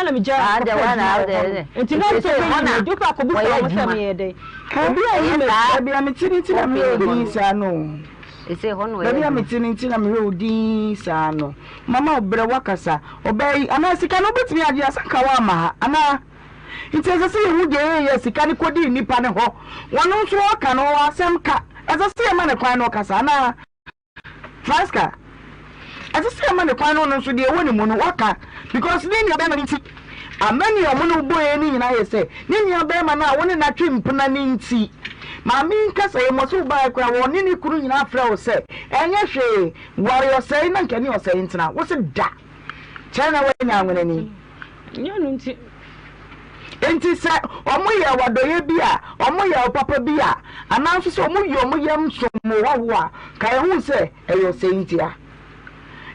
na megyae Ah, kɔpɛ deɛ wɔn na adwuma wɔ deɛ hɔ no. Nti na ɛsɛ nso hɔ bɛyi na me adi. Wokɔ akɔbisa wɔyɛ wɔn sɛ adwuma. meyɛ dɛn. Obi a yi Ɛyɛ me saa Baabi a mete no nti na meyɛ wɔpɛ wo hɔ din no. saa no o. Ɛsɛ hɔ na wɔyɛ Baabi a adwuma. mete no nti na meyɛ wo din saa no. Mama wo brɛ woakasa. Ɔbaa yi, anaa sika no wobɛtumi agye a sɛ anka woamma ha anaa? Nti ɛsɛ sɛ yɛhu deɛ yɛyɛ sika no kɔdii nnipa no hɔ. Wɔno nso ɔka no ɔwɔ asɛm ka. Ɛsɛ sɛ yɛma no kwan na ɔkasa anaa? Franska, ɛsɛ sɛ yɛma no kwan na ɔno nso deɛ ɛwɔ ne mu no waka because ne nua bɛrima no nti. Amani a wɔne wo bɔeɛ no nyinaa yɛ sɛ ne nua bɛrima no a wo ne no atwe mpena no nti. Maame yi nkasa yi mmɔ sɛ wobaeɛ koraa wɔne ne kunu nyinaa frɛ wo sɛ ɛnyɛ hwee ware ɔsɛe na nka ne ɔsɛe ntena. Wo se da. Kyerɛ na woanya anwenani. Nyɛ ɔno nti. Enti sɛ wɔyɛ wo adɔeɛ bi a, wɔyɛ wo papa bi a, anaa nso sɛ wɔyi wɔn yam som wo hɔhoɔ a, kae hu sɛ ɛyɛ ɔsɛe ntia.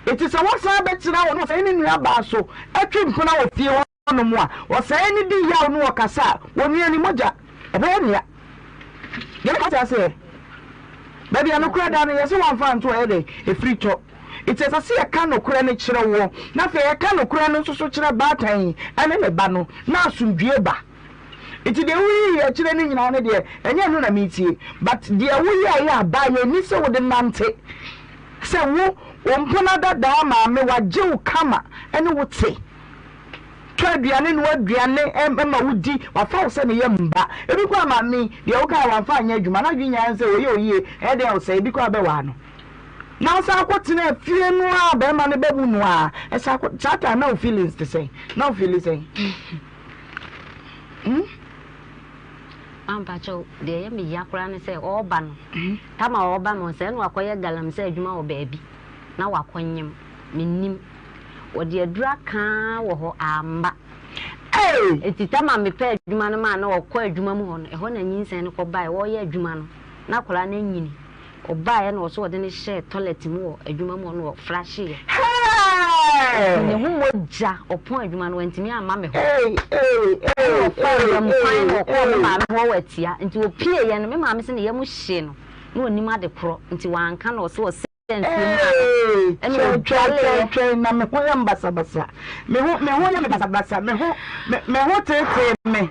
Enti sɛ wosan bɛtena wo ne ɔsɛe no nuabaa so twe mpena wɔ fie hɔnom a, ɔsɛe no di yaw ne ɔkasa a, onua ne mogya, ɛbɛyɛ nea. Deɛ meka wote aseɛ? Baabi a nokorɛ da no, yɛse wɔmfa nto ɛyɛ dɛn? Ɛfiri tɔ. Enti ɛsɛ sɛ yɛka nokorɛ no kyerɛ woɔ, na afei yɛka nokorɛ no nso so kyerɛ baatan yi ne ne ba no, na asomdwoeɛ ba. Enti deɛ woyiyi akyire no nyinaa no deɛ, ɛnyɛ ɛno na meretie, but deɛ woyɛeɛ a baeɛ nni sɛ wode nante sɛ wo, wo mpena dadaa maame, wagye wo kama ne wo te. Tɔ aduane noa aduane ma wo di, wafa wo sɛ ne yam ba. Ebi koraa maame yi, deɛ wokaeɛ wamfa anyɛ adwuma, n'adwene nyinaa ne sɛ ɔyɛ oyie, ɛyɛ dɛn a ɔsɛe, ebi koraa bɛwaa no. Na ɔsan kɔ tenaa fie no a bɛrima no bɛwu no a, ɛsan kɔ, saa time na wo feelings te sɛn? Na wo feeli sɛn? Hmm? Mampakyɛw, deɛ ɛyɛ me ya koraa ne sɛ ɔreba no, tam a ɔreba no sɛ ɛna wakɔyɛ galamsey adwuma wɔ baabi na wakɔnyem, mennim. Wɔde aduru aka ara wɔ hɔ, amma. Hey! Nti tam a mepɛ adwuma no maa na ɔkɔ adwuma mu hɔ no, ɛhɔ na nyinsɛn no kɔbaeɛ, ɔreyɛ adwuma no, na akwadaa no anyini. Ɔbaeɛ na ɔsɛ ɔde no hyɛɛ toilet mu wɔ adwuma mu hɔ na ɔfrahyeeɛ. Nti ne ho mogya, ɔpɔn adwuma no wantumi amma me hɔ. Ɛna ɔfaa wuram kwan na ɔkɔɔ me maame hɔ wɔ Atia. Nti ɔpieeɛ no, me maame se ne yam hyee no na ɔnnim ade korɔ nti wanka na ɔse ɔsɛɛ nsuo maa no ɛna ɔdwaleeɛ. Twɛn na me ho yɛ me basabasa. Me ho me ho yɛ me basabasa. Me ho me me ho teetee me.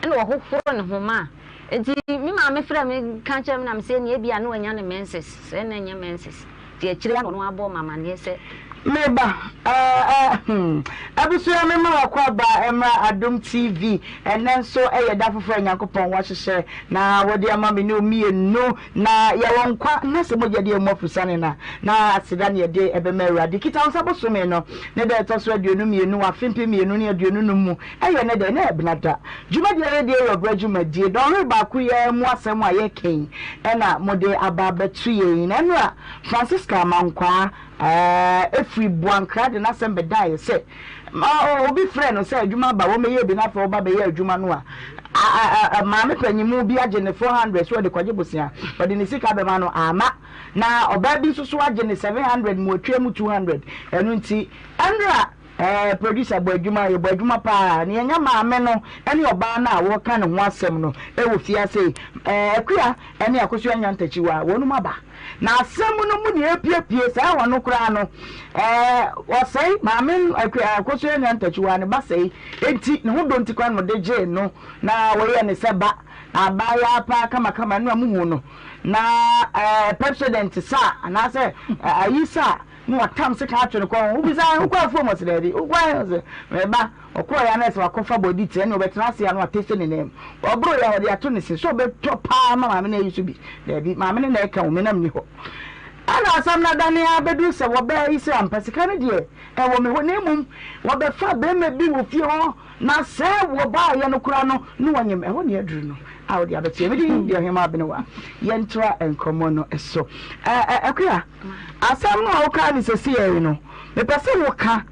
Ɛna ɔhohoro ne ho maa Enti me maame frɛɛ me ka kyerɛɛ me na mese ɛneɛ ebia na wanya ne menses, sɛ na ɛnyɛ menses. Nti akyire yi na ɔno ara bɔɔ me amaneɛ sɛ. Me ba eh eh hmm Abusua me ma wakɔ aba mmra Adom TV Ɛnnɛ nso yɛ da foforɔ a Nyankopɔn wahyehyɛ Na wɔde ama me ne wo mmienu Na yɛwɔ nkwa na sɛ mogya di amu afusane no a Na aseda na yɛde ɛbɛma Awurade Kita wo nsa bosome no ne da ɛtɔ so 22 wɔ afe 2025 mu Ɛyɛ nnɛ dɛn? Na ɛyɛ Benada. Dwumadi a yɛredi yɛ ɔbrɛ dwumadie. Dɔnhwere baako yi ara mu asɛm a yɛreka yi na mode aba abɛto yɛn yi. Na nnora Francisca Amankwaa firi Boankra de n'asɛm bɛdaeɛ sɛ obi frɛɛ no sɛ adwuma aba wɔmmɛyɛ bi na afei ɔba bɛyɛ adwuma no a, maame panyimu bi agye ne 400 sɛ ɔde kɔgye bosea. Ɔde ne sika bɛma no, amma. Na ɔbaa bi nso so agye ne 700 ma watua mu 200. Ɛno nti, nnora Ɛɛ producer bɔ adwuma yɛbɔ adwuma paa na yɛnya maame no ne ɔbaa no a wɔka ne ho asɛm no wɔ fie ase yi ɛɛ Akua ne Akosua Nyantakyiwa wɔnom aba na asɛm no mu nea epiepie saa wɔn no koraa no ɛɛ ɔsɛe maame no Akua Akosua Nyantakyiwa ne ba sɛe enti ne ho dɔ nti koraa na ɔde gyee no na wɔyɛ ne sɛ ba na abaayaa paa kamakama no a muhu no na ɛɛ Pepsodent sa anaasɛ ayi sa Na watam sekan atwe ne kɔn ho. Wobisaa no, Wokɔ afuom? Ɔse, Daabi. Wokɔ he? Ɔse, Meba. Ɔkɔeɛ a na ɛsɛ wakɔfa bɔdi ti, ɛnna ɔbɛtena ase a na watese ne nan mu. Ɔboroeɛ a, ɔde ato ne se. Sɛ ɔbɛtɔ paa ma maame no ayi so bi? Daabi, maame no na ɛka o, me na menni hɔ. Ɛnna asɛm no adane ara bɛduru sɛ wɔbaa yi sɛ ampa sika no deɛ, ɛwɔ me hɔ, na mmom wɔbɛfaa barima bi wɔ fie hɔ, na sɛ wɔbaeɛ no koraa no, na wɔnyem. Ɛhɔ na yɛaduru no a wode abɛto yɛn. Me din de Ɔhemmaa Abenewa. Yɛntra nkɔmmɔ no so. Ɛ, ɛ, Akua. Asɛm no a wokaa no sesei yi no mepɛ sɛ woka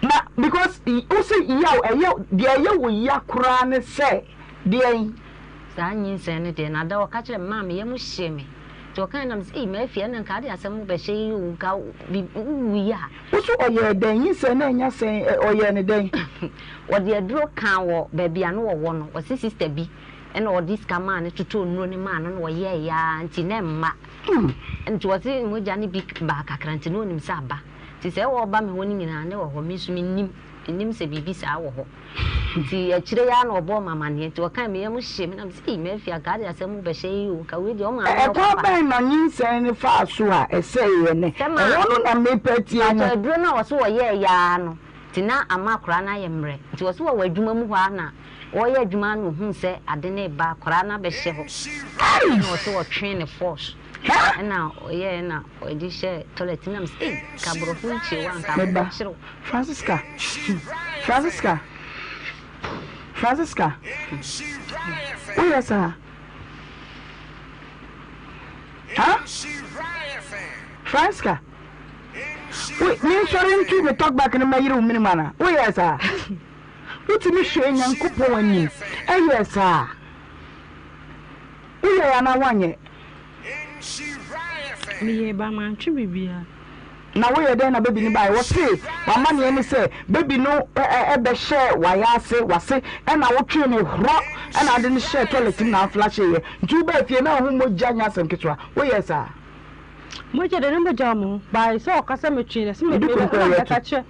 na because wose yaw ɛyɛ deɛ ɛyɛ wo ya koraa ne sɛ deɛn? Saa nyinsɛn no deɛ na da ɔka kyerɛ me maa me yam hyee me nti ɔkae na mese ei Mafia ɛna nka ade asɛm wobɛhyɛ yi o nka wowui a. Wo so ɔyɛɛ dɛn? Nyinsɛn no annya sɛn ɔyɛɛ no dɛn? Ɔde aduro kaa wɔ baabi a na ɔwɔ no ɔse sister bi ɛna ɔde sika maa no totɔɔ nnuro no maa no na ɔyɛɛe ara nti na ɛmma. Nti ɔse mogya no bi baa kakra nti na ɔnim sɛ aba. Nti sɛ ɔɔba me hɔ no nyinaa na ɛwɔ hɔ, me nso mennim. Mennim sɛ biribi saa wɔ hɔ. Nti akyire yi ara na ɔbɔɔ me amaneɛ. Nti ɔkae me yam hyee me na mese ei Murphy anka ade asɛm wo bɛhyɛ yi o, nka wei deɛ wo maame ne wo Ɛkwan papa. bɛn na nyinsɛn no faa so a ɛsɛeɛ no? Sɛ ma Ɛhɔ no na mepɛ tie Mpakyɛw no. aduro no a ɔse ɔyɛɛyɛ ara no nti na ama akwadaa no ayɛ mmerɛ. Nti ɔse ɔwɔ adwuma mu hɔ ara na ɔreyɛ adwuma ara na ɔhuu sɛ ade no reba akwadaa no abɛhyɛ hɔ. Ɛna ɔse ɔtwee no force. Ɛna ɔyɛɛ na ɔde hyɛɛ toilet mu na mese ei nka aborɔfo yi kyee wo a nka Me ba, wobɛkyere wo. Francisca, Francisca, Francisca, woyɛ saa? Ha? Francisca, wo, mensɔre ntu me talk back no mɛyere wo menem ana? Woyɛ saa? Wotumi hwɛɛ Nyankopɔn anim ɛyɛɛ saa? Woyɛe anaa woanyɛ? Meyɛe but mantwe biribiara. Na woyɛ dɛn na baby no bae? Wɔse w'amaneɛ ne sɛ baby no bɛhyɛɛ w'ayaase, w'ase, ɛna wotwee no horɔ ɛna wode no hyɛɛ toilet mu na woflasheeɛ. Nti wobaa fie na woho mogya nyɛ asɛm ketewa. Woyɛɛ saa? Mogya deɛ na mogya wɔ me ho by sɛ ɔka sɛ metwee no sɛ me Mede me konko na yɛ mɛka to. kyerɛ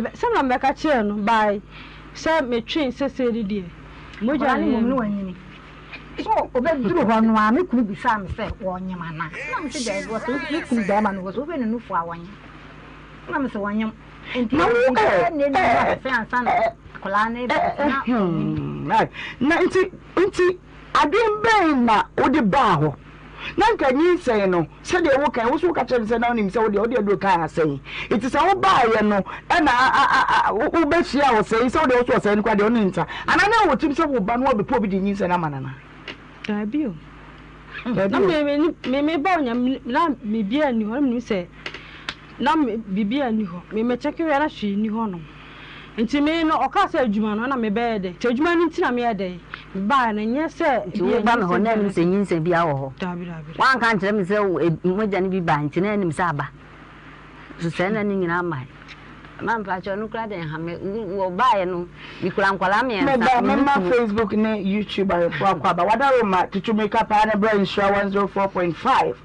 me sɛ na mɛka kyerɛ no by sɛ metwee sɛsɛɛ no deɛ mogya Akwadaa no na mmom ɛyɛ no me. wanyini. So ɔbɛduru hɔ no ara, me kunu bisaa me sɛ wɔnyem anaa? Ɛna mese daabi, ɔse me kunu barima no, ɔse wohwɛ ne nufu a wɔnyem. Ɛna mese wɔnyem. Nti Na wo ɛdi ɛ bɛyɛ nna ɛ nnum asese ansa na ɛ akwadaa no reba ɛ nti na ɔnyini. hmm na nti nti adwene bɛn na wode baa hɔ? Na nka nyinsɛn no sɛdeɛ woka yi wo nso woka kyerɛ me sɛ na wonim sɛ wodeɛ wode aduro kaa asɛe nti sɛ wobaeɛ no ɛna wobɛhyia ɔsɛe sɛ wodeɛ wo so ɔsɛe no koraa deɛ wone nsa anaa na ɛwɔ tirim sɛ wo ba no wabɛpɛ obi de nyinsɛn ama no anaa? Daabi o. Daabi Na o. me me me me ba onya na biribiara nni hɔ na menim sɛ na me biribiara nni hɔ me me kyɛke wia na hwee nni hɔ nom nti me no ɔkaa sɛ adwuma no ɛna me bɛyɛ dɛ nti adwuma no nti na meyɛ dɛ mebaeɛ no nyɛ sɛ Nti bi a woba me hɔ nyinsɛn na bi anim anaa sɛ nyinsɛn biara wɔ hɔ? Daabi daabi daabi. Woanka ankyerɛ me sɛ mogya no bi bae nti na anim sɛ aba. So sɛɛ na ne nyinaa mae. Ma mpakyɛ ɔno koraa deɛ nha me. Wɔbaeɛ no mekura nkwadaa mmiɛnsa Meba me ne mɛma kunu. Facebook ne YouTube ayɛfo akɔ aba. Wadaroma tutu mirika paa na bra Nhyira 104.5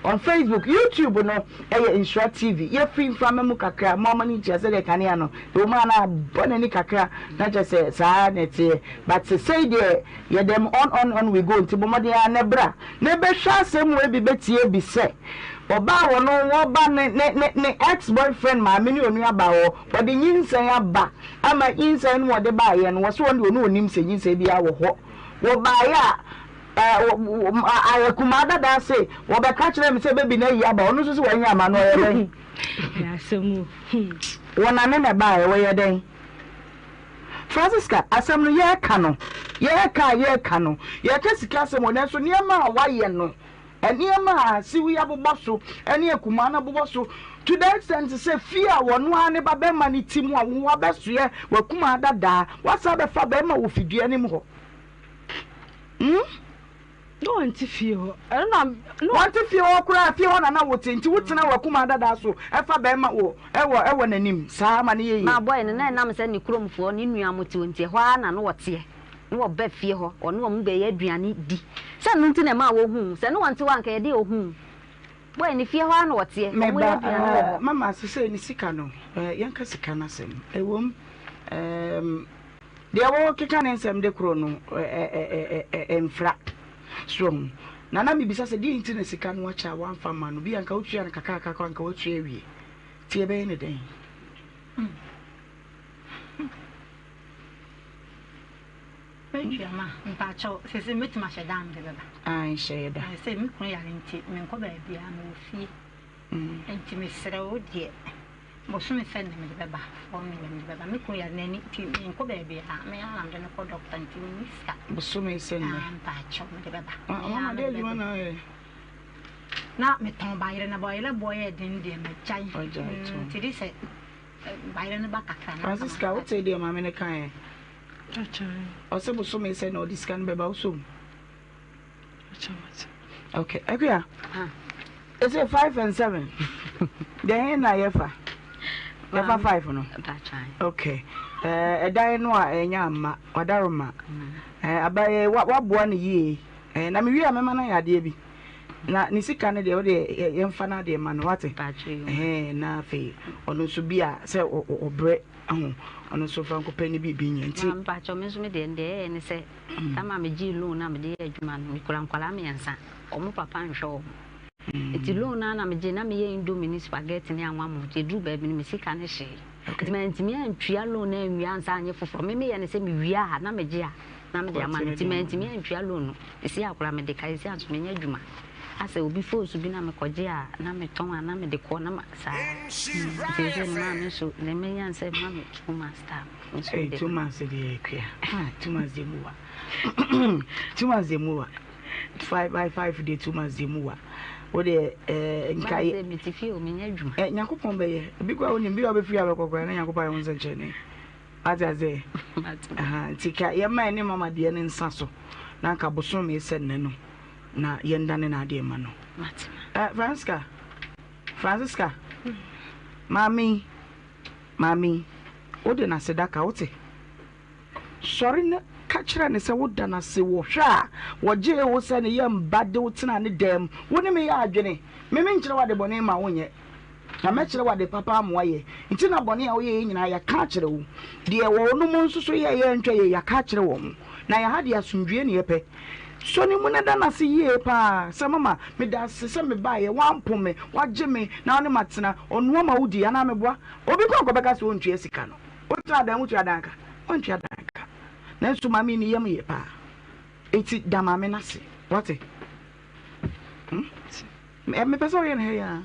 on Facebook. YouTube no ɛyɛ Nhyira TV. Yɛfiri mframa mu kakra ma ɔma no nkyia sɛdeɛ kanea no ɛwɔ mu a na abɔ n'ani kakra na kyerɛ sɛ saa na ɛteɛ. But sesei deɛ yɛ dɛm on on on we go nti bɔ mmɔden ara na bra na bɛhwɛ asɛm wei bi bɛtie bi sɛ ɔbaa wɔ no wɔba ne ne ne ne ex boyfriend maame ne onua baa hɔ wɔde nyinsɛn aba ama nyinsɛn no wɔde baayɛ no wɔso wɔn de ɔno onim sɛ nyinsɛn biara wɔ hɔ wɔbaayɛ a ɛɛ ayɛ kumaa dada se wɔbɛka kyerɛ me sɛ baby no ayi aba ɔno nso sɛ wɔanya ama no ɔyɛ dɛn wɔnane na ɛbaayɛ wɔyɛ dɛn. Francisca, asɛm no yɛreka no, yɛreka a yɛreka no, yɛreka sika asɛm o, nanso nneɛma a wayɛ no, nneɛma a Siwi abobɔ so ne Akumaa no abobɔ so, to the extent sɛ fie a wɔn ara ne ba bɛrima no ti mu a wo abɛsoɛ w'akumaa dadaa, wasan abɛfa bɛrima wɔ fidua anim hɔ. Hmm? Na wɔnte fie hɔ. Ɛno na na. Wɔnte fie hɔ koraa, fie hɔ na na wote, nti wotena w'akumaa dada so fa bɛrima wɔ ɛwɔ ɛwɔ n'anim saa ma no yɛ yie. Maa bɔe no, na ɛnam sɛ ne kuromfoɔ, ne nua mo te hɔ nti, ɛhɔ ara na na wɔteɛ. Na wɔba fie hɔ, wɔne wɔn bɛyɛ aduane di. Sɛ ɛno nti na ɛmaa wɔhuu. Sɛ ne wɔnte hɔ a, anka yɛde ohuu. Bɔe no, fie hɔ ara na wɔteɛ, Me wɔyɛ ba, aduane wɔ eh, hɔ. mama sesei ne sika no, eh, yɛnka sika no asɛm. Ɛwom, ehm, Deɛ worekeka ne nsɛm de korɔ no mfra. So wahu? Na na mebisa sɛ deɛn nti na sika no akyɛ a woamfa amma no? Bi a nka wotua no kakrakra koraa nka woatua awie. Nti yɛbɛyɛ no dɛn? Mɛtua ma mpakyɛw sese mɛtumi ahyɛ dan mede bɛba. Ae hyɛ yɛ da. Sɛ me kunu yare nti menkɔ baabiara mewɔ fie. Nti mesrɛ wo deɛ. Bosome sɛn na mede bɛba? 4 million mede bɛba. Me kunu yare n'ani nti menkɔ baabiara. Me ara na mede no kɔ dɔkta nti menni sika. Bosome sɛn nɛ? Ah, mpaakyɛw mede bɛba. Ah, mama de adwuma na ayɛ. Na metɔn bayerɛ na bayerɛ boɔ yɛ den deɛ magyae. Wagyae tɔn. Nti de sɛ bayerɛ no ba kakra na. Francisca, wote deɛ maame no kaeɛ? Ɔsɛ bosome sɛn na ɔde sika no bɛba wosɔ mu? Okay, Akua. Is it 5 and 7? Deɛ he na yɛfa? Yɛfa 5 no. Okay. Ɛdan no a ɛnya amma, wadaroma. Abayɛ waboa no yie. Na mewie a mɛma no ayɛ adeɛ bi. Na ne sika no deɛ, wo deɛ yɛmfa no adeɛ ma no, wate? Ɛhɛn, na afei ɔno nso bi a sɛ ɔbrɛ ho, ɔno nso fa nkɔpɛ ne biribi nyɛ nti. Maame mpakyɛw, me nso me deɛ, deɛ ɛyɛ ne sɛ, tam a megyee loan a mede yɛ adwuma no, mekura nkwadaa mmiɛnsa, wɔn papa nhwɛ wɔn. Nti loan no ara na megyee, na meyɛ indomie ne spaghetti ne anwa mo, nti ɛduru baabi no me sika no hyee. Nti mantumi antua loan no anwie ansa anyɛ foforɔ. Me meyɛ no sɛ mewie a na megye a na mede ama no. Nti mantumi antua loan no. Seesei a koraa mede ka, seesei a nso menyɛ adwuma. Asɛ obi foosu bi na mekɔgye a na metɔn a na mede kɔ na ma saa. Nti seesei no maame nso deɛ menya ne sɛ ma me 2 months time. Me nso mede. 2 months deɛ akua. Ah, 2 months deɛ mu wa. 2 months deɛ mu wa. Five by five deɛ 2 months deɛ mu wa. Wo deɛ ɛɛ nka yɛ. Maame sɛ mete fie o, menyɛ adwuma. Ɛ Nyankopɔn bɛyɛ. Ebi koraa wonim bi a wobɛfiri abɛkɔ koraa na Nyankopɔn ayɛ wo nsɛnkyerɛnne. Wate aseɛ? Aha, nti ka yɛma ɛne mama deɛ ne nsa so na nka bosome sɛ nnɛ no na yɛndane n'adeɛ ma no. Ɛ Francisca, Francisca, maame yi, maame yi, wode n'aseda ka wote? Sɔre na ka kyerɛ no sɛ woda no ase wɔ hwɛ a wɔgyee wo sɛ ne yam ba de wo tenaa ne dan mu. Wo ne me yɛ adwene. Me menkyerɛ wo ade bɔne mma wonyɛ, na mɛkyerɛ wo ade papa ama woayɛ. Nti na bɔne a woyɛeɛ nyinaa yɛaka akyerɛ wo. Deɛ wɔnom nso so yɛeɛ a ɛntwa yie, yɛaka akyerɛ wɔn. Na yɛn ha deɛ asomdwoeɛ na yɛpɛ. Sɔ ne mu na da no ase yie pa ara sɛ, Mama, meda ase sɛ mebaeɛ, woampo me, woagye me na wo ne me atena. Ɔnoa ma wodi anaa meboa? Obi koraa nkɔbɛka sɛ ɔntua sika no. Wotra dan wotua dan ka? Wantua dan ka. Nanso maame yi ne yam ye paa. Enti da maame no ase. Wate? Hmm? Mepɛ sɛ woyɛ no ha yi ara.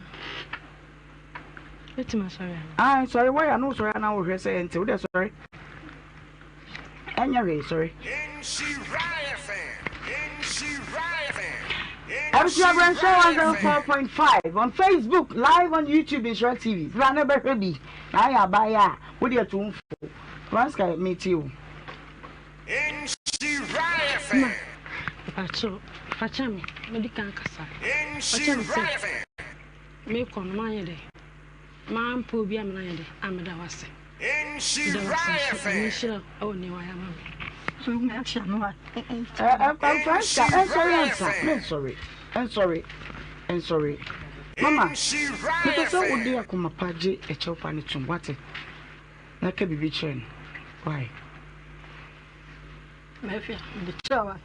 Mɛtumi asɔre ana? Ah, sɔre waya no sɔre ana wohwɛ sɛ ɛnte wode sɔre. Ɛnyɛ hwee sɔre. Abusua Brɛnhyɛ 104.5 on Facebook, live on YouTube, Nhyira TV. Bra na bɛhwɛ bi. Na ayɛ abaayewa a, wo deɛ to wo mfo. Franska, metie wo. Ma, mpakyɛw, fa kyɛ me, medi kan kasa. Fa kyɛ me sɛ, mekɔ no manyɛ dɛ, mampɛ obi amena ayɛ dɛ, a meda wo ase. Meda wo ase nso, Nyame nhyira wo wɔ nea wayɛ ama me. Franska, ɛnsɔre ansa, mensɔre, ɛnsɔre, ɛnsɔre. Mama, mepɛ sɛ wode akoma pa gye ɛkyɛw pa no tom, wate? Na ka biribi kyerɛ no. Why? Mɛhwɛ, mede kyerɛ wa.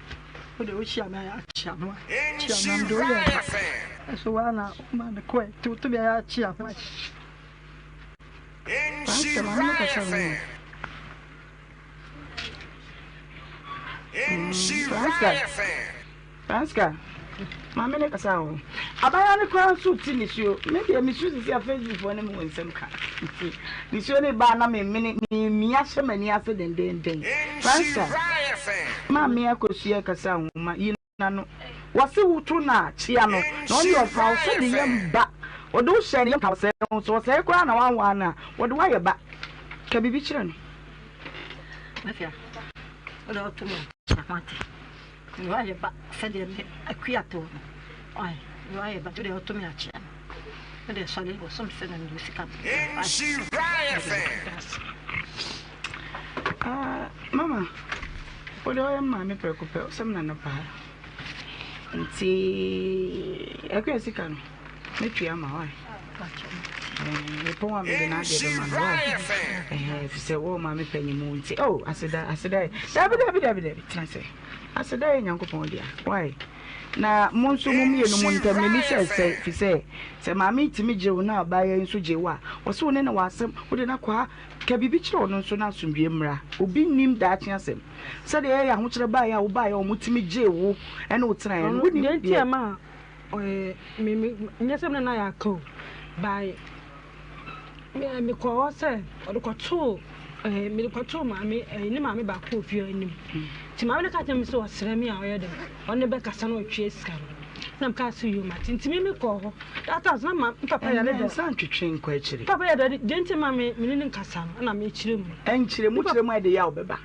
Wode wohyia me ayɛ akyea me wa. Kyea me mede woyɛ ba. Ɛso wa na woma me kɔɛ. Nti woto bi ayɛ akyea me wa. Pastor, maame no kasa ho. Franska, Franska, maame no kasa ho. Abaayewa no koraa nso ti nisuo. Me deɛ mesu sisi a Facebook foɔ ne me wɔ nsɛm ka. Nti nisuo no ba na memene memia hyɛ m'ani ase dendenden. Franska, maame akosua kasa ho ma yi n'ano. Wɔse woto no a, kyea no, na ɔno deɛ ɔfa wo sɛ ne yam ba. Ɔde wo hyɛ ne yam ka ɔsɛe ho. Sɛ ɔsɛe koraa na woanwaa no a, wɔde wo ayɛ ba. Ka biribi kyerɛ no. Mafia, wode woto me a, kyea ho ate. Mede wo ayɛ ba sɛdeɛ me akua too no. Ɔe, mede wo ayɛ ba, nti wode woto me a, kyea no. Wode sɔre, wɔsom sɛ na mede wo sika. Ah, mama, wode ɔyɛ maame prɛko pɛ, wosɛm nana paa. Nti, akua sika no, mɛtua ama wae. Mepɔn a mede n'adeɛ bɛma no wae. Ɛfiri sɛ wɔn maame panyin mu nti, oh, aseda, aseda yɛ. Dabi, dabi, dabi, dabi, tena sɛ. Aseda yɛ Nyankopɔn dea, wae. Na mo nso mo mmienu mo ntam n'ani sɛ ɛsɛe, fi sɛ sɛ maame tumi gye wo na abaayewa yi nso gye wo a, wɔsɛ wo ne no wɔ asɛm, wode no akɔ ha. Ka biribi kyerɛ ɔno nso na asomdwoeɛ mmra. Obi nnim daakye asɛm. Sɛdeɛ ɛyɛ ahokyerɛ baeɛ a wobaeɛ a wɔtumi gyee wo ne wo tenaeɛ no, wonim deɛ nti deɛ. a ɛma ɛɛ me me nyɛ sɛ me ne no ayɛ aka o, by me mekɔɔ hɔ sɛ ɔde kɔtoo ɛɛ mede kɔtoo maame ɛɛ ne maame baako wɔ fie hɔ anim. Nti maame no ka kyerɛ me sɛ ɔsrɛ me a ɔyɛ dɛ ɔne bɛkasa na ɔtwea sika no. Na mekaa sɛ yoo mate. Nti me mekɔɔ hɔ. That time na ma me papa yare Ɛnyɛ dɛ. nsa ntwetwe nkɔ akyire. Me papa yare dɛ deɛ nti ma me me ne no nkasa no ɛna mekyerɛ mu. Ɛnkyerɛ mu kyerɛ mu a ɛde yaw bɛba.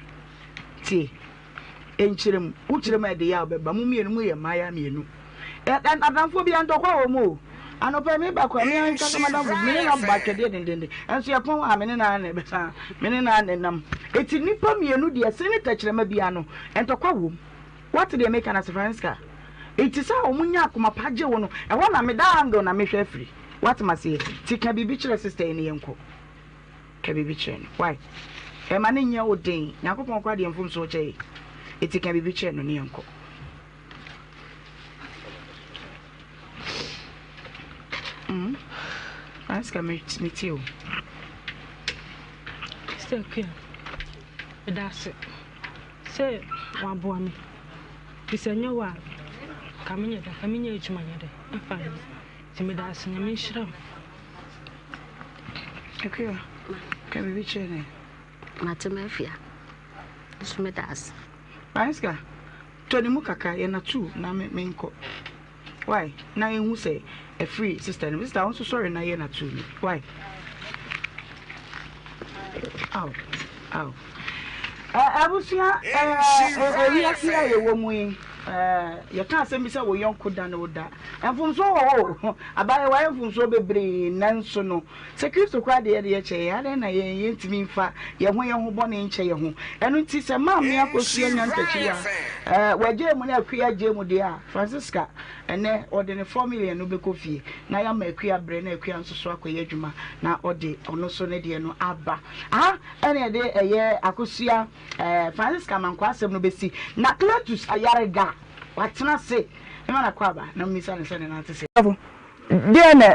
Tie. Ɛnkyerɛ mu. Wokyerɛ mu a ɛde yaw bɛba. Mo mmienu moyɛ mmaayewa mmienu. Ɛ ɛ adamfoɔ biara ntɔkwa wɔ mu o. Anɔpa yi meba koraa me ankasa m'adamfo bi me ne no abɔ atwɛdeɛ dendenden. Ɛnso yɛpɔn a me ne no ara na ɛbɛsan me ne no ara na ɛnam. Eti nnipa mmienu deɛ se ne tɛkyerɛma biara no ntɔkwa wɔ mu. Woate deɛ meka no ase Francisca? Enti sɛ wɔn nya akoma pa gye wo no, ɛhɔ na me daa angle na mehwɛ afiri. Woate maseɛ? Nti ka biribi kyerɛ sister yi na yɛnkɔ. Ka biribi kyerɛ no. Why? Ɛma no nyɛ wo den. Nyankopɔn koraa deɛ mfomsoɔ kyɛ yɛ. Enti ka biribi kyerɛ no na yɛnkɔ. Mm. Francisca, me me tie o. Sister Akua, meda ase sɛ waboa me. Fi sɛ nyɛ wo a, ka menyɛ dɛ, ka menyɛ adwuma nyɛ dɛ, ɛmfa nyɛ. Nti meda ase, Nyame nhyira wo. Akua, ka biribi kyerɛ no. Mate m'afia, nso meda ase. Francisca, tɔ ne mu kakra, yɛ na tu na me menkɔ. Why? Na ehu sɛ ɛfiri sister no. Sister, wo nso sɔre na yɛ na tu no. Why? Aw, aw. Abusua, ewiase a yɛwɔ mu yi, yɛka asɛm bi sɛ wo yɔnko da ne wo da. Mfomsoɔ wɔ hɔ o. Abaayewa yɛ mfomsoɔ bebree nanso no, Sɛ Kristo koraa de yɛn deɛ kyɛ yɛn, adɛn na yɛn yɛntumi mfa yɛn ho yɛn ho bɔne nkyɛ yɛn ho? Ɛno nti sɛ Maame Akosua nya ntakyi a, eh, wagyae mu na Akua agyae mu deɛ a, Francisca, ɛnnɛ ɔde ne 4 million no bɛkɔ fie na yɛama Akua abrɛ na Akua nso so akɔyɛ adwuma na ɔde ɔno nso ne deɛ no aba. Aha ɛna yɛde ɛyɛ Akosua, eh, Francisca Amankwaa asɛm no bɛsi. Na Cletus Ayariga, watena ase. Mema no akwaaba na memmisa no sɛ ne nan te sɛn. Deɛn na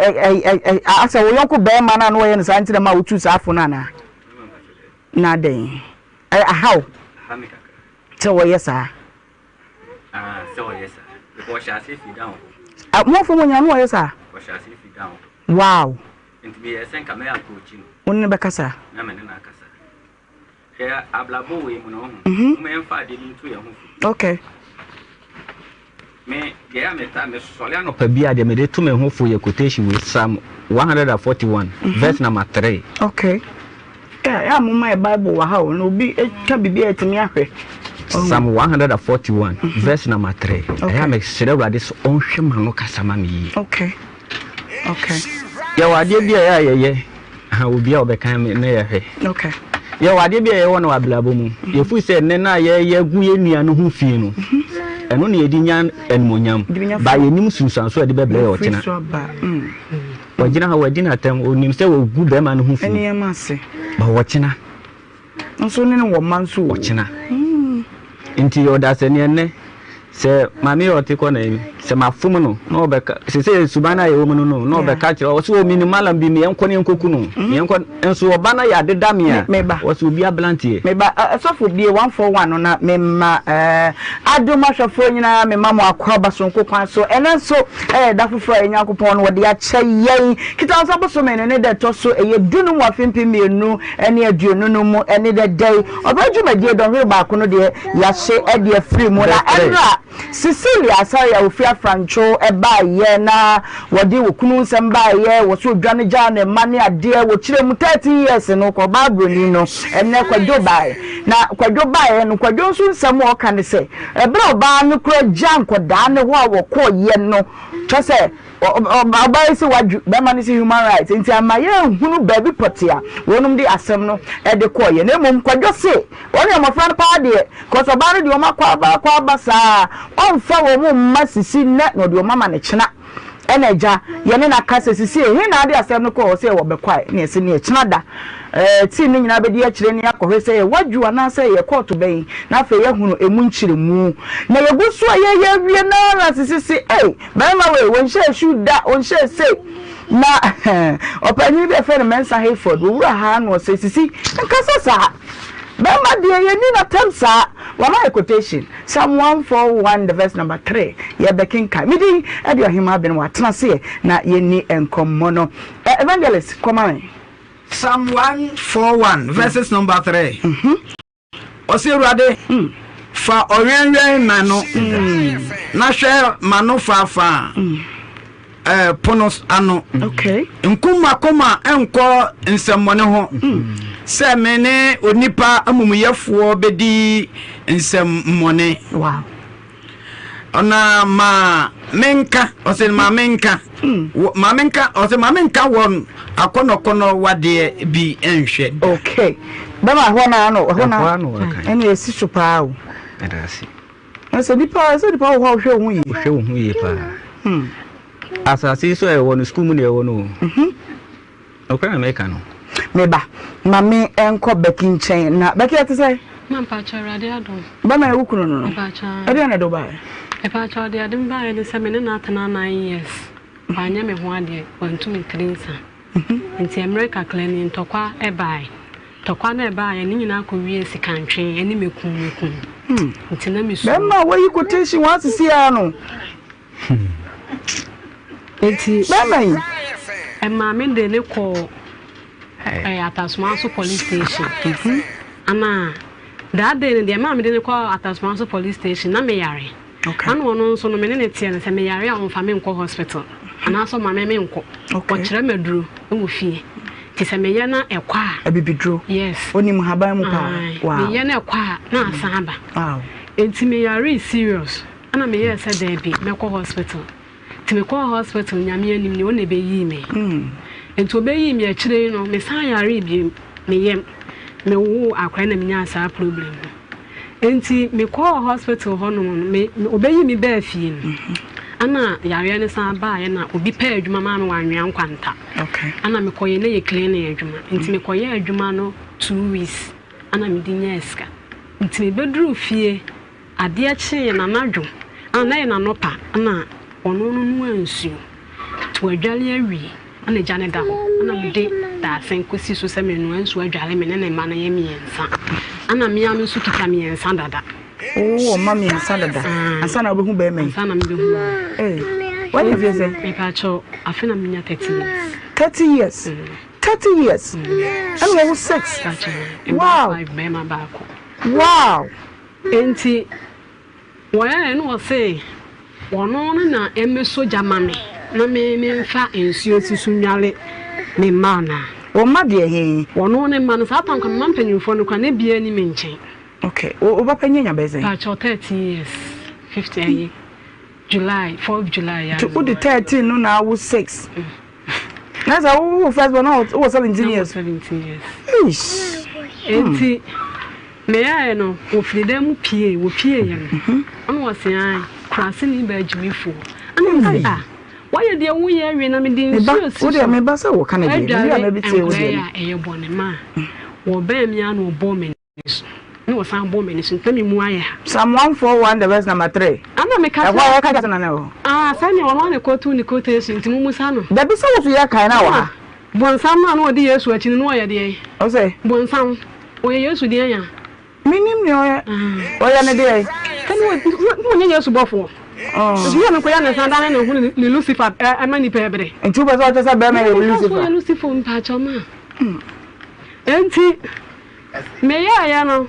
asɛ wo yɔnko barima no a na ɔyɛ no saa nti na ma wotu saa fo no anaa? Na dɛn? Ahaw sɛ wɔyɛ saa. Sɛ wɔyɛ saa. Because ɔhyɛ ase fi down hɔ. Mo afɔ mo nyina na wɔyɛ saa. Ɔhyɛ ase fi down hɔ. Wow. Nti meyɛ sɛ nka mɛ approach no. Wo ne no bɛkasa. Na me ne no akasa. Hwɛ abrabɔ wei mu no, ɔho. Momma yɛmfa adeɛ bi nto yɛn ho fo. Okay. Me, deɛ a meta, mesɔre anɔpa bi a deɛ mede to me ho fo yɛ quotation wei, Psalm 141, verse number 3. Okay. Yeah, yeah, mo ma Bible wɔ ha o, na obi ka biribi a ɛtumi ahwɛ. Psalm 141, verse number 3. Ɛyɛ a mesrɛ Awurade sɛ ɔnhwɛ m'ano kasa ma me yie. Okay. Okay. Yɛwɔ adeɛ bi a ɛyɛ a yɛyɛ ha obi a ɔbɛkan me na yɛhwɛ. Okay. Yɛwɔ adeɛ bi a yɛwɔ no wɔ abrabɔ mu. Mhm. Yɛfiri sɛ nnɛ no a yɛyɛ gu yɛn nua no ho fi no, mhm. ɛno na yɛde nya animuonyam. Ba yɛnim sunsuanso a ɛde bɛbrɛ yɛ ɔkyena. Mm. Wɔgyina ha wɔadi n'atɛm, onim sɛ wɔgu bɛrima no ho fi. Ba wɔkyena. Nso ne no wɔ mma nso o. Ɔkyena. Nti ɔdasani ɛnnɛ, sɛ maame yi a ɔte kɔ na yi, sɛ mafom no na ɔbɛka, sese suban no a yɛwɔ mu no no, na ɔbɛka kyerɛ, ɔsɛ o menim malam bi, meɛnkɔ ne yɛnkɔku no, meɛnkɔ, nso ɔba no yɛ adeda me a, ɔsɛ obi abranteɛ. Me ba, sɔfo bie 141 no na me ma eh, adom ahwɛfoɔ nyinaa me ma mo akwaaba sononko kwan so, ɛnɛ nso ɛyɛ da foforɔ a yɛn Nyankopɔn no wɔde akyɛ yɛn, Kitawonsa bosome no ne da ɛtɔ so ɛyɛ dunum wɔ afe 2020 no mu ɛne dɛ dɛn ɔbɛ dwumadie dɔnhwere baako no deɛ yɛahye de afiri mu na ɛnora Cecilia Asare a ofiri Afrantwo baeɛ na wɔde wɔ kunu nsɛm baeɛ wɔ so odwa no gyaa ne mma ne adeɛ wɔ kyerɛ mu 13 years no kɔ ɔbaa broni no ɛnɛ Kwadwo baeɛ na Kwadwo baeɛ no Kwadwo nso nsɛm a ɔka ne sɛ ɛberɛ ɔbaa no kora gya nkɔdaa ne hɔ a wɔkɔɔyɛ no kyɛ sɛ Ɔbaa yi se wadwo bɛrima no se human rights nti ama yɛnhunu baabi pɔtee a wɔnom de asɛm no de kɔeɛ na mmom Kwadwo se wɔne mmɔfra no paa deɛ cos ɔbaa no deɛ wɔn akɔ aba akɔ aba saa ɔmfa wɔn mma Sisi nnɛ na ɔde wɔn ama no kyena ɛna agya yɛne no aka sɛ Sisi ehe na ade asɛm no kɔɔ ɔse ɛwɔ bɛkwae ne ɛse ne ɛkyena da ɛɛ team no nyinaa bɛdi akyire ne akɔhwɛ sɛ ɛyɛ wadwo anaasɛ ɛyɛ kɔɔto bɛn na afei yɛahunu ɛmu nkyerɛmu na yɛgu so a yɛyɛ awie no ara na Sisi se ei Barima wei, ɔnhyɛɛ shoe da, ɔnhyɛɛ sei. Na ɔpanyin bi a yɛfrɛ no Mensah Hayford, owura ha na ɔsɛ sisi, nkasa saa. Barima deɛ yɛnni n'atɛm saa. Wama yɛ quotation, Psalm 141 the verse number 3, yɛbɛkenkan. Me din de Ɔhemmaa Bene, watena aseɛ na yɛnni nkɔmmɔ no. Evangelist, kɔma me. Psalm 141 verses number 3. Ɔse, Awurade, fa ɔwɛnwɛn m'ano, na hwɛ m'ano faafaa pono ano. Nku m'akoma nkɔ nsɛmmɔne ho, sɛ me ne onipa amumuyɛfoɔ bɛdi nsɛmmɔne. Ɔna ma menka, ɔse ma menka, ma menka, ɔse ma menka wɔn akɔnɔkɔnɔ wadeɛ bi nhwɛ da. Okay. Bɛma ɛhɔ na ano, ɛhɔ na ɛna esi so paa o. Ɛda ase. Na sɛ nipa sɛ nipa wɔ hɔ a wohwɛ wo ho yie. Wohwɛ wo ho yie paa. Asase yi so a yɛwɔ no, sukuu mu na yɛwɔ no o. Nokorɛ na meka no. Me ba, ma me nkɔ Becky nkyɛn na Becky ɛte sɛn? Ma mpakyɛ Awurade adom. Bɛma yɛ wo kunu no no. Mpakyɛ. Ɛdeɛn na ɛde wo baeɛ? Mpakyɛ ɔde ade me baeɛ ne sɛ me ne no atena 9 years. Wanyɛ me ho adeɛ, wantu me tiri nsa. Nti mmerɛ kakra ni ntɔkwa baeɛ. Ntɔkwa no a ɛbaeɛ ne nyinaa kɔwiee sikantwe ɛne mekum mekum. Nti na me su. Bɛma a wayi quotation wɔn asisi ara no. Nti Bɛma yi. Ɛmaa me de ne kɔɔ ɛɛ Atasomanso police station. Ana that day no deɛ ɛmaa me de ne kɔɔ Atasomanso police station na me yare. Ana ɔno nso no me ne no teɛ no sɛ me yare a ɔnfa me nkɔ hospital anaasɛ ɔma me menkɔ. Ɔkyerɛ me aduro wɔ fie. Nti sɛ meyɛ na ɛkɔ a. Abibiduro. Yes. Onim haban mu paa. Wow. Meyɛ na ɛkɔ a na asan aba. Wow. Nti me yaree serious. Ɛna meyɛɛ sɛ daabi mɛkɔ hospital. Nti mekɔɔ hospital Nyame anim ni ɔna ɛbɛyii me. Nti ɔbɛyii me akyire yi no mesan yaree biom me yam. Mewoo akwadaa na menyaa saa problem no. Nti mekɔɔ hospital hɔ nom no me ɔbɛyii me baa fie no ɛna yareɛ no san baeɛ na obi pɛɛ adwuma maa me wɔ Anwea Nkwanta. Ɛna mekɔyɛ na yɛ cleaning adwuma. Nti mekɔyɛɛ adwuma no 2 weeks ɛna mede nyaa sika. Nti mebɛduruu fie Adeɛ kyeeɛ no anadwo a na ɛyɛ n'anɔpa na ɔno no noa nsuo nti wadwale awie na gya no da hɔ na mede dadesɛn kɔsi so sɛ menoa nsuo adwale me ne ne mma no yɛ mmiɛnsa ɛna me ara me nso kita mmiɛnsa dada. Wowɔ mma mmiɛnsa dada ansa na wobɛhu bɛrima yi? Ansa na mebɛhu no. Ee, wadi mfeɛ sɛn? Mepakyɛw, afe na menya 30 years. 30 years? 30 years? Ɛna wawo six? Pakyɛw, Wow! mmaa five, bɛrima baako. Wow! Enti wɔyɛɛ na ɔse ɔno no na ɛmmɛsɔ gya ma me na me memfa nsuo nsi so nnwale me mma anaa. Wo mma deɛ he? Ɔno ne mma no, saa tam koraa me mma mpanyimfoɔ no koraa na biaa nni me nkyɛn. Okay, wo ba panyin anya bɛyɛ sɛn? Pakyɛw 13 years, 15 ayi July, 4th July ya. Nti wode 13 no na awo 6. Na sɛ wo wo first born na wowɔ 17 years. 17 years. Eish. Enti meyɛɛ no wɔfiri dan mu pie wɔpieeɛ no ɔna wɔse ae kuraseni baa gyimifoɔ ɛna mese ah wɔyɛ deɛ woyɛ awie na mede nsuo si so meba sɛ wɔka no deɛ adware nkwadaa a ɛyɛ bɔne ma wɔbɛn me a na wɔbɔɔ me so na wɔsan bɔɔ m'ani so nti na me mu ayɛ ha. Psalm 141 the verse number 3. Ana meka sɛ. Ɛhɔ a yɛka kyerɛ na na ɛwɔ hɔ. Ah sɛnea ɔno ara na ɛkɔtu ne quotation nti mummusa no. Dabi sɛ wo so yɛ kan na wɔ ha. Bonsam no a na ɔdi Yesu akyi no na ɔyɛ deɛn? Ɔsɛ. Bonsam, ɔyɛ Yesu deɛn a? Menim nea ɔyɛ. Ɔyɛ ne deɛn? Sɛ na ɔnyɛ Yesu bɔfoɔ. Nti yɛ no nkɔyɛ ne nsa dane ne ho ne Lucifer ɛma nipa ɛbere. Nti wopɛ sɛ ɔkyɛ sɛ bɛrima yɛ Lucifer? Ɔyɛ Lucifer mpaakyɛw ma. Enti Meyɛeɛ no,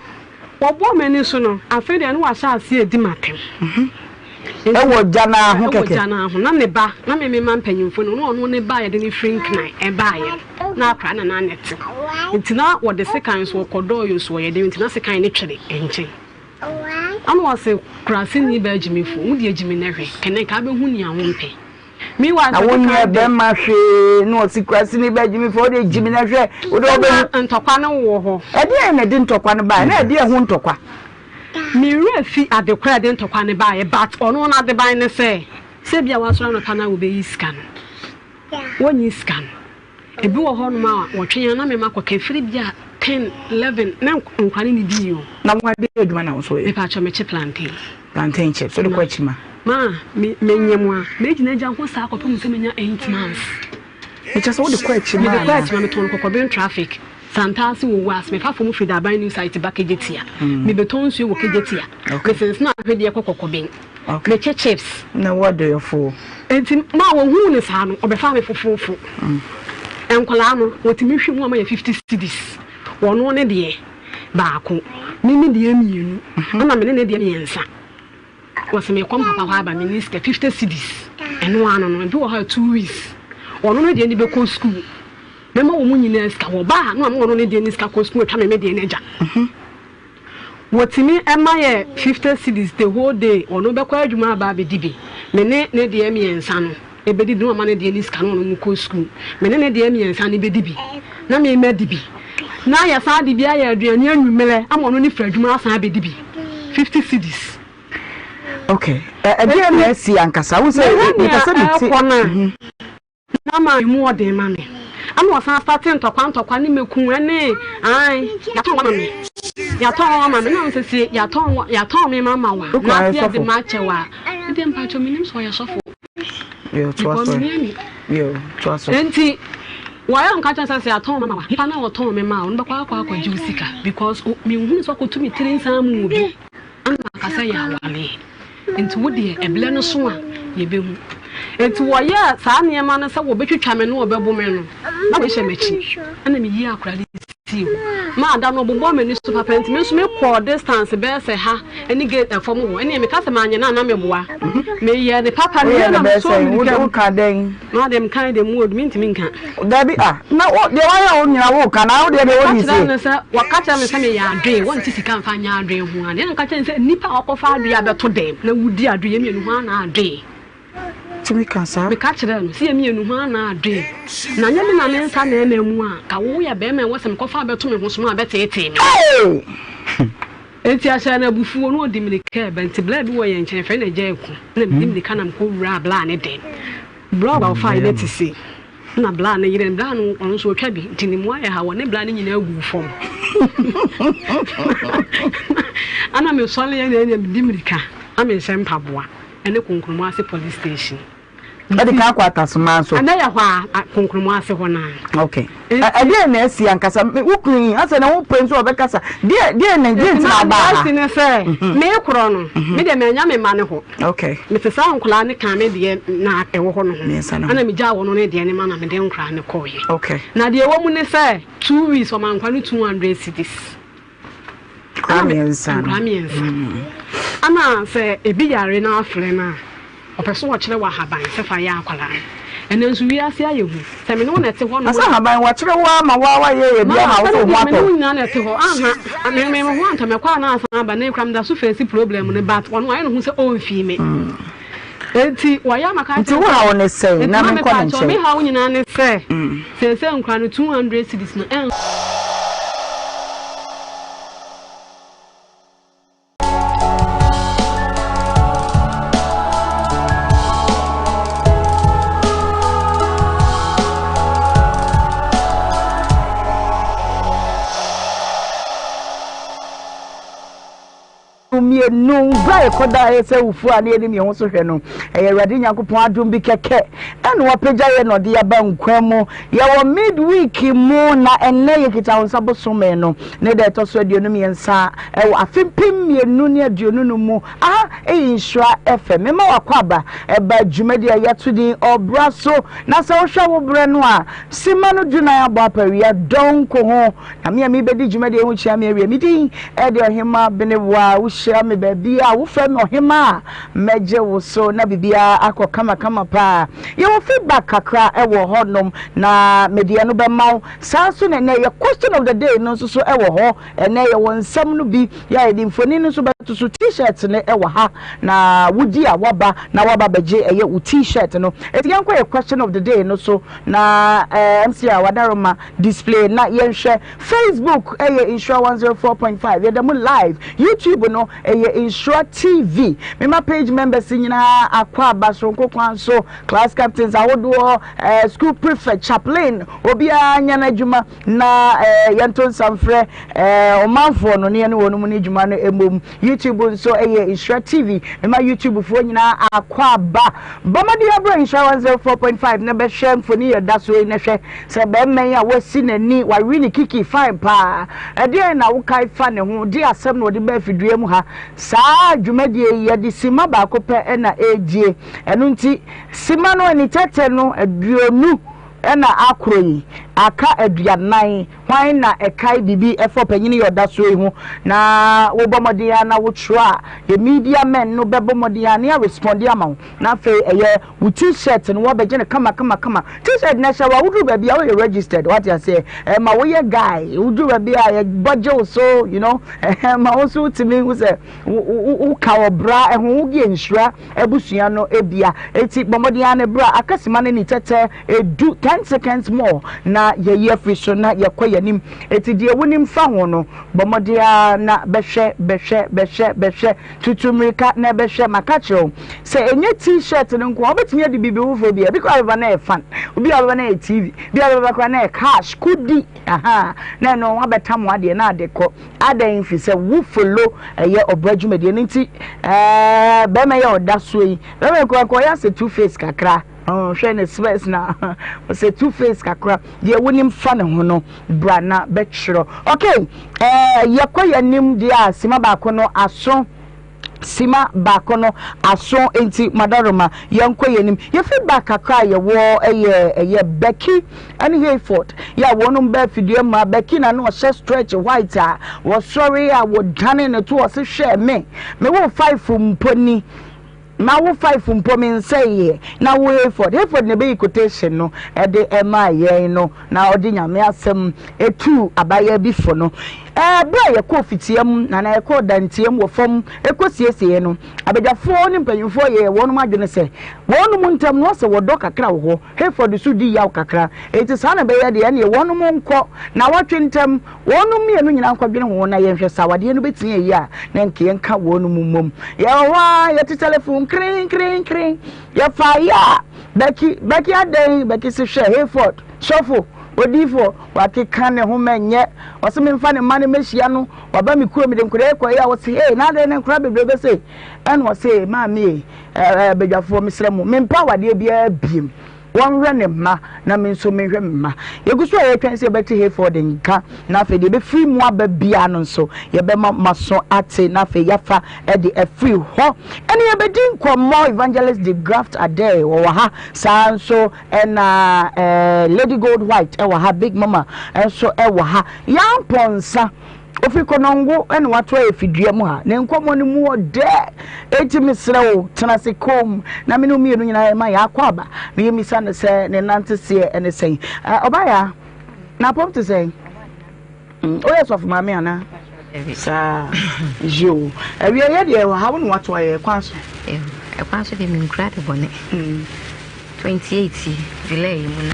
wɔbɔɔ m'ani so no, afei deɛ na wahyɛ aseɛ redi m'atɛm. Ɛwɔ gya no ara ho kɛkɛ. Ɛwɔ gya no ara ho. Na ne ba, na me mema mpanyimfoɔ no, na ɔno ne ba a yɛde no firi Nkran baeɛ no, na akwadaa no na na ɛte. Nti na wɔde sekan nso wɔkɔdɔɔ yɛ so wɔyɛ den nti na sekan no twere nkyɛn. Ɛna ɔse, Kuraseni baa gyimifoɔ, wo deɛ gyimi na hwɛ, kɛnɛ nka wobɛhu nea wompɛ. Meanwhile, Na wonyɛ bɛrima hwee na ɔsi kurase ni bɛgye mi fɛ ɔde gyi mi na hwɛ wode ɔbɛhu. Ɛna ntɔkwa no wɔ hɔ. Ɛdeɛn na ɛde ntɔkwa no baeɛ na ɛdeɛn ho ntɔkwa? Me werɛ fi ade korɔ a ɛde ntɔkwa no baeɛ but ɔno n'adeban ne sɛ, sɛ ebia wasɔre anɔpa no a wɔbɛyi sika no, wɔnyi sika no. Ebi wɔ hɔnom a wɔtwe a na mema kɔka ɛfiri bi a 10, 11 na nkwa no nnidii o. Na wo ade adwuma na wo nso yɛ? Mepakyɛw mekye plantain. Plantain chips wode kɔ akyi ma? Ma me menyɛ mu a megyina gya ho saa kɔpem sɛ menya 8 months. Mekyɛ sɛ wode kɔ akyi ma Mede kɔ akyi ma metɔn kɔkɔben traffic Santase wɔ Wuase mefa fam firi Daban new site ba Kejetia mebɛtɔn nsuo wɔ Kejetia mesensene ahwedeɛ kɔ kɔkɔben. Mekye chips. Na wo adɔyɛfoɔ. Enti ma wɔhuu no saa no, ɔbɛfaa me fofoofo. Nkwadaa no, wɔtumi hwe mu a mayɛ 50 cedis. Ɔno ne deɛ baako, me me deɛ mmienu, ɛna me ne ne deɛ mmiɛnsa. Wɔse mekɔ me papa hɔ aba, menni sika, 50 cedis. Ɛno ara no no, ebi wɔ hɔ a 2 weeks. Ɔno ne deɛ no bɛkɔ sukuu. Mɛma wɔn nyinaa sika. Wɔba a, na wɔama ɔno ne deɛ no sika kɔ sukuu, atwa me me deɛ no agya. Wɔtumi ma yɛ 50 cedis the whole day, ɔno bɛkɔ adwuma aba abɛdi bi, me ne ne deɛ mmiɛnsa no bɛdidi na wama ne deɛ ne sika na ɔno kɔ sukuu, me ne ne deɛ mmiɛnsa no bɛdi bi na me madi bi, na yɛsan de bi ayɛ aduane anwummerɛ ama ɔno ne firi adwuma asan abɛdi bi, 50 cedis. Okay. Ɛdeɛ na asi ankasa? Wo sɛ mepɛ sɛ mete. Ɛkɔ no a, na ma emu ɔden ma me. Ɛna ɔsan starte ntɔkwa ntɔkwa ne mɛku ɛne ae yɛatɔn ama me. Yɛatɔn ama me na mesɛ sie yɛatɔn yɛatɔn me ma ma wa. Na afei de ma kyɛ wa. Ɛdeɛ mpakyɛ menim sɛ ɔyɛ sɔfo. Yo, toa so. Yo, toa so. Enti wɔyɛ nka kyerɛ sɛ sɛ yɛatɔn ma wa. Nipa na ɔtɔn me ma wo no bɛkɔ akɔ akɔgye wo sika because menhunu sɛ ɔkɔtu me tiri nsa mu obi. Ana aka sɛ yɛ awareɛ nti wo deɛ ɛberɛ no so a yɛbɛhu. Nti wɔyɛɛ saa nneɛma no sɛ wɔbɛtwitwa me ne wɔbɛbo me no, na wɔhyɛ m'akyi ɛna meyii akwadaa no sii hɔ. Maa da no ɔbobɔɔ m'ani so papa nti me nso mekɔɔ distance bɛyɛ sɛ ha ne gate ɛfam hɔ. Ɛnneɛ meka sɛ manyɛ no a na meboa. Meyɛɛ ne papa no Woyɛ wie no na bɛyɛ mesɔɔ sɛn? mmirika mu. Woka dɛn? Maa deɛ mekae deɛ mu ɔdu mentumi nka. Dabi ah, na wo deɛ wayɛ wo nyina wo ka na wo deɛ deɛ wodi Meka kyerɛ sie. no sɛ wɔka kyerɛ me sɛ meyɛ adoe, wɔnte sika mfa nyɛ adoe ho ade. Ɛna meka kyerɛ no sɛ nnipa a wɔkɔfa adoe abɛto dɛm na wodi adoe, yɛn mmienu hwan na adoe? Tumi ka saa. Meka kyerɛɛ no sɛ yɛn mmienu hwan na adoe? Na nyɛ me na me nsa na ɛna mu a, ka wo woyɛ bɛrima a ɛwɔ sɛ mekɔfa abɛto me ho so ma abɛteetee me. Hey! Enti ɛhyɛɛ no abufuo na ɔde mmirika reba. Nti bla bi wɔ yɛn nkyɛn, yɛfrɛ no Agya Aku. Ɛna mede mmirika na mekɔwuraa bla no dɛm. Bla a ɔfaa yɛn ti sei. Ɛna bla no yere no, bla no ɔno nso ɔtwa bi, nti ne mu ayɛ ha, wɔne bla no nyinaa guu fam. Ɛna mesɔreeɛ na ɛnna mede mmirika na menhyɛ mpaboa ɛne Konkonomuase police station. Ɛde kan akɔ Atasoma nso. Ɛnɛ yɛ hɔ a, Konkonomuase hɔ no ara. Okay. Ɛdeɛn na asi ankasa? Wo kunu yi, asɛ ne ho pɛ nso ɔbɛkasa. Deɛ deɛ na deɛ nti na aba ha? Asi ne sɛ, mhm. me korɔ no, mhm. me deɛ manya me mma ne hɔ. Okay. Mete saa nkwadaa ne kan me deɛ na ɛwɔ hɔ no ho. Ɛna megyaa wɔn ne deɛ ne ma na mede nkwadaa ne kɔɔyɛ. Okay. Na deɛ ɛwɔ mu ne sɛ, 2 weeks ɔma nkwadaa no 200 cedis. Nkwadaa mmiɛnsa no. Nkwadaa mmiɛnsa. Ɛna sɛ ebi yare na afrɛ no a, ɔpɛ so ɔkyerɛ wɔ ahaban sɛ fa yɛ akwadaa no. Ɛnɛ nso wiase ayɛ hu. Sɛ me ne wo na ɛte hɔ nom. Na sɛ ahaban wɔkyerɛ wo ara ma wo ara wayɛ yɛ bi ama wo so wo ho atɔ. Me ne wo nyinaa na ɛte hɔ. Aha, me me ho antɔ mɛkɔ a na asan aba na ekura meda so face problem no but ɔno ayɛ ne ho sɛ ɔnfii me. Enti wɔyɛ ama ka Nti wo haw ne sɛn na menkɔ ne nkyɛn. Me haw nyinaa ne sɛ seesei nkwadaa no 200 cedis no ɛn. Mmienu, berɛ a yɛkɔdaeɛ sɛ awufoɔ a na yɛnim yɛn ho so hwɛ no, ɛyɛ Awurade Nyankopɔn adom bi kɛkɛ ɛna wapagya yɛn na ɔde yɛn aba nkwa mu. Yɛwɔ mid-week mu na ɛnnɛ yɛ Kitawonsa bosome no ne da ɛtɔ so 23 ɛwɔ afe 2025 mu. Aha ɛyɛ Nhyira FM. Mema w'akwaaba ɛba dwumadi a yɛato din Ɔbra So. Na sɛ wohwɛ wo berɛ no a, simma no dunan abɔ apawia dɔnko ho. Na me a merebɛdi dwumadie ho kyia me awie. Me din de Ɔhemmaa Benewa. Wohyia me baabi a wofrɛ me Ɔhemmaa a, mɛgye wo so na biribiara akɔ kamakama paa. Yɛwɔ feedback kakra wɔ hɔnom na mede ɛno bɛma wo. Saa nso na ɛnnɛ yɛ question of the day no nso so wɔ hɔ. Ɛnnɛ yɛwɔ nsɛm no bi yɛ a yɛde mfonin no nso bɛto so. T-shirt no wɔ ha na wodi a woaba na woaba bɛgye ɛyɛ wo T-shirt no. Enti yɛnkɔ yɛ question of the day no so na eh, MC a wadaroma Display na yɛnhwɛ. Facebook yɛ Nhyira 104.5 yɛda mu live. YouTube no ɛyɛ Nhyira TV. Mema page members nyinaa akwaaba soronko kwan so. Class captains ahodoɔ, eh, school prefect, chaplain, obiara nyɛ n'adwuma na eh, yɛnto nsa mfrɛ eh, ɔmanfoɔ no ne yɛne wɔn mu ne dwuma no mmom. YouTube nso yɛ Nhyira TV. Mema YouTube foɔ nyinaa akwaaba. Bɔ mmɔden ara bra Nhyira 104.5 na bɛhwɛ mfoni yɛ da so yi na hwɛ sɛ bɛrima yi a wasi n'ani, wawe ne kiki fine paa. Ɛdeɛn na wokae fa ne ho? Deɛ asɛm na ɔde baa afidua mu ha. Saa dwumadie yi yɛde simma baako pɛ na ɛredie. Ɛno nti simma no ani tɛtɛ no 20 na akoro yi, aka 40. Hwan na ɛkae biribi fa ɔpanyin yi a ɔda so yi ho? Na wobɔ mmɔden ara na wotwerɛ a, yɛn media men no bɛbɔ mmɔden ara na yɛaresponde ama wo. Na afei ɛyɛ wo T-shirt no, woabɛgye no kama kama kama. T-shirt no ɛhyɛ wo a, woduru baabi a woyɛ registered, wate aseɛ? Ɛma woyɛ guy, woduru baabi a yɛbɔ gye wo so, you know, ɛma wo nso wotumi hu sɛ woka ɔbra ho, woyɛ nhyira abusua no bia. Enti bɔ mmɔden ara na bra, akasima no ni tɛtɛ, edu, 10 seconds more na. na yɛyi afiri so na yɛkɔ yɛn anim. Enti deɛ wonim fa ho no, bɔ mmɔden ara na bɛhwɛ, bɛhwɛ, bɛhwɛ, bɛhwɛ, tutu mmirika na bɛhwɛ. Maka kyerɛ wo sɛ ɛnyɛ T-shirt no nko ara, wobɛtumi adi biribi foforɔ bi. Ebi koraa bɛba na ɛyɛ fan, obi a bɛba na ɛyɛ TV, bi a bɛba koraa na ɛyɛ cash, kudi, aha, na ɛno wabɛtam w'adeɛ na ade kɔ. Adɛn? Firi sɛ wo follow ɛyɛ ɔbra dwumadie no nti, ɛɛ, bɛrima yi a ɔda soɔ yi, bɛrima yi koraa ɔyɛ asɛ two face kakra. Oh, hwɛ ne spɛs na ɔsɛ two face kakra. Deɛ wonim fa ne ho no, bra na bɛtwerɛ. Okay, eh, yɛkɔ yɛnim deɛ a sima baako no aso. Sima baako no aso nti madaroma yɛnkɔ yɛnim. Yɛ feedback kakra a yɛwɔ ɛyɛ ɛyɛ Becky ɛne Hayford yɛ a wɔnom bɛ afidie ma Becky na na ɔhyɛ stretch white a wɔsɔre a wɔdane ne to ɔse hwɛ me me wo five mpo ni. Na wo five mpo me nsɛeɛ na wo Hayford Hayford na ɛbɛyi quotation no ɛde ɛmaa yɛn no na ɔde Nyame asɛm ɛtuu abayewa bi fo no. Ɛɛ berɛ a yɛkɔɔ fitiam na na yɛkɔɔ dantiam wɔ fam ɛkɔ siesieɛ no, abadwafoɔ ne mpanyinfoɔ yɛɛ wɔnom adwene sɛ wɔnom ntam no asɛ wɔdɔ kakra wɔ hɔ, Hayford nso di yaw kakra, enti saa na ɛbɛyɛ deɛ ɛneɛ wɔnom nkɔ naawɔtwe ntam. Wɔnom mmienu nyinaa nkɔdwene ho na yɛnhwɛ sɛ awadeɛ no bɛtumi ayi a, na nka yɛnka wɔnom mmom. Yɛwɔ hɔ ara, yɛte telefon kren-kren-kren. Yɛfaa yɛ a, Becky, Becky adɛn? Becky se hwɛ, Hayford, sɔfo, odiyifoɔ, wakeka ne ho mɛnyɛ. Ɔse memfa ne mma no mɛhyia no, waba me kurom, mede nkwadaa yi kɔeɛ a, ɔse hey, na adɛn na nkwadaa bebrebe sei? Ɛna ɔse, maame ei, ɛɛ, badwafoɔ, mesrɛ mo, mempɛ awadeɛ biara biem. Wɔnhwɛ ne mma na me nso menhwɛ me mma. Yɛgu so a yɛretwɛn sɛ yɛbɛte Hayford nka, na afei deɛ ɛbɛfiri mu aba biara no nso, yɛbɛma moaso ate, na afei yɛafa de afiri hɔ. Ɛne yɛbɛdi nkɔmmɔ, Evangelist De Graft Adair wɔwɔ ha, saa nso ɛna eh, Lady Gold White ɛwɔ ha, Big Mama nso ɛwɔ ha. Yɛampɔnsa. Ofi Konongo na wato ayɛ fidua mu ha. Ne nkɔmmɔ no mu ɔdɛ. Enti mesrɛ wo, tena ase komm na me ne wo mmienu nyinaa yɛma yɛn akwaaba na yɛmmisa no sɛ ne nanteseɛ ne sɛn. Ɔbayaa, n'apɔm te sɛn? Mm, woyɛ sɔfo maame anaa? Saa, yoo. Awieeɛ deɛ wɔ ha wo na wato ayɛ kwan so. Ɛkwan so deɛ menkura de bɔne. 28 July yi mu na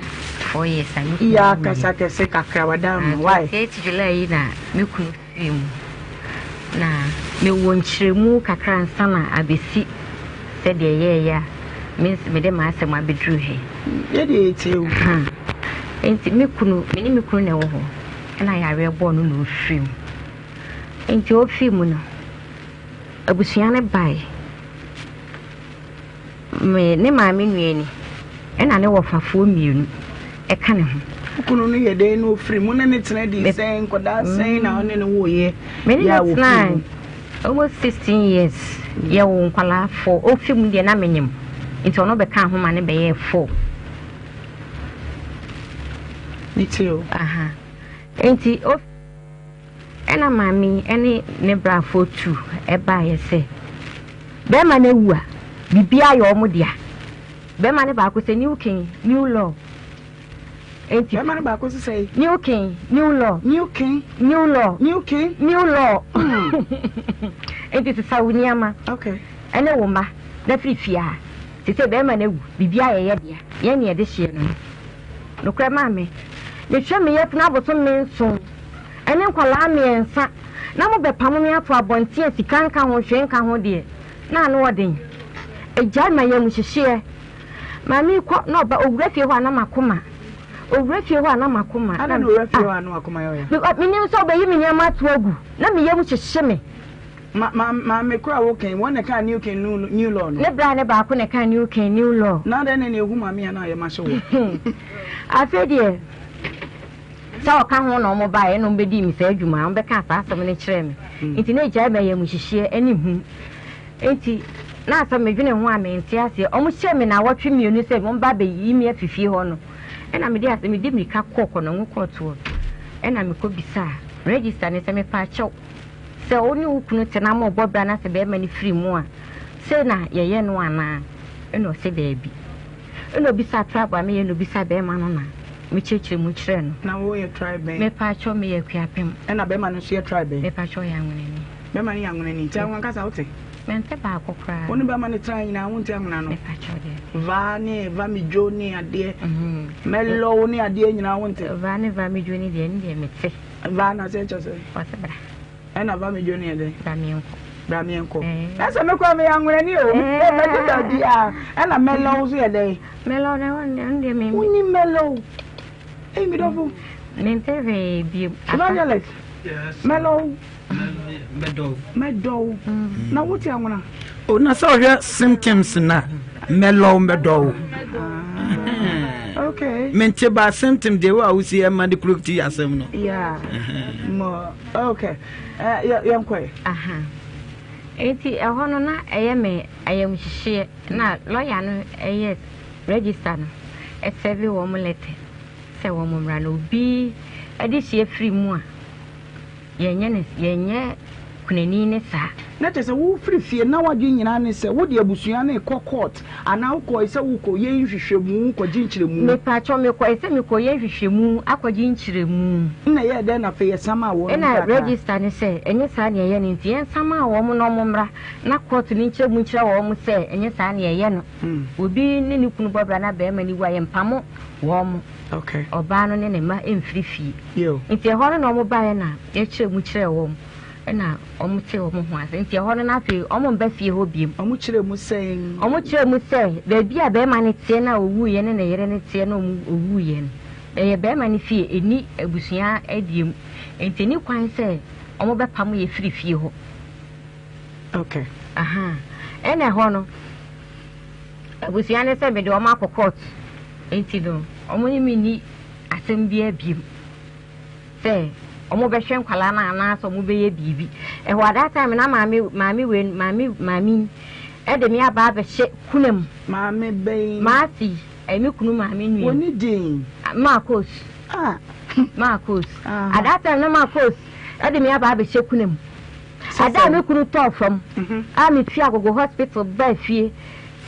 4 years a me kunu Iya kasa kɛse kakra wada mu why? 28 July yi na me kunu firi mu. Na mewɔ nkyerɛmu kakra ansa na abɛsi sɛdeɛ ɛyɛɛyɛ a me mede m'asɛm abɛduru ha yi. Yɛdeɛ yɛtie o. Nti me kunu, me ne me kunu na ɛwɔ hɔ ɛna yareɛ bɔɔ no na ɔfiri mu. Nti ɔfiri mu no, abusua no bae. Me ne maame nua ni, ɛna ne wɔfafoɔ mmienu ɛka ne ho. Wo kunu no yɛ dɛn na ɔfiri mu? Ne ne tena di sɛn? Nkwadaa sɛn na ɔne ne woeɛ? Me ne ne tena almost 16 years. Yɛwo nkwadaa four. Ɔfiri mu deɛ na menyim, nti ɔno bɛka ho ma ne bɛyɛɛ four. Ne ti o. Aha. Nti ɛna maame yi ne ne brafoɔ tu ɛbaeɛ sɛ bɛrima no awu a biribiara yɛ wɔn dea. Bɛrima no baako sɛ new king, new law. Enti bɛrima no baako sɛ sɛ new king, new law. New king, new law. New king, new law. Enti sesa wo nneɛma. Okay. Ɛne wo mma na firi fie ha. Te sɛ bɛrima no awu, biribiara yɛ yɛ dea. Yɛn ne yɛde hyeɛ no no. Nokorɛ maame, mehwɛ me yafunu abosome nson ɛne nkwadaa mmiɛnsa na mo bɛpamo me ato abɔnten a sika nka ho hwee nka ho deɛ, na ano ɔden. Agyae ma yamuhyehyeɛ. Maame yi kɔ na ɔba, owura fie hɔ a na makoma. Owura fie hɔ a na makoma. Adɛn na owura fie hɔ a na wakoma yɛ ɔya? Because menim sɛ ɔbɛyi me nneɛma ato agu na me yam hyehye me. Ma ma maame koro a wokan wɔn na ɛkaa new king new new law no. Ne bra ne baako na ɛkaa new king new law. Na adɛn na na ehu maame a na ayɛ ma hyɛ wɔ. Afei deɛ sɛ ɔka ho na wɔn baeɛ na wɔn bɛdii me saa adwuma wɔn bɛkaa saa asɛm no kyerɛɛ me nti na egyae ma yamuhyehyeɛ ne hu nti na asɛm medwene ho a mente aseɛ wɔn hyɛɛ me naawɔtwe mmienu sɛ wɔn ba abɛyi me afi fie hɔ no ɛna mede asɛm mede mirika kɔɔ kɔnɔngo kɔɔtoɔ ɛna mekɔ bisaa register ne sɛ mepɛ akyɛw Sɛ wo ne wo kunu te na mobɔ bra na sɛ bɛrima no firi mu a, sei na yɛyɛ no anaa? Ɛna ɔse daabi. Ɛna ɔbisaa tribe a meyɛ na ɔbisaa bɛrima no na mekyerɛkyerɛ mu kyerɛɛ no. Na wo yɛ tribe bɛn? Mepaakyɛw meyɛ Akuapem. Ɛna bɛrima no nso yɛ tribe bɛn? Mepaakyɛw ɔyɛ Anwenani. Bɛma no yɛ anwonani. Nti anwona kasa wote? Mente baako koraa. Wo ne bɛma no tena nyinaa wonte anwona no? Mepakyɛw deɛ. Va ne va midwo ne adeɛ. Mɛlɔw ne adeɛ nyinaa wonte? Va ne va midwo ne deɛ ne deɛ mete. Va na sɛ kyɛ sɛ? Ɔse bra. Ɛna va midwo ne yɛ dɛn? Bra meɛnkɔ. Bra meɛnkɔ. Na sɛ me koraa meyɛ anwonani o. Mɛte baabi a ɛna mɛlɔw nso yɛ dɛn? Mɛlɔw na ɛno deɛ me. Wonni mɛlɔw. Ei me dɔfo. Mente hwee bio. Evangelist. Yes. Mɛlɔw. Mɛdɔw. Mɛdɔw. Na wote anwona. O na sɛ ɔhwɛ symptoms na mɛlɔw mɛdɔw. Ah, okay. Mente ba symptom deɛ wo a wosi ɛma de kuro ti asɛm no. Yeah. Mo okay. Eh, yɛnkɔ ɛ. Aha. Enti ɛhɔ no na ɛyɛ me ayamhyehyeɛ na lɔya no ɛyɛ register no ɛsɛve wɔn lɛtɛ sɛ wɔn mmra na obi de hyia firi mu a yɛnyɛ no yɛnyɛ kunani ne saa. Na kyerɛ sɛ wofiri fie na w'adwene nyinaa ne sɛ wode abusua no rekɔ court anaa wokɔe sɛ wokɔyɛ nhwehwɛmu kɔgye nkyerɛmu? Mepakyɛw mekɔe sɛ mekɔyɛ nhwehwɛmu akɔgye nkyerɛmu. Nna ɛyɛɛ dɛn na afei yɛsamaa wɔn Ɛna nkrataa? register no sɛ ɛnyɛ saa na yɛyɛ no nti yɛnsamaa wɔn na wɔmmra na court no nkyerɛ mu nkyerɛ wɔn sɛ ɛnyɛ saa na yɛyɛ no. Obi ne ne kunu bɔ bra na barima no wu a yɛmpamo wɔn. Ɔbaa no ne ne mma mfiri fie. Nti ɛhɔ no na wɔn baeɛ na yɛkyerɛ mu kyerɛɛ wɔn ɛna wɔn tee wɔn ho ase. Nti ɛhɔ no na afei wɔn mba fie hɔ biom. Wɔn kyerɛɛ mu sɛn? Wɔn kyerɛɛ mu sɛ baabi a barima no teɛ na ɔwuiɛ ne ne yere no teɛ na wɔn ɔwuiɛ no, ɛyɛ barima no fie, ɛnni abusua deɛ mu. Nti ɛnni kwan sɛ wɔbɛpamo yɛ firi fie hɔ. Okay. Aha. Ɛna ɛhɔ no, abusua no sɛ mede wɔn akɔ court. Nti no, wɔn ne me nni asɛm biara biom sɛ wɔn bɛhwɛ nkwadaa no anaasɛ wɔn bɛyɛ biribi. Ɛhɔ at that time na maame maame wei maame maame yi ɛde me aba abɛhyɛ kuna mu. Maame bɛn? Maasi, ɛyɛ me kunu maame nua. Wɔn din? Marcos. Ah. Marcos. At that time na Marcos ɛde me aba abɛhyɛ kuna mu. Ada a me kunu tɔɔ fam a mifii Agogo Hospital baa fie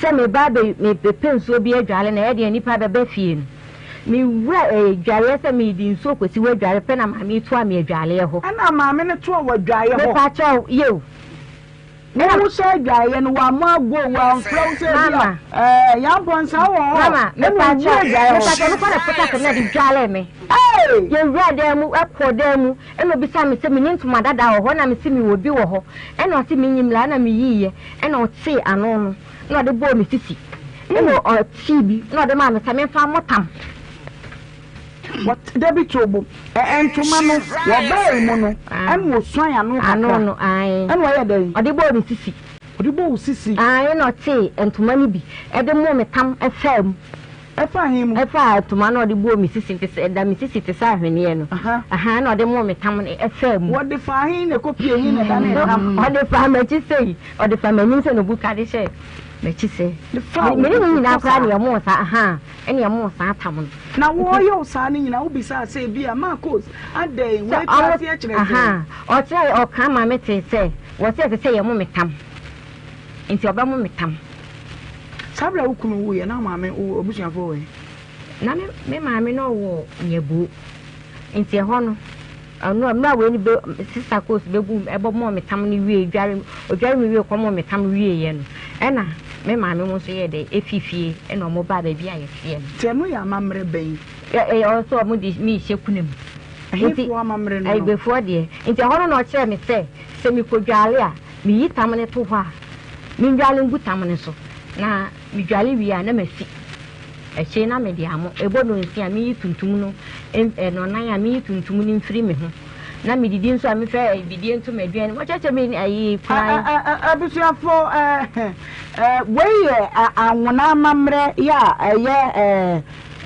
sɛ mereba abɛpɛ nsuo bi adware na ɛyɛ deɛ nnipa bɛba fie no, mewura adwareɛ sɛ merede nsuo kɔsi hɔ adware pɛ na maame yi toa me adwareɛ hɔ. Ɛna maame no toa wo adwaeɛ hɔ? Mepakyɛw, yiw. Wo wo sɛ adwaeɛ no wammɔ ago, wamfrɛ wo sɛ ebi a ɛɛ Yampɔnsa wɔ hɔ. Mama, mepakyɛw, mepakyɛw, mekɔ na pota fam na de dware me. Yɛwura dan mu, ɛkɔɔ dan mu. Ɛna obisaa me sɛ menni ntoma dada wɔ hɔ, ɛna mese mewɔ bi wɔ hɔ, ɛna ɔse menyi mmra, ɛna meyiiɛ, ɛna ɔtee ano no, ɛna ɔde bɔɔ me sisi, ɛna ɔtee bi, ɛna ɔde maa me sɛ memfa mmɔ tam. Wɔt dabi to bo. Ɛ ntoma no, wɔbaa mu no, ɛna ɔsuan ano kakra. Ano no, ae. Ɛna ɔyɛɛ dɛn? Ɔde bɔɔ me sisi. Ɔde bɔɔ wo sisi? Ae, ɛna ɔtee ntoma no bi de moo me tam faa mu. Ɛfaa he mu? Ɛfaa ntoma no a ɔde bɔɔ me sisi te sɛ, ɛda me sisi te sɛ ahweneɛ no. Ahaa, ɛna ɔde moo me tam no, ɛfaa mu. Wɔde faa he na ɛkɔpie he na ɛdanee tam? Ɔde faa m'akyi sei, ɔde faa m'anim sɛ na ɔbu ka de hyɛɛ m'akyi sɛ. De faa wo Me ne ne nyinaa koko koraa saa? ne ɛmoo saa, ahaa, ɛne ɛmoo saa tam no. Na wɔɔyɛ wo saa no nyinaa, wobisaa sɛ ebia, Marcos, adɛn, Sɛ wei te ɔmo, aseɛ kyerɛ sɛn? ahaa, ɔkyerɛɛ, ɔka maa metee sɛ, wɔse ɛsɛ sɛ yɛmo me tam, nti ɔbɛmo me tam. Saa bere a wo kunu wuiɛ na wo maame wo abusuafoɔ wɔ he? Na me me maame na ɔwɔ Nyabuu nti ɛhɔ no ɔno mmerɛ a wei no bɛ sista Kos bɛgu ɛbɔ mɔɔ me tam no wie dware ɔdware me wie kɔmɔɔ me tam wieɛ no ɛna me maame mo nso yɛɛ dɛ ɛfii fie ɛna ɔmo baa baabi a yɛteɛ no. Nti ɛno yɛ amammerɛ bɛn? Ɛ ɛ ɔno nso ɔmo de me rehyɛ kuna mu. Nti Ɛhefoɔ amammerɛ no no? Ayigbefoɔ deɛ. Nti ɛhɔ no na ɔkyerɛɛ me sɛ sɛ mekɔdware a meyi tam no to hɔ a Mendwale ngu tam no so, na medwale wie a na masi akyire na mede amo. Ɛbɔ nnɔnsia a, meyi tuntum no, nnɔnnan a, meyi tuntum no mfiri me ho. Na medidi nso a, mefa bidie nto m'aduane mu. Wɔkyerɛkyerɛ me ayi kwan. Abusuafo, wei yɛ anwona amammerɛ yɛ a ɛyɛ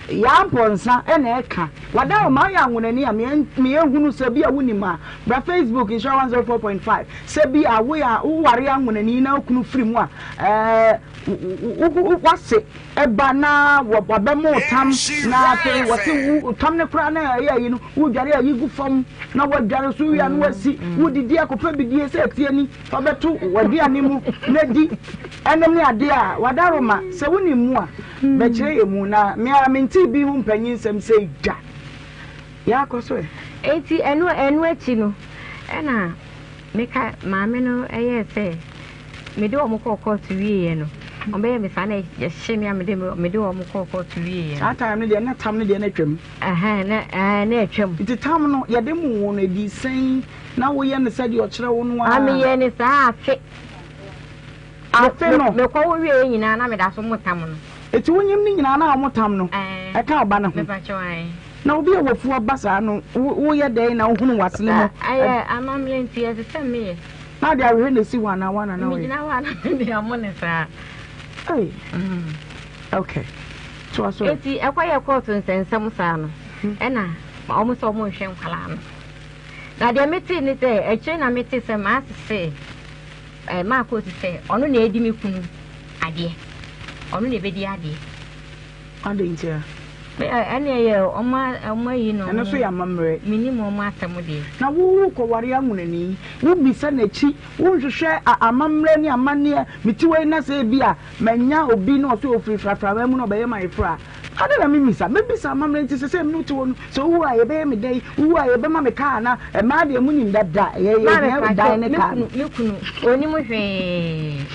Yaa Mpɔnsa na ɛka. Wada wo ma woyɛ anwonani a meɛhunu sɛ bi a wonim a, bra Facebook Nhyira 104.5. Sɛ bi a woyɛ a woware anwonani na wo kunu firi mu a, ɛɛ w'ase ba na wabɛmo wo tam na afei wɔse wo tam no koraa na ɛyɛ ayi no wodware ayi gu fam na wadware so wia na wasi wodidi akɔpɛ bidie sɛ atie ni fa bɛto w'aduane mu na di ɛnom ne adeɛ a wadaroma sɛ wonim mu a bɛkyerɛ yɛ mu na me ara mentee bi ho mpanyin nsɛm sɛ da yɛakɔ so ɛ. Enti ɛno ɛno akyi no ɛna. Meka maame no ɛyɛɛ sɛ mede wɔn kɔɔ kɔɔto wieeɛ no, wɔbɛyɛ me saa na yɛhye me a mede mede wɔn kɔɔ kɔɔto wieeɛ no. Saa time no deɛ na tam no deɛ na atwam. Ɛhɛn na ɛɛ na atwam. Nti tam no yɛde mo wo no ɛdii sɛn na woyɛ no sɛdeɛ ɔkyerɛ wo no ara? Meyɛɛ no saa afe. Afe no. Mekɔ wo wieeɛ nyinaa na meda so mo tam no. Eti wonyim ne nyinaa na wɔn tam no ɛka ɔba no ho? Mepakyɛw ae. Na obi a wafu aba saa no, woyɛ dɛn na wohunu w'asene mu? Ɛyɛ amammerɛ nti ɛsɛ sɛ meyɛ. Na ade ahwehwɛ na esi hɔ anaa woana na woyɛ? Megyina hɔ a na mede amo ne saa. Ei. Okay. Toa so. Eti ɛkɔyɛ kɔɔto nsɛnsɛm saa no, ɛna wɔn sɛ wɔn nhwɛ nkwadaa no. Na deɛ metee ne sɛ, akyire na metee sɛ maasese ɛɛ maakoosi sɛ ɔno na edi me kunu adeɛ. Ɔno na ebedi adeɛ. Adɛn ntia? Ɛne ɛyɛ ɔmo ɔmo ayi na ɔmo. Ɛno nso yɛ amammerɛ. Menim ɔmo asɛm deɛ. Na wo wokɔware anwonani, wobisa n'akyi, wonhwehwɛ amammerɛ ne amanneɛ, mete wei na sɛ ebi a manya obi na ɔsɛ ofiri frafrawa mu na ɔbɛyɛ m'ayeforɔ a, adɛn na memmisa? Mɛbisa amammerɛ nti sɛ sɛ me ne wo te hɔ no, sɛ wowu a yɛbɛyɛ me dɛn? Wowu a yɛbɛma me kaa anaa? Mmaa deɛ monim dada, yɛhia dan ne kaa no. Me kunu, ɔnim hwee.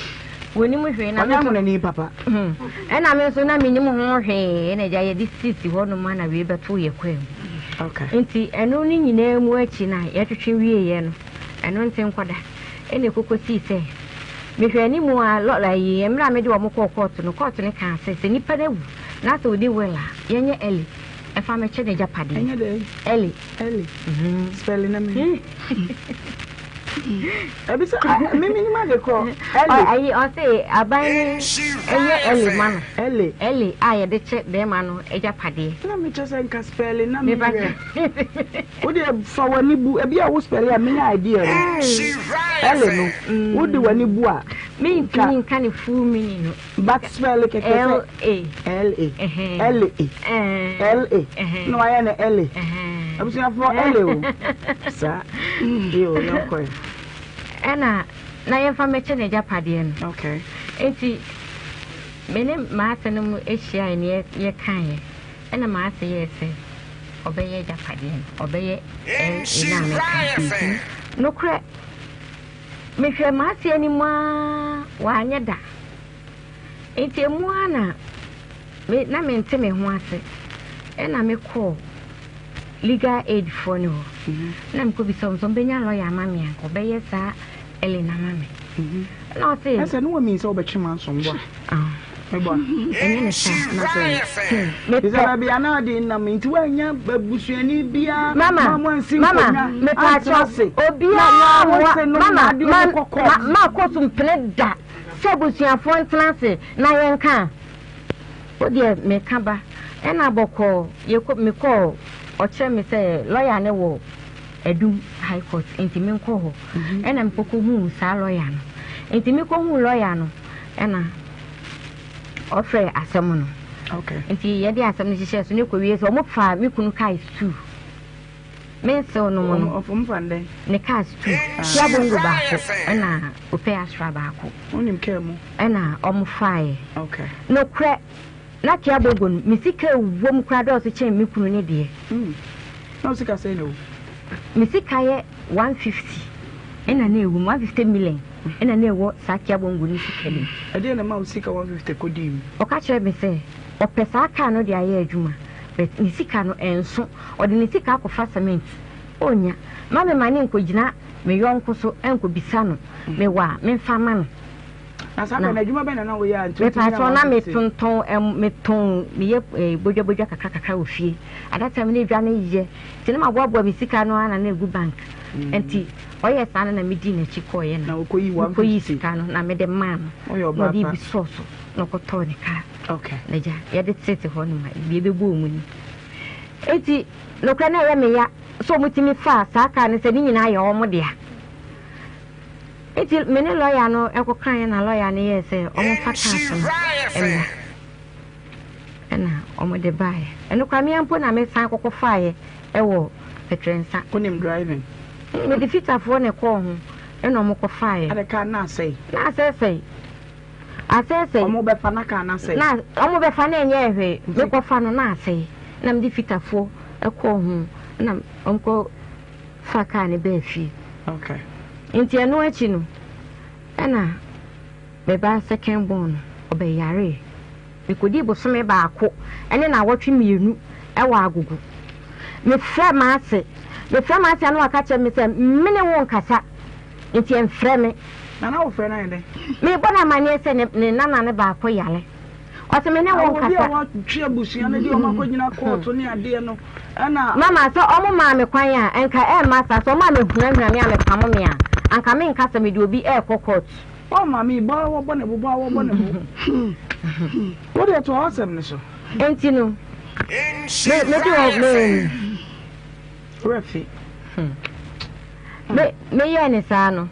Wɔnim hwee na Ɔnyɛ ahonani papa. Ɛna me nso na menim ho hwee ɛna agya yɛde sisi hɔ nom na wei bɛto yɛ kwaa mu. Okay. Nti ɛno ne nyinaa mu akyi na yɛtwetwe wieeɛ no ɛno nte nkɔda ɛna ɛkɔkɔ sii sɛ mehwɛ anim a lɔla yi mmerɛ a mede wɔn kɔɔ kɔɔto no kɔɔto no kaa sɛ sɛ nipa no awu na sɛ ɔdi will a yɛnyɛ early ɛfa mɛkyɛ n'agyapadeɛ. Ɛnyɛ dɛ. Early. Early. Spelling na me. Ebi sɛ mimi ni ma de kɔ ɛle. Ayi ɔse aban no ɛyɛ ɛle ma no. Ɛle. Ɛle a yɛde kyɛ bɛrima no agyapadeɛ. Na mi kyɛ sɛ nka spɛle na mi yɛ. Wo deɛ fa w'ani bu ebi a wo spɛle a menya idea no. Ɛle no wo de w'ani bu a. Mi ntumi nka ne full meaning no. But spell kɛkɛ sɛ L A. L A. L A. L A. Na wayɛ no L A. Abusuafoɔ L A o. Saa. Yo, yɛnkɔ ɛ. Ɛna na yɛmfa mmɛkyɛ n'agyapadeɛ no. Okay. Nti me ne m'ase no mu hyiae ne yɛkaeɛ. Ɛna m'ase yɛɛ sɛ ɔbɛyɛ agyapadeɛ no, ɔbɛyɛ L A no a meka no. Nokorɛ. Mehwɛɛ m'ase anim ara, wanyɛ da. Enti emu ara na me na mente me ho ase. Ɛna mekɔɔ legal aid foɔ no hɔ. Mhm. Na mekɔbisa wɔn sɛ wɔbɛnya lɔya ama me a, ɔbɛyɛ saa Ellen ama me. Mhm. Ɛna ɔse. Ɛsɛ ne wɔ mi sɛ wobɛtwe mansom boa. Ah. Meboa. Ɛnyɛ ne saa. Na sɛ. Mepɛ. Sɛ baabi a na ɔde nam nti woannya abusuani biara Mama, ma moansi mama, nkonnwa mepaakyɛw, antena ase obiara na wo mmoa, se nom mama, na ade ma, ɔmo kɔ ma, court. makɔ so mpene da sɛ abusuafoɔ ntena ase na yɛnka a, wo deɛ meka ba. Ɛna bɔkɔɔ, yɛkɔ, mekɔɔ, ɔkyerɛ me sɛ lɔya no wɔ Adum High Court nti menkɔ hɔ. Ɛna mekɔkɔhuu saa lɔya no. Nti mekɔhuu lɔya no, ɛna ɔfrɛɛ asɛm no. Nti yɛde asɛm no hyehyɛɛ so ne kɔwie sɛ ɔmo faa me kunu kaa stew. Me nsew no mu no, ne kaa stew. Tia bongo baako ɛna opɛ asra baako. Ɛna ɔmo faeɛ. Nokorɛ na Kia bongo no me sika ɛwɔ mu koraa dɔɔso kyɛn me kunu ne deɛ. Na wo sika sɛn na ɛwɔ mu? Me sika yɛ 150 ɛna na ɛwɔ mu, 150 million ɛna na ɛwɔ saa Kia Bongo no sika no mu. Ɛdeɛn na ɛma wo sika 150 kɔdii mu? Ɔka kyerɛɛ me sɛ ɔpɛ saa kaa no de ayɛ adwuma but ne sika no ɛnso, ɔde ne sika akɔfa cement ɔnnya. Ma me ma no nkɔgyina me yɔnko so nkɔbisa no mewɔ a memfa ma no. Na saa bere no adwuma bɛn na na woyɛ a nti wotumi nya Mepatwɔ na 150? metontɔn ɛm metɔn meyɛ eh, bodwa bodwa kakra kakra wɔ fie. At that time na edwa no yɛ nti na maboaboa me sika no ara na na egu bank. Nti ɔyɛɛ saa no na medii n'akyi kɔeɛ na Na wokɔyii mekɔyii 150? sika no na mede maa no Woyɛ na ɔbaa ɔde pa. bi sɔɔ so na ɔkɔtɔɔ ne kaa. Okay. Na gya yɛde tete hɔ no ma deɛ ɛbɛbɔɔ mu ni. Nti nokorɛ na ɛyɛ me ya sɛ wɔtumi faa saa kaa no sɛ ne nyinaa yɛ wɔn dea. Enti me ne lɔya no kɔkaeɛ na lɔya no yɛɛ sɛ wɔmfa cars no mmra. Ɛna wɔde baeɛ. Ɛno koraa me ara mpo na mesan kɔkɔfaeɛ wɔ Pɛtrɛnsa. Wonim driving? Mede fitafoɔ na ɛkɔɔ ho ɛna wɔkɔfaeɛ. Ɛna car no asɛe? Na asɛesɛe. Asɛesɛe. Wɔbɛfa na car no asɛe? Na wɔbɛfa na ɛnyɛɛ hwee. Mekɔfa no na asɛe. Na mede fitafoɔ kɔɔ ho na wɔkɔ fa kaa no baa fie. Okay. Nti ɛno akyi no, ɛna me ba second born no, ɔbɛyaree. Mekodii bosome baako ne naawɔtwe mmienu wɔ Agogo. Mefrɛɛ m'ase, mefrɛ m'ase a na waka kyerɛ me sɛ me ne wo nkasa nti ɛmfrɛ me. Na na wofrɛ no ayɛ dɛn? Mebɔ no amanneɛ sɛ ne ne nana no baako yare. Ɔse me ne wo Obi a nkasa. watwe abusua no de wɔn akɔgyina kɔɔto ne adeɛ no ɛna. Mama, sɛ ɔmo maa me kwan a, nka ɛmma saa. Sɛ ɔmo ammɛhunahuna me ammɛpamo me a, anka menka sɛ mede obi ɛɛkɔ kɔɔto. Oh maame yi bɔ a wɔbɔ ne bo bɔ a wɔbɔ ne bo wo deɛ toa w'asɛm no so. Enti no me me de wɔ me. Werɛ fi. Me me yɛɛ ne saa no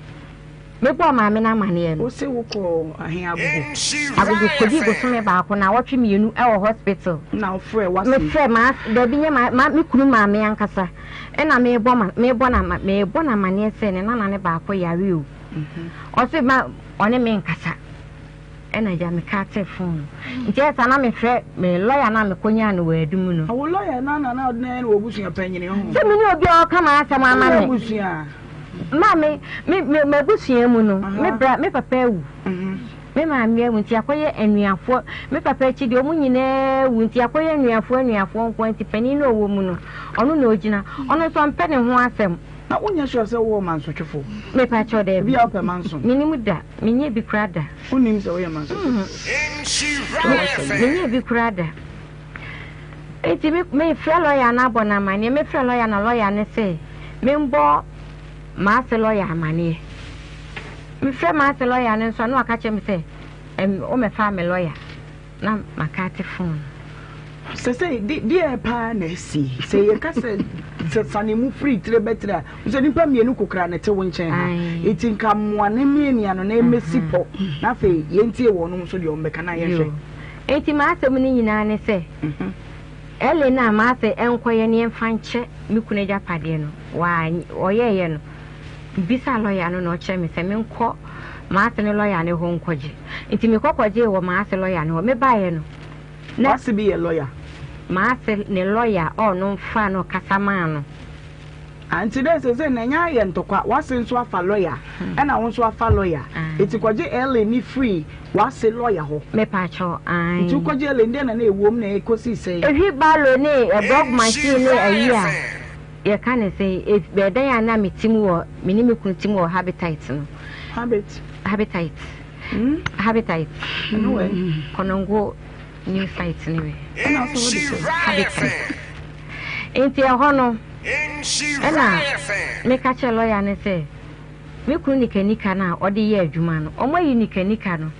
me bɔɔ maame no amaneɛ no. Wo se wo kɔɔ ahe agogo. Agogo kɔdii bosome baako naawɔtwe mmienu ɛwɔ hospital. Na wo frɛ w'ase. Me frɛ maa dabi nyɛ ma ma me kunu maame ankasa ɛna me bɔ ma me bɔ na me bɔ no amaneɛ sɛ ne nana no baako yare o. Ɔse ma ɔne me nkasa ɛna agya me kaa tee phone no nti ɛyɛ saa na me frɛ me lawyer no a me kɔ nyaa no wɔ adum no. Wo lawyer no na na ɔde no wɔ abusua panyini ho. Sɛ me ne obi a ɔka m'asɛm ama me. Abusua. Ma me me me m'abusua mu no me bra me papa awu. Me maame awu nti akɔyɛ anuafoɔ me papa akyi deɛ ɔmo nyinaa awu nti akɔyɛ anuafoɔ anuafoɔ nko nti panin no ɔwɔ mu no ɔno na ɔgyina ɔno nso ɔmpɛ ne ho asɛm. Na wonyɛ sure sɛ wowɔ mansotwefo? Mepakyɛw, dabi. Ebia wopɛ manso. Minnim da. Menyɛɛ bi koraa da. Wonnim sɛ woyɛ mansotwefo? Menyɛɛ bi koraa da. Enti me mefrɛ lɔya no abɔ no amanneɛ. Mefrɛ lɔya na lɔya no se membɔ m'ase lɔya amanneɛ. Mefrɛ m'ase lɔya no nso a na waka kyerɛ me sɛ wommɛfaa me lɔya. Na maka ate phone no. Sɛsɛi de deɛ paa na asi sɛ yɛka sɛ sɛ sane mu firi tire bɛtire a sɛ nipa mmienu kokora ne te wo nkyɛn ha nti nka mmoa ne mmienia no na ɛmɛsi pɔ na afei yɛntie wɔn nso deɛ wɔn bɛka na yɛhwɛ. Nti m'asɛm no nyinaa ne sɛ Ellen a m'ase nkɔyɛ ne yɛmfa nkyɛ me kunu agyapadeɛ no waa ɔyɛɛyɛ no Mebisaa lɔya no na ɔkyerɛɛ me sɛ menkɔ m'ase ne lɔya no hɔ nkɔgye. Nti mekɔ kɔgyee wɔ m'ase lɔya no hɔ. Mebaeɛ no, na. W'ase bi yɛ lɔya? M'ase ne lɔya a ɔno mfaa no kasa maa no. Ah, nti dɛ seesei no ɛnyɛ ayɛ ntɔkwa, w'ase nso afa lɔya, ɛna wo nso afa lɔya. Nti kɔgye Ellen no firi w'ase lɔya hɔ. Mepaakyɛw, ae. Nti wokɔgye Ellen, dɛn na na ɛwom na ɛkɔsii sɛn? Wheelbarrow ne block machine ne ayi a. Yɛka no sɛn? Ef ɛdan a na mete mu wɔ, me ne me kunu te mu wɔ Habitat no. Habit? Habitat. Hmm? Habitat. Ɛno wɛ? Konongo new site no wɛ. Ɛna ɔsɛ wode sɛ? Habitat. Nti ɛhɔ no, ɛna meka kyerɛ lɔya no sɛ, me kunu nikanika no a ɔde yɛ adwuma no, wɔayi nikanika no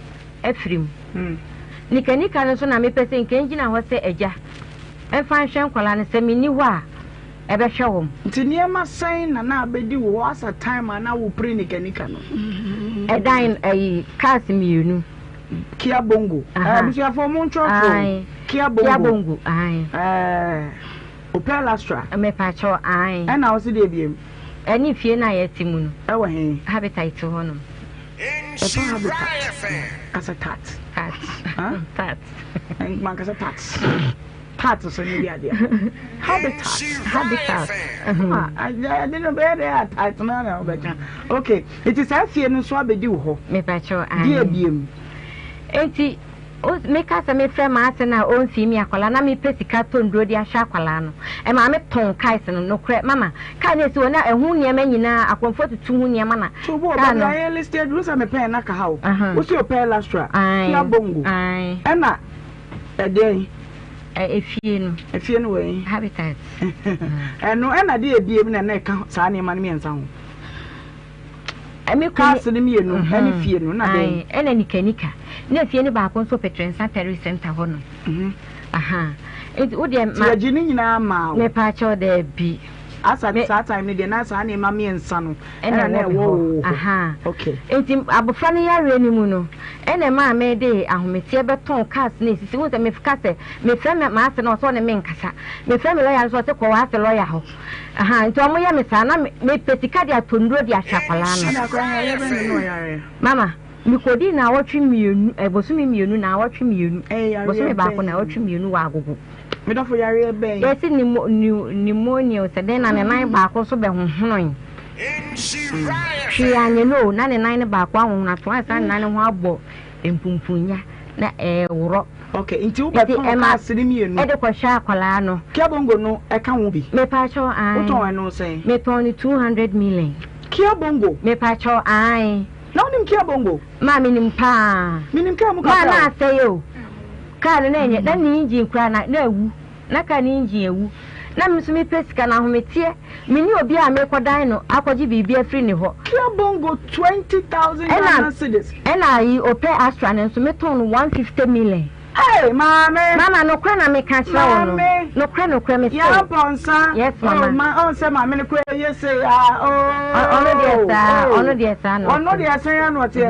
afiri mu. Hmm. Nikanika no nso na mepɛ sɛ nka ngyina hɔ sɛ agya. Mfa nhwɛ nkwadaa no, sɛ menni hɔ a, ɛbɛhwɛ wɔn. Nti nneɛma sɛn na na abɛdi wo hɔ asa time a na wo pere nika nika no? Ɛdan ayi cars mmienu. Kia Bongo. Abusuafoɔ mo ntwerɛtwerɛ. Kia Bongo. Kia Bongo ae. Ɛɛ Opel Astra. Mepakyɛw ae. Ɛna wo se deɛ biem? Ɛne fie no a yɛte mu no. Ɛwɔ he? Habitat hɔ nom. Ɛfa habitat. Kasa tat. Tat. Tat. Mankasa tat. Tat so ne bi adeɛ. Habitat. Habitat. Ade no bɛyɛ dɛ a tat no na wobɛka. Okay. Nti saa fie no nso abɛdi wo hɔ. Mepakyɛw ae. Deɛ biem? Nti meka sɛ mefrɛ m'ase no a ɔmfii me akwadaa na mepɛ sika tɔ nnuro de ahwɛ akwadaa no. Ɛmaa me tɔn cars no. Nokorɛ mama car no esi hɔ na ɛho nneɛma nyinaa akɔmfoɔ tutu ho nneɛma na So bo car baabi no. a yɛ listed wo sɛ mepɛn na ka ha o. Aha. Wo si Opel Astra, Ae. Kia Bongo. Ae. Ɛna ɛdeɛn? Ɛ efie no. Efie no wɔ he? Habitat. Ɛno ɛna deɛ ebiem na na ɛka saa nneɛma no mmiɛnsa ho. Me kunu Cars no mmienu ɛne fie no na dɛn? Ae, ɛna nika nika. Na efie no baako nso Petrɛnsa Terrace Center hɔ nom. Aha. Nti wo deɛ ma. Ti yɛgye ne nyinaa maa wo. Mepaakyɛw daabi. Asa saa time no deɛ na saa nneɛma mmiɛnsa no ɛna na ɛwɔ wo hɔ. Aha. Okay. Nti abofra no yareɛ no mu no ɛna ɛmaa me de ahometeɛ bɛtɔn cars no esisi. Wohu sɛ meka sɛ mefrɛ me m'ase no ɔsɛ ɔne me nkasa. Mefrɛ me lɔya no nso ɔsɛ kɔ w'ase lɔya hɔ. Ahaa nti ɔmo yɛ me saa na me pɛ sika de atɔ nnuro de ahwɛ akwadaa no. Ɛna akwadaa no yareɛ bɛn na na ɔyareɛ? Mama, me kɔdii naawɔtwe mmienu, eh, bosome mmienu, naawɔtwe mmienu. Ɛyɛ yareɛ Bosome baako bɛn? naawɔtwe mmienu wɔ agogo. Me dɔfo yareɛ bɛn? Yɛsi pneumonia o sɛ dɛn na ne nan baako nso bɛhohonoe. Hwee anyɛ no o, na ne nan no baako ahonhono ato ansa ne nan no ho abɔ mpumpunya na ɛreworɔ. Okay, nti wobɛtɔn cars no mmienu. Ɛde kɔhwɛ akwadaa no. Kia Bongo no ɛka ho bi? Mepakyɛw, ae. Wotɔn ɛno sɛn? Metɔn no 200 million. Kia Bongo? Mepakyɛw, ae. Na wonim Kia Bongo? Maa menim paa. Menim kaa mu kakra o. Maa na asɛe o. Kaa no na ɛnyɛ, na ne engine koraa na na awu. Na kaa no engine awu. Na me nso mepɛ sika no ahometeɛ. Menni obi a merekɔdan no akɔgye biribi afiri ne hɔ. Kia Bongo 20,000 Ghana cedis. Ɛna ayi Opel Astra no nso metɔn no 150 million. Hey maame. Mama nokorɛ na meka kyerɛ wo no. Maame. Nokorɛ nokorɛ me se. Yaa Pɔnsa. Yes mama. Oh ma ɔn sɛ maame no kura yɛ se ah oh. Ɔno deɛ saa ɔno deɛ saa na ɔteɛ. Ɔno deɛ sɛn ya na ɔteɛ.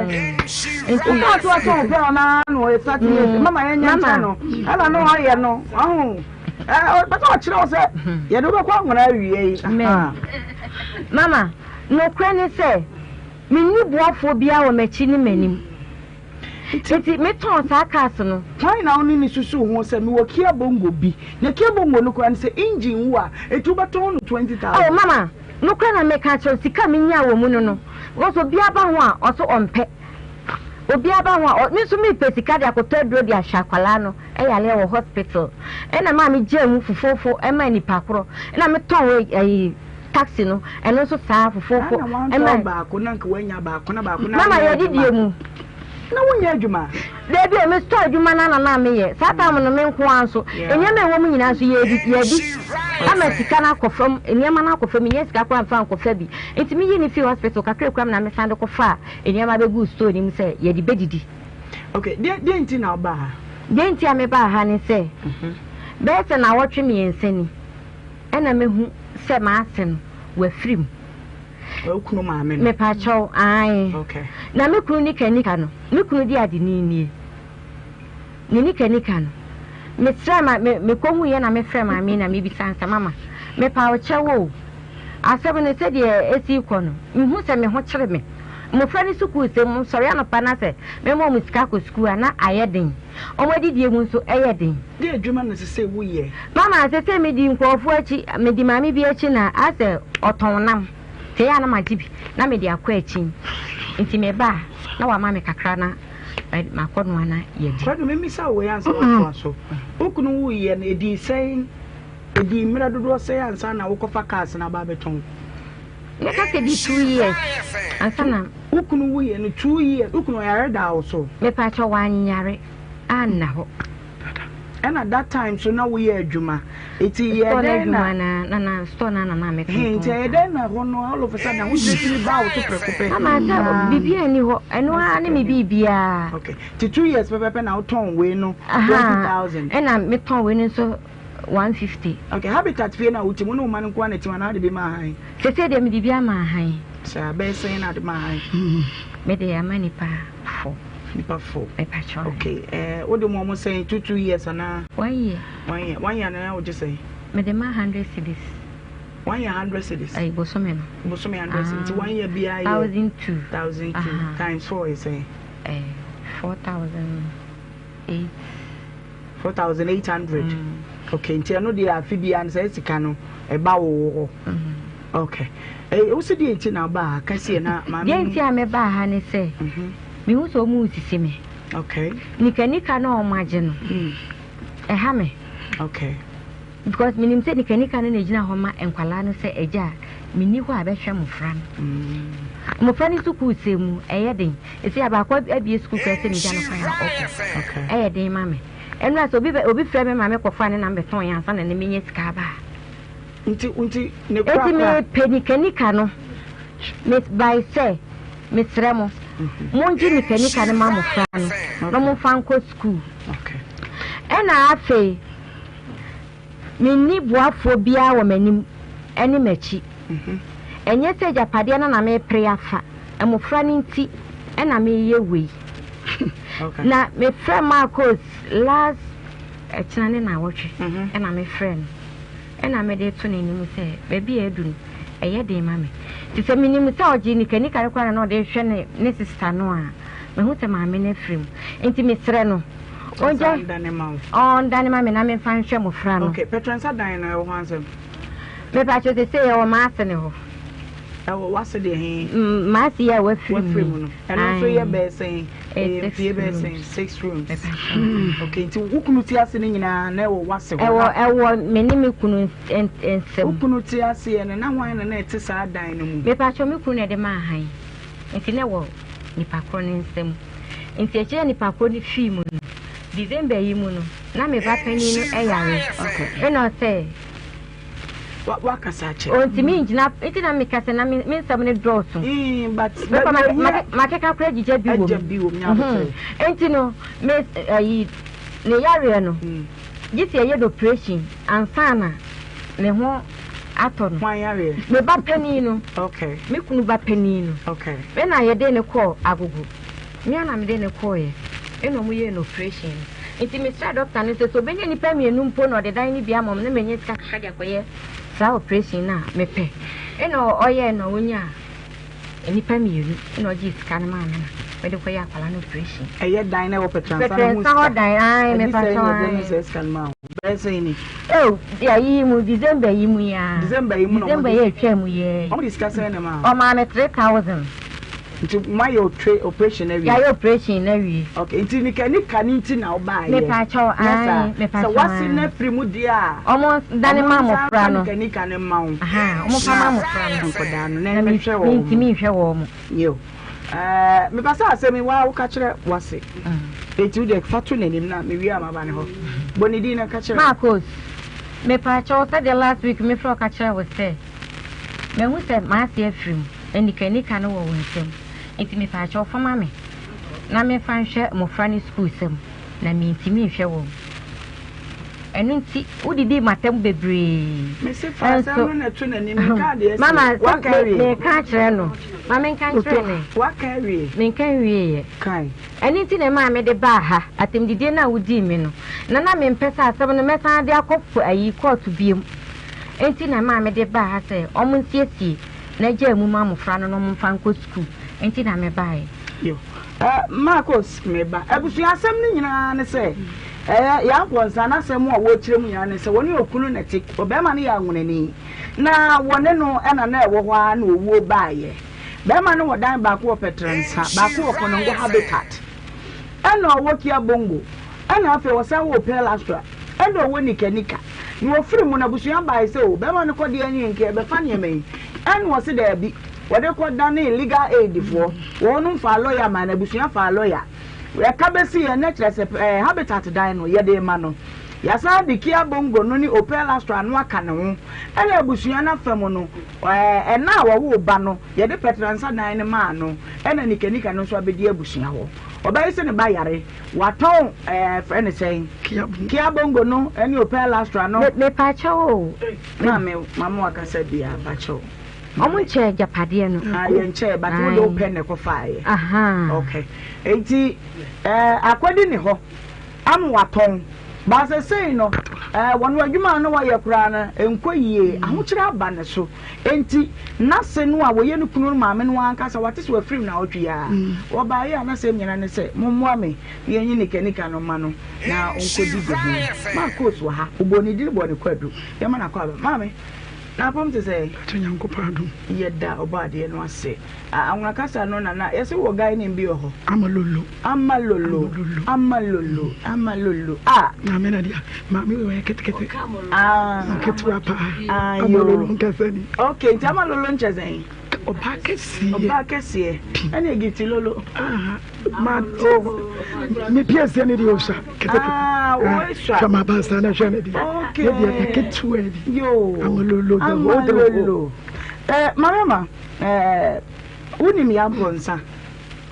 Nti. Wokaa so ɔtɔn pɛ ɔno ara na ɔyɛ start yɛ mama yɛn nyɛ nkyɛn no ɛna no ɔyɛ no ɔho ɛ pɛsɛ ɔkyerɛ wo sɛ yɛde wobɛkɔ anwona awie yi. Mama nokorɛ ne sɛ menni boafoɔ biara wɔ m'akyi ne m'anim. Nti metɔn saa cars no. Hwan na wo ne no susuw ho sɛ mewɔ Kia Bongo bi, na Kia Bongo no koraa no sɛ engine wu a, enti wobɛtɔn no 20,000? Oh mama, nokorɛ na meka akyerɛ wo, sika a menyaa wɔ mu no no, because obiara ba ho a, ɔse ɔmpɛ. Obiara ba ho a, ɔ, me nso mepɛ sika de akɔtɔ aduro de ahwɛ akwadaa no yareɛ wɔ hospital. Ɛna maa megyaa mu fofoofo maa nipa korɔ. Ɛna metɔn ɛyi, taxi no, ɛno nso saa fofoofo. Ana wantɔn baako na nka wanya baako na baako na Mama yɛdidie mu. Na wonyɛ adwuma? Dabi o, me store adwuma no ara na na meyɛ. Saa time no me nko ara nso, nneɛma a ɛwɔ mu nyinaa nso yɛdi, yɛdi ama sika no akɔ fam, nneɛma no akɔ fam, mennya sika koraa mfa nkɔfa bi. Nti meyii no fii hospital kakra ekura me na mesan de kɔfaa nneɛma bɛguu store no mu sɛ yɛde bɛdidi. Okay, deɛ, deɛ nti na wobaa ha? Deɛ nti a mebaa ha ne sɛ, bɛyɛ sɛ nnawɔtwe mmiɛnsa ni ɛna mahu sɛ m'ase no, wafiri mu. Wo kunu maame no? Mepakyɛw, ae. Okay. Na me kunu nika nika no, me kunu de ade ni nie. Ne nika nika no. Mesrɛ ma me mekohu yɛ na mefrɛ maame na mebisa nsa mama. Mepa wo kyɛw o. Asɛm no sɛdeɛ esi kɔ no, mehu sɛ me ho kyere me. Mmofra no sukuu sɛ mesɔre anɔpa na sɛ mema wɔn sika kɔ sukuu a na ayɛ den. Wɔn adidie mu nso ɛyɛ den. Deɛ adwuma na ɛsɛ sɛ woyɛ? Mama, seesei medi nkurɔfoɔ akyi, medi maame bi akyi na asɛ ɔtɔn nam, nti ɛyɛ a na magye bi na mede akɔ akyi, nti meba a na wama me kakra na makɔnoa na yɛadi. Kwadu, memmisa wo wei ansa woatoa so. Wo kunu wuiɛ no, ɛdii sɛn, ɛdii mmerɛ dodoɔ sɛn ansa na wokɔfa cars no aba abɛtɔn? Mɛka sɛ ɛdii 2 years ansa na. Wo kunu wuiɛ no, 2 years, wo kunu ɔyare daa wo so? Mepaakyɛw, wanyare anna hɔ. Ɛna that time so na woyɛ adwuma eti yɛ dɛn na. Store na na na store na na na me tontɔn. Nti ɛyɛ dɛn na hɔ no all of a sudden ahokyere tumi baa wo so prɛko pɛ. Mama sɛ biribi ani hɔ ɛno ara ne me biribiara. Okay ti 2 years pɛpɛpɛ na wotɔn wei no 20,000. Ɛna metɔn wei no nso 150. Okay, Habitat fie na wote mu ne wo mma no nko ara na ɛte mu anaa wode bi ma ahan? Seesei deɛ mede bi ama ahan. Saa bɛyɛ sɛn na ade ma ahan? Mede ama nipa four. Nipa four. Mepakyɛw. Okay, ɛɛ eh, wode mu ɔmo sɛn 2 2 years anaa? One year. One year, 1 year anaa wogye sɛn? Mede ma 100 cedis. 1 year 100 cedis. Ɛyi bosome no. Bosome 100 cedis nti 1 year biara yɛ. 1,200. 1,200 times four yɛ sɛn? Ɛɛ 4,008. 4,800. Okay, nti ɛno deɛ afe biara no sɛ sika no ɛba wo hɔ. Okay. Eh, wo sɛ deɛ nti na wobaa ha? Ka sie na maame. Deɛ nti a mebaa ha ne sɛ, mehu sɛ ɔmu resisi me. Okay. Nikanika na ɔmo agye no, ɛha me. Okay. Because menim sɛ nikanika no na egyina hɔ ma nkwalaa no sɛ agya a menni hɔ a bɛhwɛ mmofra no. Mmofra no sukuu sɛ mu ɛyɛ den. Esi a baako abie sukuu koraa sɛ megya no kwan a ɔkɔ. Ɛyɛ den ma me. Ɛno a sɛ obi bɛ obi frɛ me ma me kɔfa ne nam bɛtɔn yɛ ansa na ne menya sika aba a. Nti nti ne kora Eti mepɛ nikanika no. Me bae sɛ mesrɛ mo mongye nikanika no ma mmofra no na momfa nkɔ sukuu. Ɛna afei Menni boafoɔ biara wɔ m'anim ne m'akyi. Ɛnyɛ sɛ agyapadeɛ no na merepere afa, mmɔfra no nti na mereyɛ wei. Na mefrɛɛ Marcos last ɛkyena ne nnawɔtwe na mefrɛɛ no ɛna mede reto n'anim sɛ baabi a adu no ɛyɛ den ma me. Nti sɛ menim sɛ ɔgye nikanika no koraa na ɔde rehwɛ ne ne sista no a, mahu sɛ maame no afiri mu. Nti mesrɛ no Ɔngya ɔndane ma me na memfa nhwɛ mmofra no. Okay, Petra nsa dan no ɛwɔ hɔ ansɛm. Mepa kyɛw sese ɛwɔ m'ase ne hɔ. Ɛwɔ w'ase deɛ he? M'ase yi a wafiri mu no. Ɛno nso yɛ bɛyɛ sɛn? Ɛyɛ mfie bɛyɛ sɛn? Six rooms. Okay, nti wo kunu te ase no nyinaa na ɛwɔ w'ase hɔ? Ɛwɔ ɛwɔ me ne me kunu nsam. Wo kunu te aseɛ no, na hwan na na ɛte saa dan no mu? Mepakyɛw, me kunu na ɛde maa han. Nti na ɛwɔ nipa korɔ no nsam. Nti akyire a nipa korɔ no fii mu no, December yi mu no, na me ba panin no yare. Ɛna ɔsɛ. Wakasa akyerɛ. Ɔntumi ngyina nti na meka sɛ na me nsɛm no dɔɔso. Mm, but makeka koraa gyigya bi wɔ mu. Mhm. Nti no me ayi ne yareɛ no mm. gye sɛ yɛyɛ no operation ansa na ne ho atɔ no. Hwan yareɛ? Me ba panin no. Okay. Me kunu ba panin no. Okay. Me na yɛde ne kɔɔ agogo. Me ara na mede no kɔeɛ ɛna ɔmo yɛɛ no operation no. Nti mesrɛɛ doctor no sɛ sɛ ɔbɛnya nnipa mmienu mpo na ɔde dan no bi ama ɔmo na manya sika kakra de akɔyɛ saa operation no a mepɛ. Ɛna ɔyɛɛ na ɔnyaa nnipa mmienu ɛna ɔgyee sika no maa me na mede kɔyɛɛ akwadaa no operation. Ɛyɛ dan na ɛwɔ Pɛtrɛnsa no ho Pɛtrɛnsa sika? hɔ dan, ae Ɛde mepa sɛn kyɛw na ɛde ne ae. saa sika no maa wo? Bɛyɛ sɛn ni? Oh, ayi mu, December yi mu yi ara. December yi mu na December wɔde. yi a ɛtwaa mu yi ara yi. Wɔde sika sɛn na ɛmaa wo? Ɔmaa me 3000. Nti moayɛ otre operation no awie? Yɛayɛ operation no awie. Okay, nti nika nika no nti na wobaeɛ? Mepakyɛw, Nyɛ saa? ae, mepakyɛw, Sɛ wase no ae. afiri mu deɛ a, Ɔmo dane ɔmo ma nsa mmɔfra mfa no. nika nika no mma wo. Ahaa, ɔmo fa ma mmɔfra no. Nkwadaa no, na Na me ɛmɛhwɛ wɔn. mentumi nhwɛ wɔn. Yo. Ɛɛ, mepɛ sɛ asɛm yi waa woka kyerɛ wase. Enti wo deɛ fa to n'anim na mewie a maba ne hɔ. Bɔ ne din na ka kyerɛ no. Marcos, mepakyɛw, sɛdeɛ last week mefrɛ wo ka kyerɛɛ wo sɛ mahu sɛ m'ase afiri mu. Anikanika no wɔ wo nsam, nti mepaakyɛw fa ma me na memfa nhwɛ mmofra no sukuusɛm, na mintumi nhwɛ wɔn. Ɛno nti, wodidii m'atam bebree. Mese fa asɛm Nso, no na to n'anim, menkaa deɛ asi. Mama, sɛ Waka me, awie. meka akyerɛ no. Ma menka nkyerɛ no ɛ. Waka awie. Menka nwieeɛ. Kae. Ɛno nti na ɛmaa mede baa ha, atɛmdidie no a wodii me no, na na mempɛ sɛ asɛm no mɛsan de akɔ ayi kɔɔto biom. Enti na ɛmaa mede baa ha sɛ wɔnsiesie na gyaa mu ma mmofra no na wɔmfa nkɔ sukuu nti na mebaeɛ. Yo. Eh, Marcos, me ba. Abusua asɛm no nyinaa ne sɛ, eh, Yaa Nkwonsa n'asɛm a wɔrekyerɛ mu nyinaa ne sɛ wɔne okunu na ɛte. Ɔbarima no yɛ anwonani, na wɔne no na na ɛwɔ hɔ ara na owuo baeɛ. Barima no wɔ dan baako wɔ Pɛtrɛnsa, baako wɔ Konongo Habitat, ɛna ɔwɔ Kia Bongo, ɛna afei ɔsan wɔ Opel Astra, ɛna ɔwɔ Nika Nika. Na wɔfiri mu no, abusua bae sɛ, O, bɛrima no kɔ deɛ ɛneɛ nka yɛbɛfa nneɛma yi. Ɛna ɔse daabi. Wɔde kɔ danee legal aid foɔ. Wɔnom faa lɔya maa no, abusua faa lɔya. Ɛka bɛsi yɛn na kyerɛ sɛ ɛɛ Habitat dan no, yɛde rema no. Yɛasan de Kia Bongo no ne Opel Astra no aka ne ho. Ɛna abusua no afa mu no, ɛɛ ɛna a wɔwoo ba no, yɛde Pɛtransa dan no maa no. Ɛna Nika Nika no nso abɛdi abusua hɔ. Ɔbɛyɛ sɛ ne ba yare. Watɔn ɛɛ frɛ ne sɛn? Kia Bongo no ɛne Opel Astra no. Me mepakyɛw o. Maame maame wakasa bi a pakyɛw. Ɔmo nkyɛɛ agyapadeɛ no. Ah yɛn nkyɛɛ but wo de wo pɛ na ɛkɔ faa yɛ. Okay eti ɛɛ akɔdi ne hɔ ama watɔn baasa sei no ɛɛ wɔn adwuma a na wɔyɛ koraa no nkɔ yie ahokyerɛ aba ne so. Enti, n'ase no a wɔyɛ ne kunu no maame no ankasa, wate sɛ wafiri nnawɔtwe yi ara. Wɔbaeɛ a, n'asɛm nyinaa ne sɛ, Mommoa me na yɛnyi Nikanika no mma no na ɔnkɔdi de ho. Marcos wɔ ha. Wɔbɔɔ ne din bɔɔ no kwaadu. Yɛma no akwaaba. Maame, n'apam te sɛn? Pakyɛ Nyankopɔn adom. Yɛda Ɔbɔadeɛ no ase. Anwona kasa no na na yɛse wɔ guy name bi wɔ hɔ. Amalolo. Amalolo. Amalolo. Amalolo. Ah. Maame na dia. Maame wei ɔyɛ ketekete. Ah. Ketewa paa. Ah, Amalolo nkasa ni. Okay, nti amalolo nkyɛ sɛn? Ɔbaa kɛseɛ. Ɔbaa kɛseɛ. Ɛna egiti lolo. Ah, ma oh, me piesie ne deɛ ɔsua ketekete. Ah, wɔsua. Hwɛ ma baasa na hwɛ ne deɛ. Okay. Ne deɛ ketewa bi. Yo. Amalolo the whole the whole. Amalolo. Eh, maame ma. Eh, wonim yɛ abrɔnsa?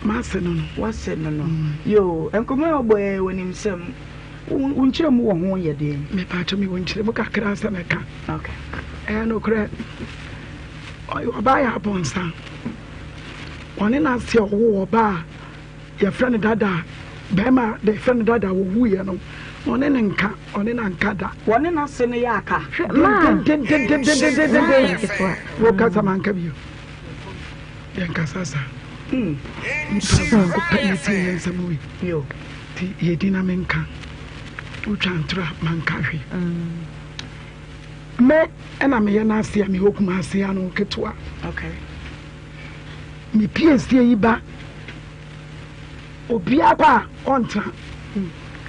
M'ase no no. W'ase no no. Yoo, nkɔmmɔ a wɔbɔ yɛ wɔnim sɛm. Wo nkyerɛmu wɔ ho yɛ den? Mepaakyɛ mewɔ nkyerɛmu kakra sɛ mɛka. Okay. Ɛyɛ nokorɛ, ɔbaa yɛ abɔnsa. Ɔne n'ase a ɔwoo ɔbaa a yɛfrɛ no dada a bɛrima de yɛfrɛ no dada a wɔwuiɛ no, ɔne ne nka, ɔne no anka da. Wɔne n'ase no yɛ aka. Dendendendendendenden. Wokasa manka bio. Yɛnkasa saa. Nipa baako pɛ na ɛtie yɛn nsɛm wei. Nti yɛdi na menka. Wotwa ntorɔ a manka hwee. Me ɛna meyɛ n'ase a mewɔ Kumase ano ketewa. Okay. Me piesie yi ba obiara kɔ a ɔntena.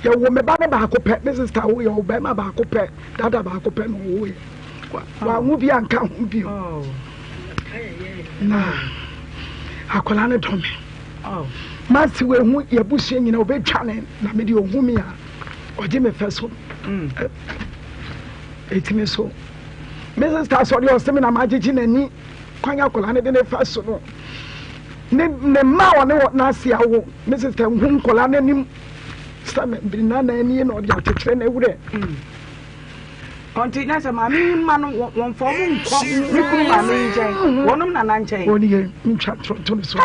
Yɛwo me ba no baako pɛ, me sista wo yɛ ɔbarima baako pɛ, dada baako pɛ na ɔwo yɛ. Wanwo bi anka ho bio. Oh. Na akwadaa no dɔ me. Oh. Masi wɔ ehu yɛbusua nyina obetwa ne na me de ohu me a ɔgye me fɛ so. Mm. Etimi so. Me sista sɔre ɔsɛ me na magyegye n'ani. Kwan akwadaa no de ne fa so no ne ne mma a ɔne wɔ n'ase awo me sista nhu nkwadaa no anim sɛ me nana ani na ɔde akyekyere ne werɛ. Mm. Ɔnti na sɛ maame yi mma no wɔn fɔ wɔn nkɔ ne kunu maame yi nkyɛn mm-hmm. wɔnom nana nkyɛn. Wɔn yɛ ntwa ntoronto no so.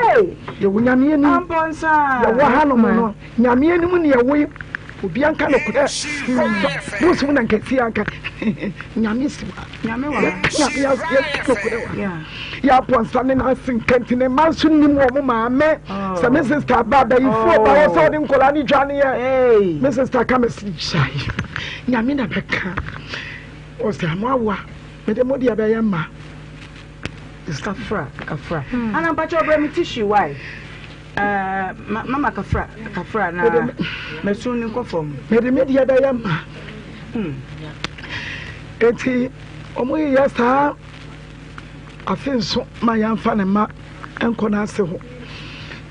Yɛwɔ nyame anim. Yɛwɔ ha nom no nyame anim ne yɛwɔ yi obi anka no korɛ bosom na nkɛseɛ anka nyame si wa Nyame wɔ ha. Yɛka yɛka nokorɛ wɔ ha. Yɛabɔ nsa ne n'ase nka nti ne mma nso nim wɔn maame. Oh. Sɛ me sista ba abayifoɔ ba wɔ sɛ ɔde nkɔla ne dwaneɛ. Me sista ka me si gyae. Nyame na bɛka. Ɔsɛ ano awoa. Mede mo deɛ bɛyɛ mma. Kafra, kafra. Hmm. Ana mpakyɛ ɔbrɛ me tissue why? Uh, mama kafra, kafra na mesu ne nkɔ fam. Mede me deɛ bɛyɛ mma. Hmm. Enti wɔyeyɛ saa afe nso ma yɛamfa ne mma nkɔ n'ase hɔ.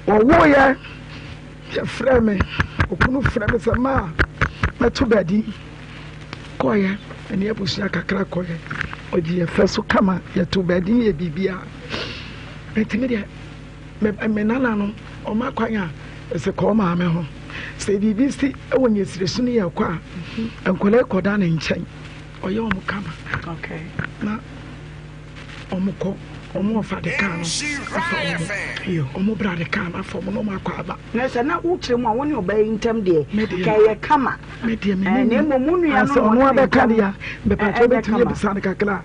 Wɔwoeɛ, yɛfrɛɛ me, okunu frɛ me sɛ maa mɛto baabi kɔeɛ, ɛne abusua kakra kɔeɛ. Ɔgye yɛ fɛ so kama, yɛto baabi yɛ biribiara. Enti me deɛ, me me nana no, ɔma kwan a ɛsɛ kɔɔ maame ho. Sɛ biribi si wɔ nyɛsire so ne yɛkɔ a, nkwadaa kɔda ne nkyɛn. Ɔyɛ wɔn kama. Na wɔn kɔ, wɔn ɔfa de kaa no afa wɔn. Wɔn bra de kaa no afa wɔn na wɔn akɔ aba. Na sɛ na wokyerɛ mu a wo ne ɔbaa yi ntam deɛ ka ɛyɛ kama. Me deɛ me ne na mmom wo nua no na ɔno abɛka deɛ mepatwa wobɛtumi abisa no kakra.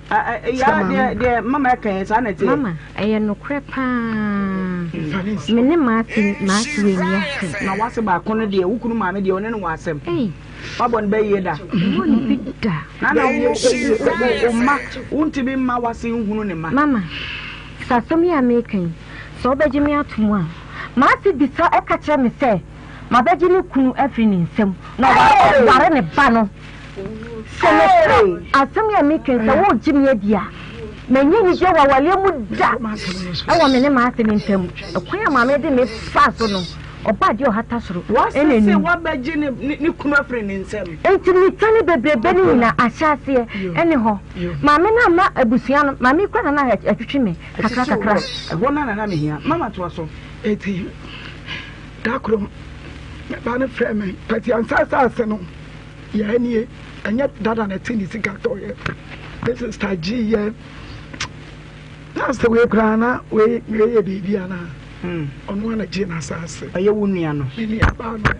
Ya deɛ deɛ mama ɛka yɛ saa na ɛteɛ. Mama ɛyɛ nokorɛ paa me ne maase maase wɔ nni asɛm. Na wase baako no deɛ wo kunu maame deɛ ɔne no wɔ asɛm. Wabɔ no bɛyie da. Mebɔ no bi da. Na na wo wo mma wontumi mma wase nhunu ne mma. Mama sɛ asɛm yi a meka yi sɛ wobɛgye me ato mu a maase bisa ɛka kyerɛ me sɛ mabɛgye ne kunu afiri ne nsam na ɔware ne ba no. Sɛ nokorɛ asɛm yi a meka yi sɛ woregye me adi a, manya anigyeɛ wɔ awareɛ mu da ɛwɔ me ne m'ase no ntam. Ɛkwan a maame de me faa so no, ɔbaa deɛ ɔhata soro ɛna Wase sɛ anim. wabɛgye ne ne kunu afiri ne nsam. Enti mita ne bebrebe no nyinaa ahyɛaseɛ ɛne hɔ. Maame no amma abusua no, maame yi koraa na na ɛtwetwe me kakra Ɛkyekye wo kakra. werɛ. Ɛhɔ no na na mehia. Mama toa so. Enti da koro me ba no frɛ me pɛti ansa asase no yɛ nie ɛnyɛ dada na ɛte ne sika tɔyɛ me sista gye yɛ na sɛ wei koraa na wei wei yɛ biribi anaa hmm. ɔno ana gye n'asase ɔyɛ wo nua no me nua baa no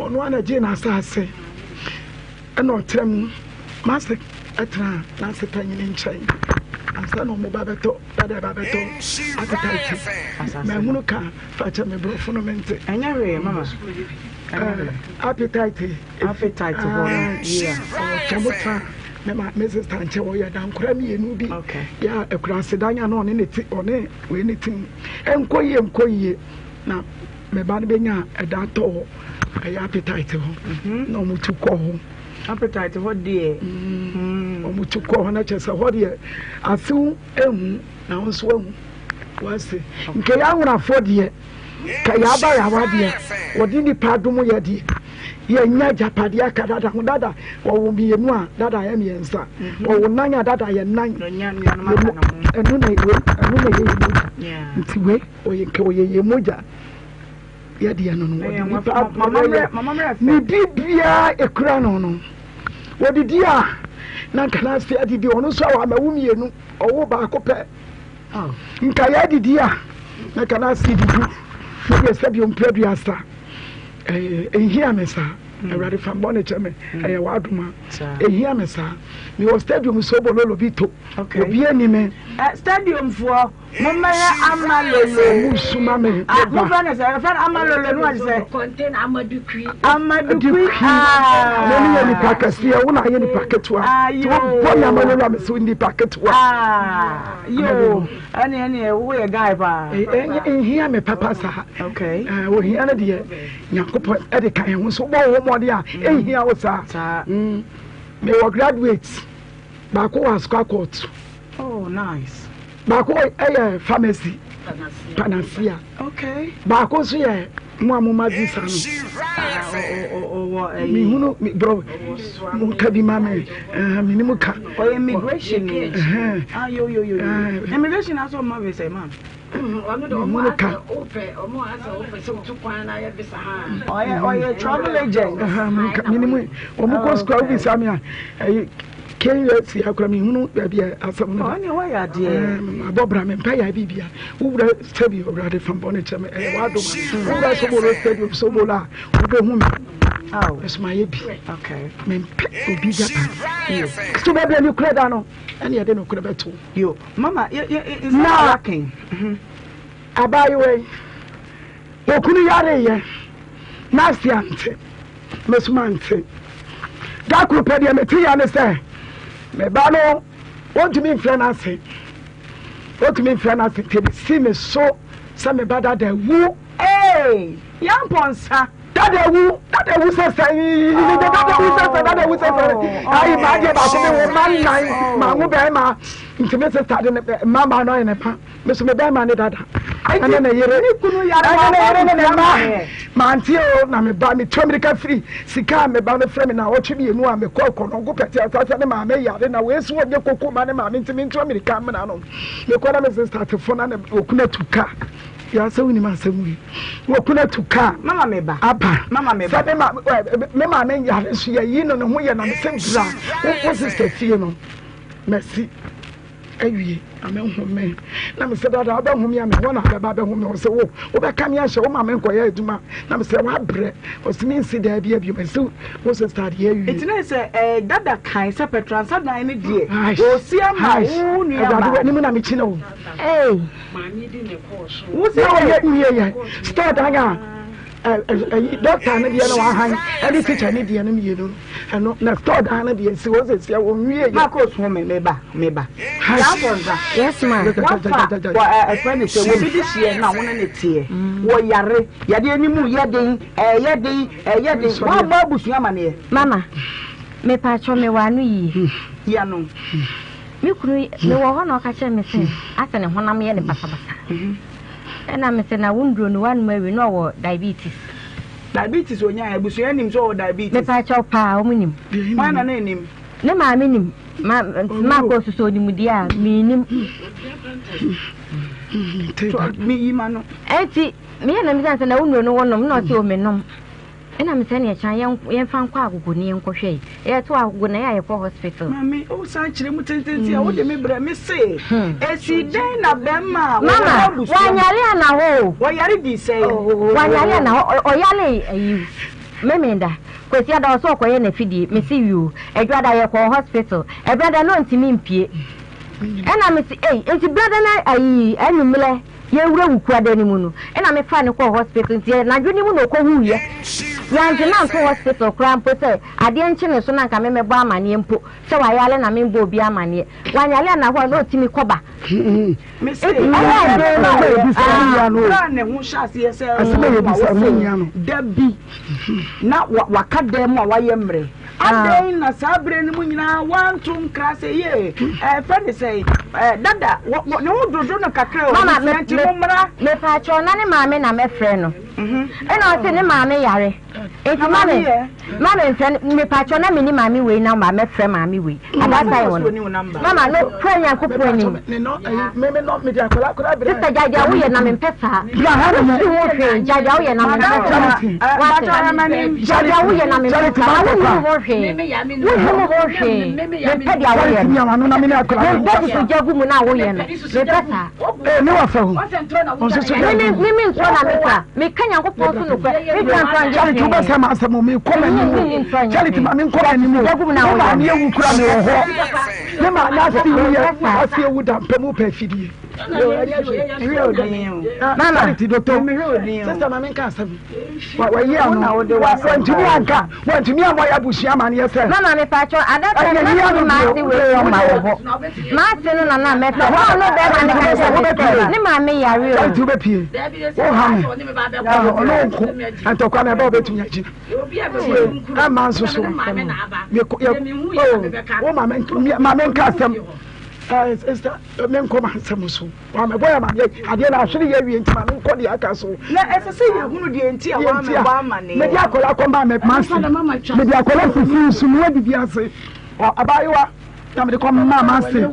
ɔno ana gye n'asase Ɛna ɔtra mu m'ase tena n'ase panyin nkyɛn ansa na ɔmo ba bɛtɔ dada ba bɛtɔ appetite mahunu ka fa kyɛ me borɔfo no mente. Ɛnyɛ hwee mama. Appetite. Appetite hɔ no. Yeah. Ɔtwa mo tra me ma me sista nkyɛn ɔyɛ dankora mmienu bi. Ya akura asedan a na ɔne ne ti ɔne wei ne ti mu. Ɛnkɔ yie nkɔ yie na Me ba no bɛnya ɛda tɔ hɔ ɛyɛ appetite hɔ mhm. na wɔn tu kɔ hɔ. Appetite hɔ deɛ. Mm. Wɔn tu kɔ hɔ na kyerɛ sɛ hɔ deɛ asew ehu na wɔn nso ehu wɔase nkɛyɛ ahorafoɔ deɛ kɛyɛ aba yɛ awa deɛ wɔde nipa adum yɛ deɛ yɛnya agyapadeɛ aka dada ho dada wɔwo mmienu a dada yɛ mmiɛnsa mhm. wɔwo nan a dada yɛ nan ɛno na ɛyɛ yɛ mogya nti wei Ɔyɛ nka ɔyɛ yɛn mogya yɛ deɛ no no wɔde nipa abrɛ yɛ ne biribiara ekura no no wɔdidi a na nka n'ase adidi ɔno nso a wama wo mmienu ɔwo baako pɛ ah. nka yɛ adidi a na nka n'ase didi ne deɛ sɛbi mpɛ duasa ɛɛ ehia me saa. Awurade fa mbɔne kyɛ me. Ɛyɛ w'adom a ɛhia me saa. Mewɔ stadium sobololo bi to. Obi ani me. Stadium foɔ mommɛhwɛ ama lolo. Ɔmo suma me. Mofrɛ no sɛ ɛfrɛ no ama lolo no ɔde sɛ. Contain amadukui. Amadukui. Mene yɛ nipa kɛseɛ wo na ayɛ nipa ketewa. Nti wobɔ me ama lolo a mesɛ wo nipa ketewa. Yoo ɛne ɛne woyɛ guy paa. Nhia me papa saa. Ohia no deɛ Nyankopɔn ɛde ka yɛn ho so wobɔ wo ho mmɔden a ɛnhia wo saa. Mewɔ graduate baako wɔ Asukwa court. Oh nice. Baako ɛyɛ pharmacy panacea. Okay. Baako nso yɛ mo a mo ma visa no. Mehunu bro mo nka bi ma me me ne mu ka. Ɔyɛ immigration ni. Ah yo yo yo. Immigration aso ma visa ma. Mehunu ka. Ɔyɛ ɔyɛ travel agent. Me ne mu wɔn kɔ sukuu a wobisa me a ɛyi KUSC akora mehunu baabi a asɛm no da. Ɔne wayɛ adeɛ. Mabɔ bra mempɛ yɛ biribia. Wowura stadium awurade fa bɔne kyɛ me ɛyɛ w'adom a. Wowura Sobolo stadium Sobolo a wobɛhu me. Ɛso mayɛ bi. Mempɛ obi gyapadeɛ. So baabi a nokorɛ da no ɛne yɛde nokorɛ bɛto. Yo, mama, yɛ yɛ nsɛm a waken. Abaayewa yi, okunu yareyɛ, n'ase ante, me nso mante. Da koro pɛ deɛ mete ya ne sɛ, me ba no, ɔntumi mfrɛ n'ase. Ɔntumi mfrɛ n'ase nti ɛbɛsi me so sɛ me ba dada awu. Ee, yɛmpɔ nsa. Dada awu, dada awu sɛ sɛ, dada awu sɛ sɛ, dada awu sɛ sɛ. Ayi maa deɛ baako mi wo ma nnan, maa wo bɛrima, nti me sista de ne mma maa no ayɛ ne ba. Me so me bɛrima ne dada. Ɛne ne yere. Ɛne ne yere ne ne mma. Mante o na me ba metu amirika firi sika a me ba no frɛ me na ɔtwe mmienu a mekɔ kɔ no nko pɛte asase ne maame yare na wei so ɔnyɛ koko ma ne maame nti mentu amirika mmena no. Mekɔ na me sista te fo na ne okunu atu ka. Ya sɛ wonim asɛm wei. Okunu atu ka. Mama me ba. Aba. Mama me ba. Sɛ me maame yare so yɛyi no ne ho yɛ na me sɛ bra wo sista fie no. Masi. Awie na me nhome na me sɛ dada wobɛhome a me hɔ na bɛba bɛhome ɔsɛ wo wobɛka me ahyɛ wo ma me nkɔyɛ adwuma na me sɛ wabrɛ ɔsɛ me nsi daa bi abio mɛsi wo sista adeɛ awie. Nti na sɛ ɛɛ eh, dada kan sɛ pɛtransa dan no deɛ ɔsi ama wo nua ba. Awurade w'anim na mekyi na o. Ee. Wo sɛ ɔyɛ nwie yɛ store dan a ɛyi dɔkta no deɛ na wahan ɛne tikya no deɛ no mmienu ɛno na store dan no deɛ si hɔ sɛsia wɔn wie yɛ. Mako so me me ba me ba. Saa nsa. Yes ma. Wafa wɔ ɛfɛ ne sɛ wɔbi de hyɛ na wɔn ne teɛ wɔ yare yadeɛ ne mu yɛ den ɛyɛ den ɛyɛ den wɔn abɔ abusua amaneɛ. Mama mepatwɔ me wɔ ano yie. Yɛ no. Me kunu mewɔ hɔ na ɔka kyerɛ me sɛ asɛ ne honam yɛ ne basabasa. Ɛna me sɛ na wo nduro no wanom awie na ɔwɔ diabetes. Diabetes onya abusua nim sɛ ɔwɔ diabetes. Mepa kyɛw paa wɔn nim. Hwan na na enim? Ne maame nim. Ma ma kɔ soso onim deɛ a menim. Me yi ma no. Eti me yɛ na me sɛ na wo nduro no wɔnom na ɔsɛ o menom. Ɛna me sɛ neɛ kyan yɛn yɛnfa nkɔ agogo ne yɛnkɔ hwɛ yi yɛto agogo na yɛ a yɛkɔ hospital. Maame o san kyerɛ mu tententen a wode me brɛ me se esi dɛn na bɛrima a wɔwɔ Mama abusua mu wanyare ana hɔ o. Wɔyare di sɛn. Wanyare ana hɔ ɔyare ayi Memenda Kwasiada ɔsɛ ɔkɔyɛ n'afidie me se yoo Adwada yɛkɔɔ hospital Ɛbrada na ɔntumi mpie ɛna me se ei nti brada na ayi anwummerɛ Yɛrewura wukuada no mu no, ɛna mefaa no kɔɔ hospital nti anadwo no mu na ɔkɔhuiɛ. Yɛante no anto hospital koraa mpo sɛ adeɛ nkye ne so na anka me mɛbɔ amaneɛ mpo sɛ wayare na membɔ obi amaneɛ. Wanyare anahɔ a na ɔtumi kɔba. Mese, Nti ɛyɛɛ den ma berɛ a ne ho hyɛ aseɛ sɛ ɔwɔ wo da bi na waka dan mu a wayɛ mmerɛ. Adɛn na saa berɛ no mu nyinaa wanto nkra sɛ yee ɛfɛ ne sɛ dada ne ho dodo no kakra o Mama, nti mommra. Mepaakyɛw na ne maame na mɛfrɛ no. Ɛna ɔse ne maame yare. Nti mame mame mfrɛ no mepaakyɛw na menni maame wei number mɛfrɛ maame wei. At that time no. Mama no kura Nyankopɔn anim. Sister gyae deɛ woyɛ na mempɛ saa. Wosi ho hwee gyae deɛ woyɛ na mempɛ saa. Wate gyae deɛ woyɛ na mempɛ saa. Na wonnim ho hwee. Wonnim ho hwee. Mempɛ deɛ woyɛ no. Mempɛ susu gya gu mu na woyɛ no. Mempɛ saa. Meme ntorɔ na meka. Meka Nyankopɔn so nokorɛ, mentwa ntorɔ nyɛ Charity hwee. wobɛsɛ m'asɛm o mekɔ m'anim o Charity ma menkɔ m'anim o Dagu mu na me woyɛ maame no. awu kora mewɔ hɔ me maame ase wuyɛ ase awu da mpɛ mu pɛ afidie Mama. Charity dɔtɔ sista ma menka asɛm wayi ano wantumi anka wantumi ammɔ yɛ abusua amaneɛ sɛ Mama mepakyɛw adaka Ɛyɛ no na yia mene no m'ase deɛ, wei wo ɔma deɛ. wɔ hɔ. M'ase no na na mɛpɛ. Hɔ a no bɛrima no ka kyerɛ me sɛ ne maame yare o. Charity wobɛpie woha me ɔne wo nko ntɔkwa no ɛbɛ wobɛtumi agyina tie ɛma nso so mekɔ yɛ oh wo ma me nka asɛm sister menkɔ ma nsɛm so wamɛbɔ yɛ amaneɛ adeɛ no ahwere yɛ awie nti ma menkɔ deɛ aka so. Na ɛsɛ sɛ yɛhunu deɛ nti a wamɛbɔ amaneɛ. Mede akwadaa kɔmaa me mase mede akwadaa sisi nsu mu adidi ase abaayewa na mede kɔmaa mase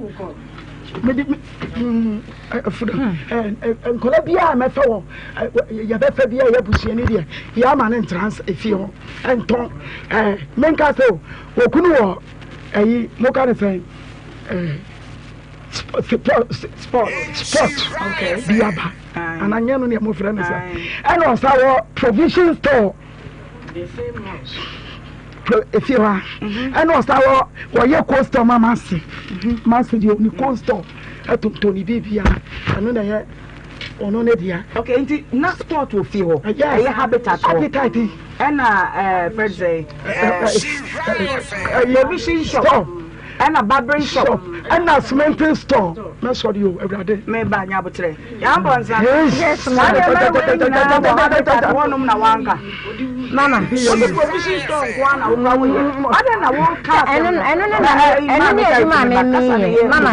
mede fudo nkwadaa biara mɛfɛ wɔ yɛbɛfɛ biara yɛ busuani deɛ yɛ ama ne ntra efie hɔ ɛntɔn ɛɛ menka sɛ o okunu wɔ ɛyi mo ka ne sɛn ɛɛ. Sport sport bi aba ana nyɛ no nea mofrɛ no sɛ ɛna ɔsa wɔ provision store efie hɔ a mhm. ɛna ɔsa wɔ wɔyɛ cold store ma mase mhm. mase deɛ ɔni cold store ɛtontɔn ne biribia ɛno na ɛyɛ ɔno ne dea. okay nti na sport wɔ fie hɔ ɛyɛ habitat hɔ habitat yi ɛna ɛɛ fɛn sɛ ɛɛ provision shop. Ɛna barbering shop. Ɛna cementing store. Mɛsɔre o Awurade. Meba nyabotrɛ. Yɛabɔ nsa. Saa nneɛma wei nyinaa wɔ habitat hɔnom na wanka. Mama. Wode provision store nko ara na wokora woyɛ. Adɛn na woka asɛm no? Ɛno ne na ɛno ne adwuma a memeyɛ. Mama.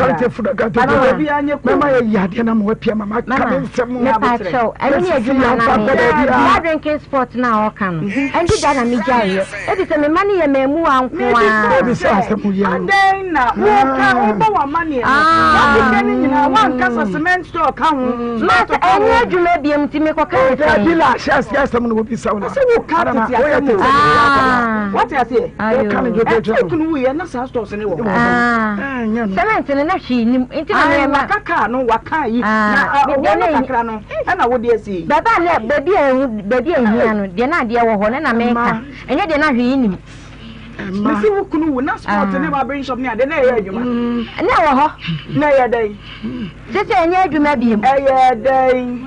Mama yɛ yi adeɛ na ma wapia mama ka me nsɛm. Mepa kyɛw ɛno ne adwuma na meyɛ. Saa drinking spot na ɔka no. Ɛnde da na megyaeɛ. Efisɛ me mma no yɛ mmaamua nko ara. Mebisa sɛ, adɛn na woka wobɔ w'amanneɛ no? Woakeka ne nyinaa, woanka sɛ cement store ka ho, Ma sport ka ho. ɛnyɛ adwuma biom nti mekɔka ne sɛn? Dabi la ahyɛ aseɛ asɛm na wɔbisa wo na. Sɛ woka tete asɛm o. Wate aseɛ? Woka ne dwodwodwo. Ɛfɛ kunu wuyɛ na saa stores ne wɔ hɔ. Cement no na hwee nim nti na mema. Waka kaa no waka yi na ɔwɔ no kakra no ɛna wode asi yi. Baabi a na baabi a ehu baabi a ehia no deɛ na adeɛ wɔ hɔ no na meka ɛnyɛ deɛ na hwee nim. Mesi wo kunu wu na sport ne barbering shop ne ade na ɛyɛ adwuma. Na ɛwɔ hɔ. Na ɛyɛ dɛn? Sese ɛnyɛ adwuma biem. Ɛyɛ dɛn?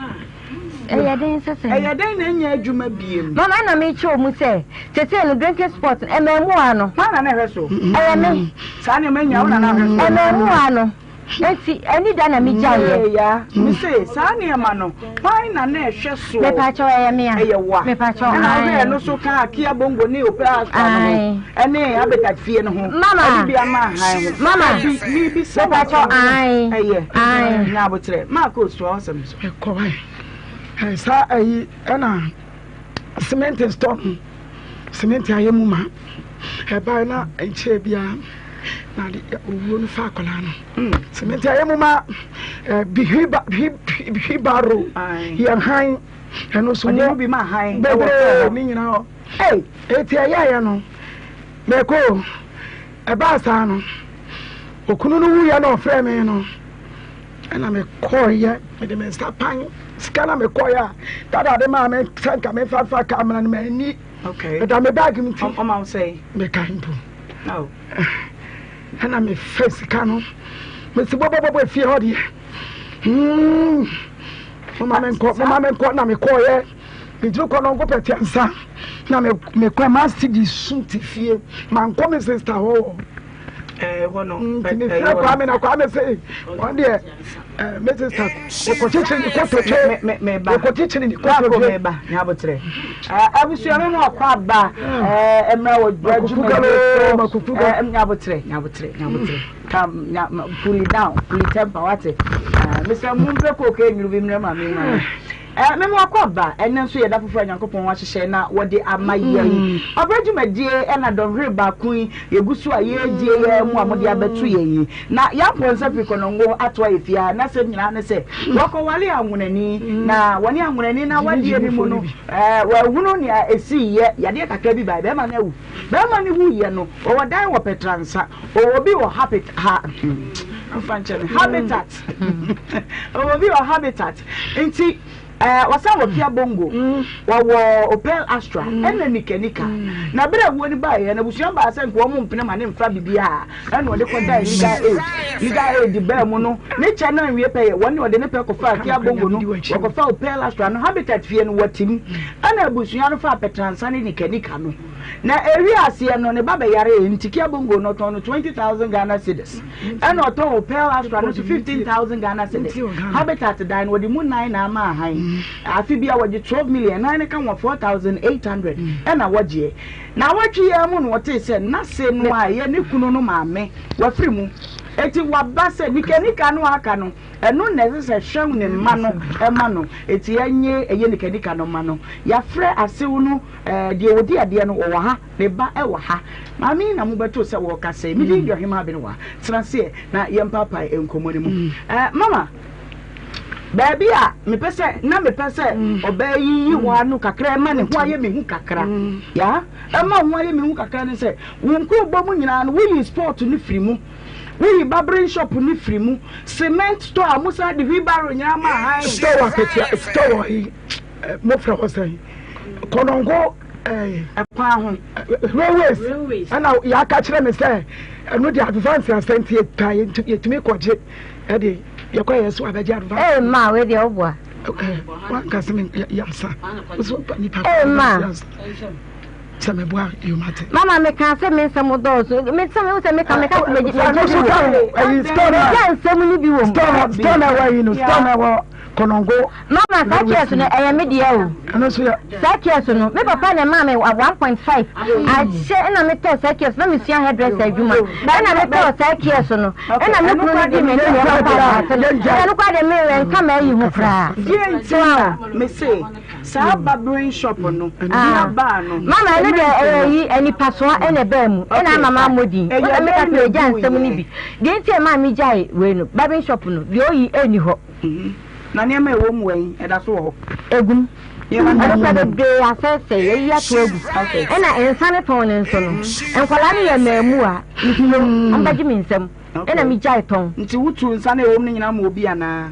Ɛyɛ dɛn sese? Ɛyɛ dɛn na ɛnyɛ adwuma biem? Mama na mekyerɛ mu sɛ sese no drinking sport ɛmɛɛmoa no. Hwan na na ɛhwɛ so? Ɛyɛ me. Saa nneɛma nyinaa wo na na ahwɛ so. Ɛmɛɛmoa no. Enti ɛne da na megyaeɛ. Ee ya, mese saa nneɛma no, hwan na na ɛhwɛ soɔ? Mepakyɛw, ɛyɛ me a. Ɛyɛ wo a. Mepakyɛw, Ɛna ae. wohwɛɛ no so kaa Kia Bongo ne Opera Astra no ho, Ae. ɛne Habitat fie no ho, Mama. ɛde bi ama ahan ho. Mama. Dabi, mebisa wo Mepakyɛw, asɛm. ae. Ɛyɛ. Ae. Nya aboterɛ. Marco, soa w'asɛm so. Ɛkɔ ae. Ɛɛ saa ɛyi ɛna cement store no cement ayɛ mu ma ɛbae na nkyɛɛ biara na de owuo no fa akwadaa no cement ayɛ mu ma bihibaro yɛ han ɛno so wɔ bebree ne nyinaa hɔ eti ɛyɛɛyɛ no mɛko ɛbaa saa no okunu no wuyɛ na ɔfrɛ me no ɛna mekɔɔyɛ mede me nsa pan sika na mekɔɔyɛ a dada de maa me sɛ nka memfa mfa kaa mmra no manni ɛda me baage mu nti mekae mpo ɛna mefa sika no mesi bɔbɔbɔbɔ efie hɔ deɛ hmm. moma menkɔ moma menkɔ na mekɔɔyɛ megyina kɔ no nko pɛte ansa na mekɔ ma sidi su te fie mankɔ me sister hɔ wɔ ɛhɔ no nti mefrɛ Kwame na Kwame se wɔn deɛ eh, me sista ɔkɔkyekyere ne kotodwe ɔkɔkyekyere ne kotodwe meba nyabotrɛ abusua me mu akɔ aba mmerɛ wɔ adwuma so nyabotrɛ nyabotrɛ nyabotrɛ kam nya pull it down pull it temper wate mesɛ mo mpɛ kooko enwuru bi mmerɛ ma me ma Eh, me mo akɔ aba, ɛnnɛ nso yɛ da foforɔ a Nyankopɔn ahyehyɛ na wɔde ama yɛn. Ɔbrɛ dwumadie ɛna dɔnhwere baako yi yɛgu so a yɛredie yɛn mu a mode abɛto yɛn yi. Na yɛn mpɔnsa firi Kɔnɔngo atoa yɛ fie ha, n'asɛm nyinaa ne sɛ wɔkɔware anwonani, na wɔne anwonani no awadeɛ no mu no, eh, wɔahunu nea ɛsiiɛ, yadeɛ kakra bi bae, bɛrima no awu. Bɛrima no wuiɛ no, ɔwɔ dan wɔ Pɛtransa, ɔwɔ bi wɔ Habit, ha, mfa nkyɛ me, Habitat, ɔwɔ bi wɔ Habitat. Nti. Ɛɛ, wɔsan wɔ Kia Bongo, wɔwɔ Opel Astra, ɛna Nika Nika. Na bere a wuo no baeɛ no, abusua baa sɛ nka wɔn mpene ma ne mfa biribiara, ɛna ɔde kɔdae Legal Aid. Legal Aid baa mu no, ne kyɛ no anwie pɛyɛ, wɔn ne ɔde ne pɛ kɔfaa Kia Bongo no, wɔkɔfaa Opel Astra no, Habitat fie no, wɔte mu. Ɛna abusua no faa Pɛtransa ne Nika Nika no. Na ɛwiee aseɛ no, ne ba bɛyaree, nti Kia Bongo no, ɔtɔn no 20,000 Ghana cedis. Ɛna ɔtɔn Opel Astra no nso 15,000 Ghana cedis. Habitat dan no, wɔde mu nan na ama ahan. Afe biara wɔgye 12 million, nan no ka ho a 4,800 ɛna wɔgyeɛ. Naawɔtwe yi ara mu na wɔtee sɛ n'ase no a ɛyɛ ne kunu no maame wafiri mu. Enti waba sɛ nikanika no a aka no, ɛno na ɛsɛ sɛ hwɛ ne mma no ma no. Enti ɛnye ɛyɛ nikanika no ma no. Yɛafrɛ asew no, ɛɛ deɛ ɔdi adeɛ no ɔwɔ ha. Me ba wɔ ha. Maame yi na mobɛtoo sɛ wɔrekasa yi. Me din de Ɔhemaa Abenewa. Tena ase ɛ na yɛmpaapae nkɔmmɔ no mu. Eh, mama, baabi a mepɛ sɛ, na mepɛ sɛ ɔbaa yi yi hɔ ano kakra ɛma ne ho ayɛ me hu kakra. Ya, ɛma ho ayɛ me hu kakra ne sɛ, wo nkurobɔ mu nyinaa no, woyi sport no firi mu. Woyi barbering shop no firi mu. Cement store a mosan de wheelbarrow nyinaa ma han. Store wɔ akatua, store wɔ yi, mofrɛ hɔ sɛn? Kɔnɔngo. Ɛkwan ho. Railways ɛna yɛaka kyerɛ me sɛ ɛno de advance asɛnti yɛtwa yɛtumi kɔgye ɛde yɛkɔ yɛ so abɛgye advance. Ee ma wei deɛ woboa. Wanka sɛ me yasa so nipa Ee ma sɛ meboa yomate. Mama meka sɛ me nsɛm dɔɔso me nsɛm wo sɛ meka meka sɛ megye megye bi wɔ mu. Megya nsɛm no bi wɔ mu. Store na ɛwɔ yi no store na ɛwɔ Konongo. Mama saa chairs no ɛyɛ me deɛ o. Ɛno nso yɛ. Saa chairs no me papa na ɛmaa me 1.5 ahyɛ ɛna me tɔɔ saa chairs na me sua hairdresser adwuma ɛna me tɔɔ saa chairs no ɛna me kunu no di m'anim yɛ kɔ asase no ɛna no kora de me nka ma ayi ho koraa. Deɛ nti na me se saa barbering shop no nua baa no. Mama ɛno deɛ ɛyɛ yi anipasoa ɛna ɛbaa mu ɛna ama ma mmɔ din ɛna me ka sɛ ɛgya nsɛm no bi deɛ nti ɛmaa me gyae wei no barbering shop no deɛ ɔyi ɛnni hɔ. Na nneɛma a ɛwɔ mu wɔ he? Ɛda so wɔ hɔ? Egu mu. Ɛno koraa bebree asɛesɛe, yɛayiyi ato agu. Ɛna nsa no tɔn no nso no, nkwadaa no yɛ mmaamua, mesuro wɔbɛgye me nsam, ɛna megyae tɔn. Nti wotu nsa no a ɛwɔ mu no nyinaa ma obi anaa?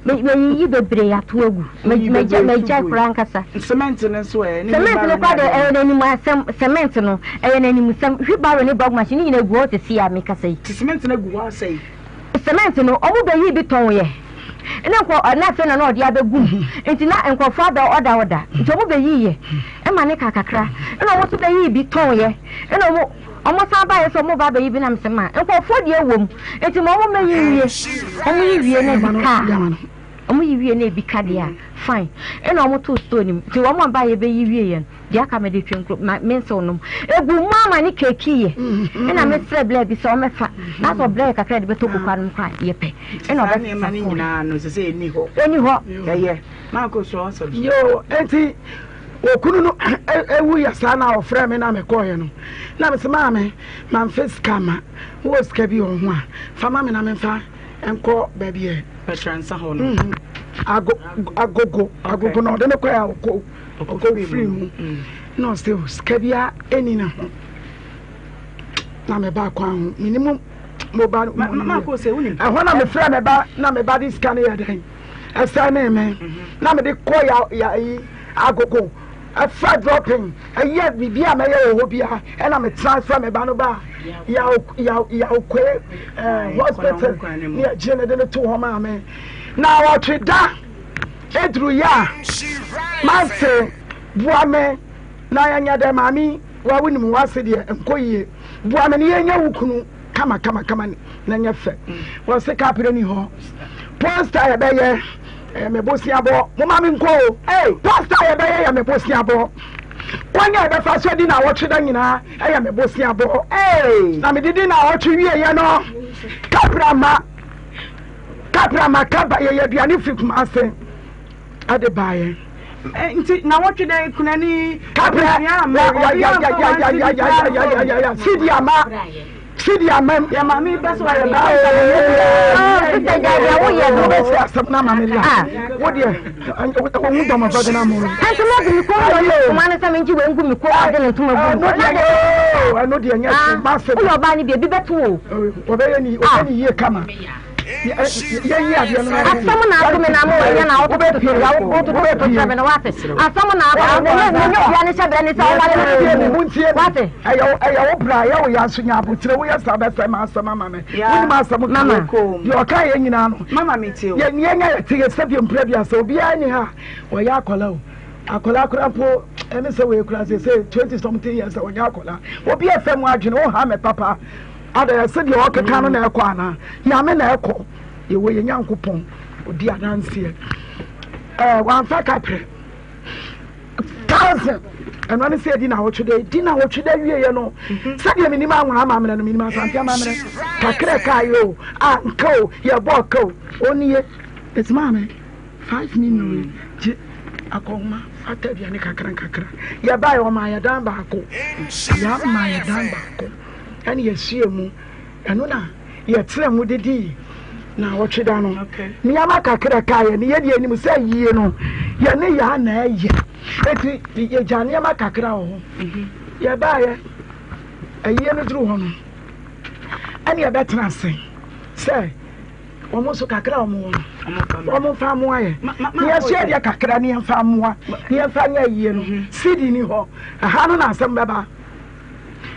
Mayiyi bebree ato agu. Magyae koraa ankasa. Cement no nso ɛ? Cement no koraa deɛ ɛyɛ n'anim asɛm, cement no ɛyɛ n'animsɛm. Wheelbarrow ne bag machine ne nyinaa gu hɔ seesei a mekasa yi. Nti cement no agu hɔ asɛe? Cement no, ɔmo beyii bi tɔn yɛ. Nna nkorɔ na afei na na ɔde abegu mu. Nti na nkorɔfoɔ abɛ ɔda ɔda. Nti ɔmo beyii yɛ ɛma ne kaa kakra. Nna ɔmo nso beyii bi tɔn yɛ. Nna ɔmo ɔmo san baeɛ sɛ ɔmo ba abɛyi bi na mese ma nkorɔfoɔ deɛ wɔ mu. Nti ma ɔmo mɛyi nwie. Ɔmo yi wie na ebi kaa. Ɔmo yi wie na ebi ka deɛ a fine. Nna ɔmo too store no mu. Nti ɔmo a baeɛ bɛyi wie yɛ no. Deɛ aka mede twe nkuro ma me nsew nom egu mu ama ne keeki yɛ ɛna mm. mesrɛ blɛ bi sɛ ɔmɛfa na sɛ ɔblɛ yɛ kakra de bɛtɔ koko anom kora yɛpɛ ɛna ɔbɛsesa nneɛma no nyinaa no sɛ sɛ ɛni hɔ ɛni hɔ ɛyɛ maako so ɔsɛm yo enti okunu no ewu yɛ saa na ɔfrɛ me na mekɔɔyɛ no na mesɛ maame mamfa sika ma wowɔ sika bi wɔ ho a fa ma me na memfa nkɔ baabi ɛ pɛtrɛnsa hɔ no mhm. agogo agogo na ɔde me kɔɛ a ɔkɔ Ɔkɔ firi mu na ɔsɛ o sika bia ɛni ne ho na meba kwan ho menim mobile ɛhɔ na mefrɛ me ba na me ba de sika no yɛ dɛn ɛsɛ ne me mhm. na mede kɔ ya ya yi agogo ɛfa dropping ɛyɛ biribi a mɛyɛ wɔ hɔ bia ɛna me transfer me ba no ba yaw yaw yawkoe ɛɛ hospital ne ɛgye ne de ne to hɔ maa me na ɔtwe da. Eduru yɛ a, m'ase boa me na yɛnyɛ dɛ maame yi wa wonim w'ase deɛ nkɔ yie boa me na yɛnyɛ wo kunu kama kama kama na nyɛ fɛ wɔse kapere ni hɔ posta yɛbɛyɛ ɛyɛ me boseabɔ moma me nkɔ o hey, posta yɛbɛyɛ yɛ me boseabɔ kwan a yɛbɛfa so di na awɔtwe da nyinaa ɛyɛ me boseabɔ hey, na mede di na awɔtwe wieɛ no kapra ma Kapra ma kaba yɛyɛ aduane firi Kumase ɛde baeɛ. Nti na wɔtwe dɛ kunani. Kapra yayayayayayayayaya sidi ama sidi ama. Yɛ maame bɛ so ayɛ ba. Sista gya deɛ woyɛ no. Wobɛsi asɛm no ama me la. Wo deɛ ohun dɔm afa de na mo. Ɛnso mo de mi kɔn mu ɔyɛ ntoma no sɛ mi ngye wei ngu mi kɔn mu de ne ntoma gu mi. Ɛno deɛ ɛno deɛ nyɛ so ma se. Woyɛ ɔbaa no bi ebi bɛto o. Ɔbɛyɛ ni ɔbɛyɛ ni yie kama. Yɛyi adeɛ no. Asɛm na ato me na mo ɛnyɛ na wotototo ya wotototo kyerɛ me no wate. Asɛm na ato me ne ne obia ne hyɛ brɛ ne sɛ ɔware no me mu ntie wate. Ɛyɛ ɛyɛ wo bra ɛyɛ wo ya nso nya abotire woyɛ saa bɛsɛ ma asɛm ama me. Wonim asɛm ka. Deɛ ɔka yɛ nyinaa no. Mama me tie o. Yɛ yɛn nya yɛte yɛ sɛdeɛ mpira bi asɛ obiara ni ha ɔyɛ akɔla o. Akwadaa koraa mpo ɛne sɛ wei koraa sɛ sɛ 20 something years a ɔnyɛ akwadaa. Obi ɛfɛ mu adwene wo ha me papa. Ada yɛse deɛ ɔkeka no na ɛkɔ anaa? Nyame na ɛkɔ. Yɛwɔ yɛ Nyankopɔn ɔdi adanseɛ. Ɛɛ wamfa kaprɛ. Thousand. Ɛno ne sɛ ɛdi na awɔtwe dɛ ɛdi na awɔtwe dɛ wieɛ no sɛdeɛ menim anwona amammerɛ no menim asante amammerɛ kakra ɛka yɛ o a nka o yɛbɔ ɔka o ɔnie ɛti maame 5 million gye akɔnhoma fata aduane kakra nkakra yɛbaeɛ ɔma yɛ dan baako yɛama yɛ dan baako ɛne yɛhyia mu ɛno na yɛtena mu de dii na wɔtwe da no nneɛma kakra ka yɛ ne yɛde anim sɛ yie no yɛne yɛa na ɛyɛ eti yɛgya nneɛma kakra wɔ hɔ mhm. yɛbaeɛ ayie no duru hɔ no ɛne yɛbɛtena ase sɛ wɔn nso kakra wɔn wɔ no wɔn mfa mmoa yɛ ne yɛsua deɛ kakra ne yɛmfa mmoa ne yɛmfa nyɛ ayie no mhm. sidi ni hɔ ɛha no na asɛm bɛba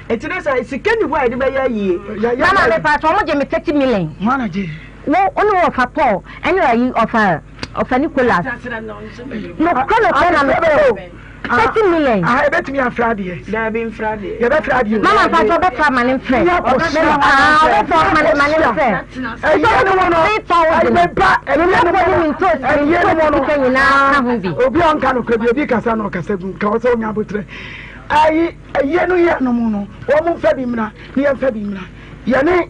Eti ne sɛ sika ni hɔ a yɛde bɛyɛ ayie. Mama me paatwa wɔn gye me 30 million. Wɔn na gye. Wo wo ne ɔfa Paul ɛne ayi ɔfa ɔfa Nicholas. Nokora nokora na me sɛ o. 30 million. Ah ebetumi afra adeɛ. Daabi nfra adeɛ. Yɛbɛfra adeɛ o. Mama mpaatwa ɔbɛfra ma ne mfrɛ. Ah ɔbɛfra ma ne ma ne mfrɛ. Ɛyɛ ne mu no. 3000. Ɛyɛ ba ɛyɛ ne mu no. Ɛyɛ ne mu no. Sika nyinaa ka ho bi. Obi a ɔnka nokora bi obi kasa na ɔkasa gu nka ɔsɛ onya abotrɛ. Ayi ayie no yɛ no mu no, wɔn mfa bi mmra ne yɛn mfa bi mmra. Yɛne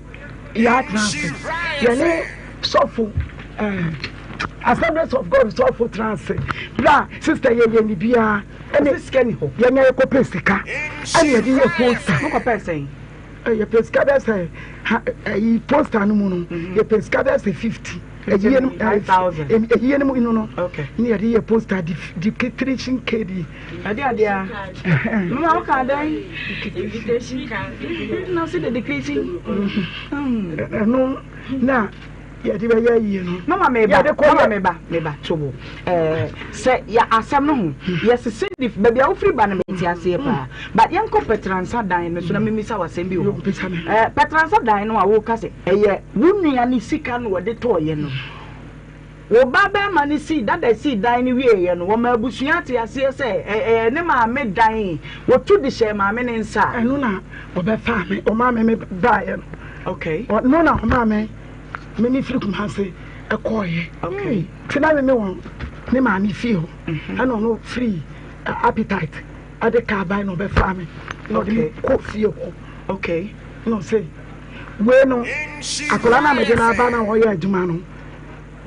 yɛatena ase, yɛne sɔfo ɛɛ Assemblies of God sɔfo tena ase. Bra sista yɛ yɛ ne biara ɛne sika ni hɔ. Yɛn yɛ kɔpɛ sika ɛne yɛde yɛ posta. Mo kɔpɛ sɛn? Yɛpɛ sika bɛyɛ sɛ ɛyi posta no mu no yɛpɛ sika bɛyɛ sɛ 50. Ɛyie no ɛyie no mu no no ne yɛde yɛ posta di di kitirisin kedi. Ɛde adeɛ a. Mama wo ka dɛn? Invitation card. Na ɔsi dedication. Ɛno na yɛde bɛyɛ ayie no. Mama meba, mama meba, meba tobo. Ɛɛ sɛ yɛ asɛm no ho yɛsese di baabi a wofiri ba no mete aseɛ paa. But yɛnkɔ Pɛtransa dan no so na memisa w'asɛm bi wɔ hɔ. Ɛɛ Pɛtransa dan no a woka sɛ ɛyɛ wo nua ne sika na wɔde tɔɔyɛ no. Wo ba barima no sii dada sii dan no wieeɛ no, wɔmaa abusua tee aseɛ sɛ ɛyɛ ne maame dan. Wɔtu de hyɛɛ maame no nsa. Ɛno na ɔbɛfaa me, ɔmaa me me baeɛ no. Okay. Ɔno na ɔmaa me me ne firi Kumase ɛkɔɔeɛ. Okay. Nti na me me wɔ ne maame fie hɔ. Mhm. Ɛna ɔno firi appetite ɛde kaa bae na ɔbɛfaa me na ɔde me kɔ fie hɔ. Okay. Na ɔsɛ wei no akwadaa no a mede no aba na ɔyɛ adwuma no.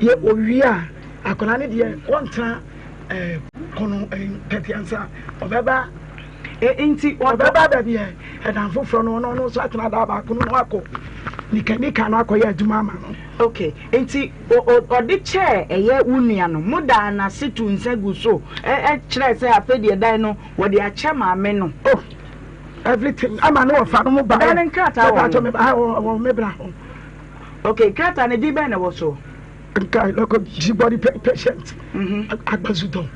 Yɛ owie a, akwadaa no deɛ ɔntena ɛɛ kɔnɔ ɛɛ pɛtiansa ɔbɛba. E, nti ɔbɛba baabi ɛ ɛdan foforɔ no ɔno ɔno nso atena daa baako no na wakɔ nikanika no akɔyɛ adwuma ama no. Okay, nti ɔde kyɛɛ ɛyɛ wo nua no, mo daa n'ase tu nsa gu so ɛ kyerɛ sɛ afei deɛ dan no wɔde akyɛ maame no. Oh, everything ama ne wɔfa no mo ba. Dan no nkrataa wɔ ho. Wɔ me bra ho. Okay, krataa no din bɛn na ɛwɔ so? Nka lɔkɔ Jibɔdi patient mhm. Agbazudɔ.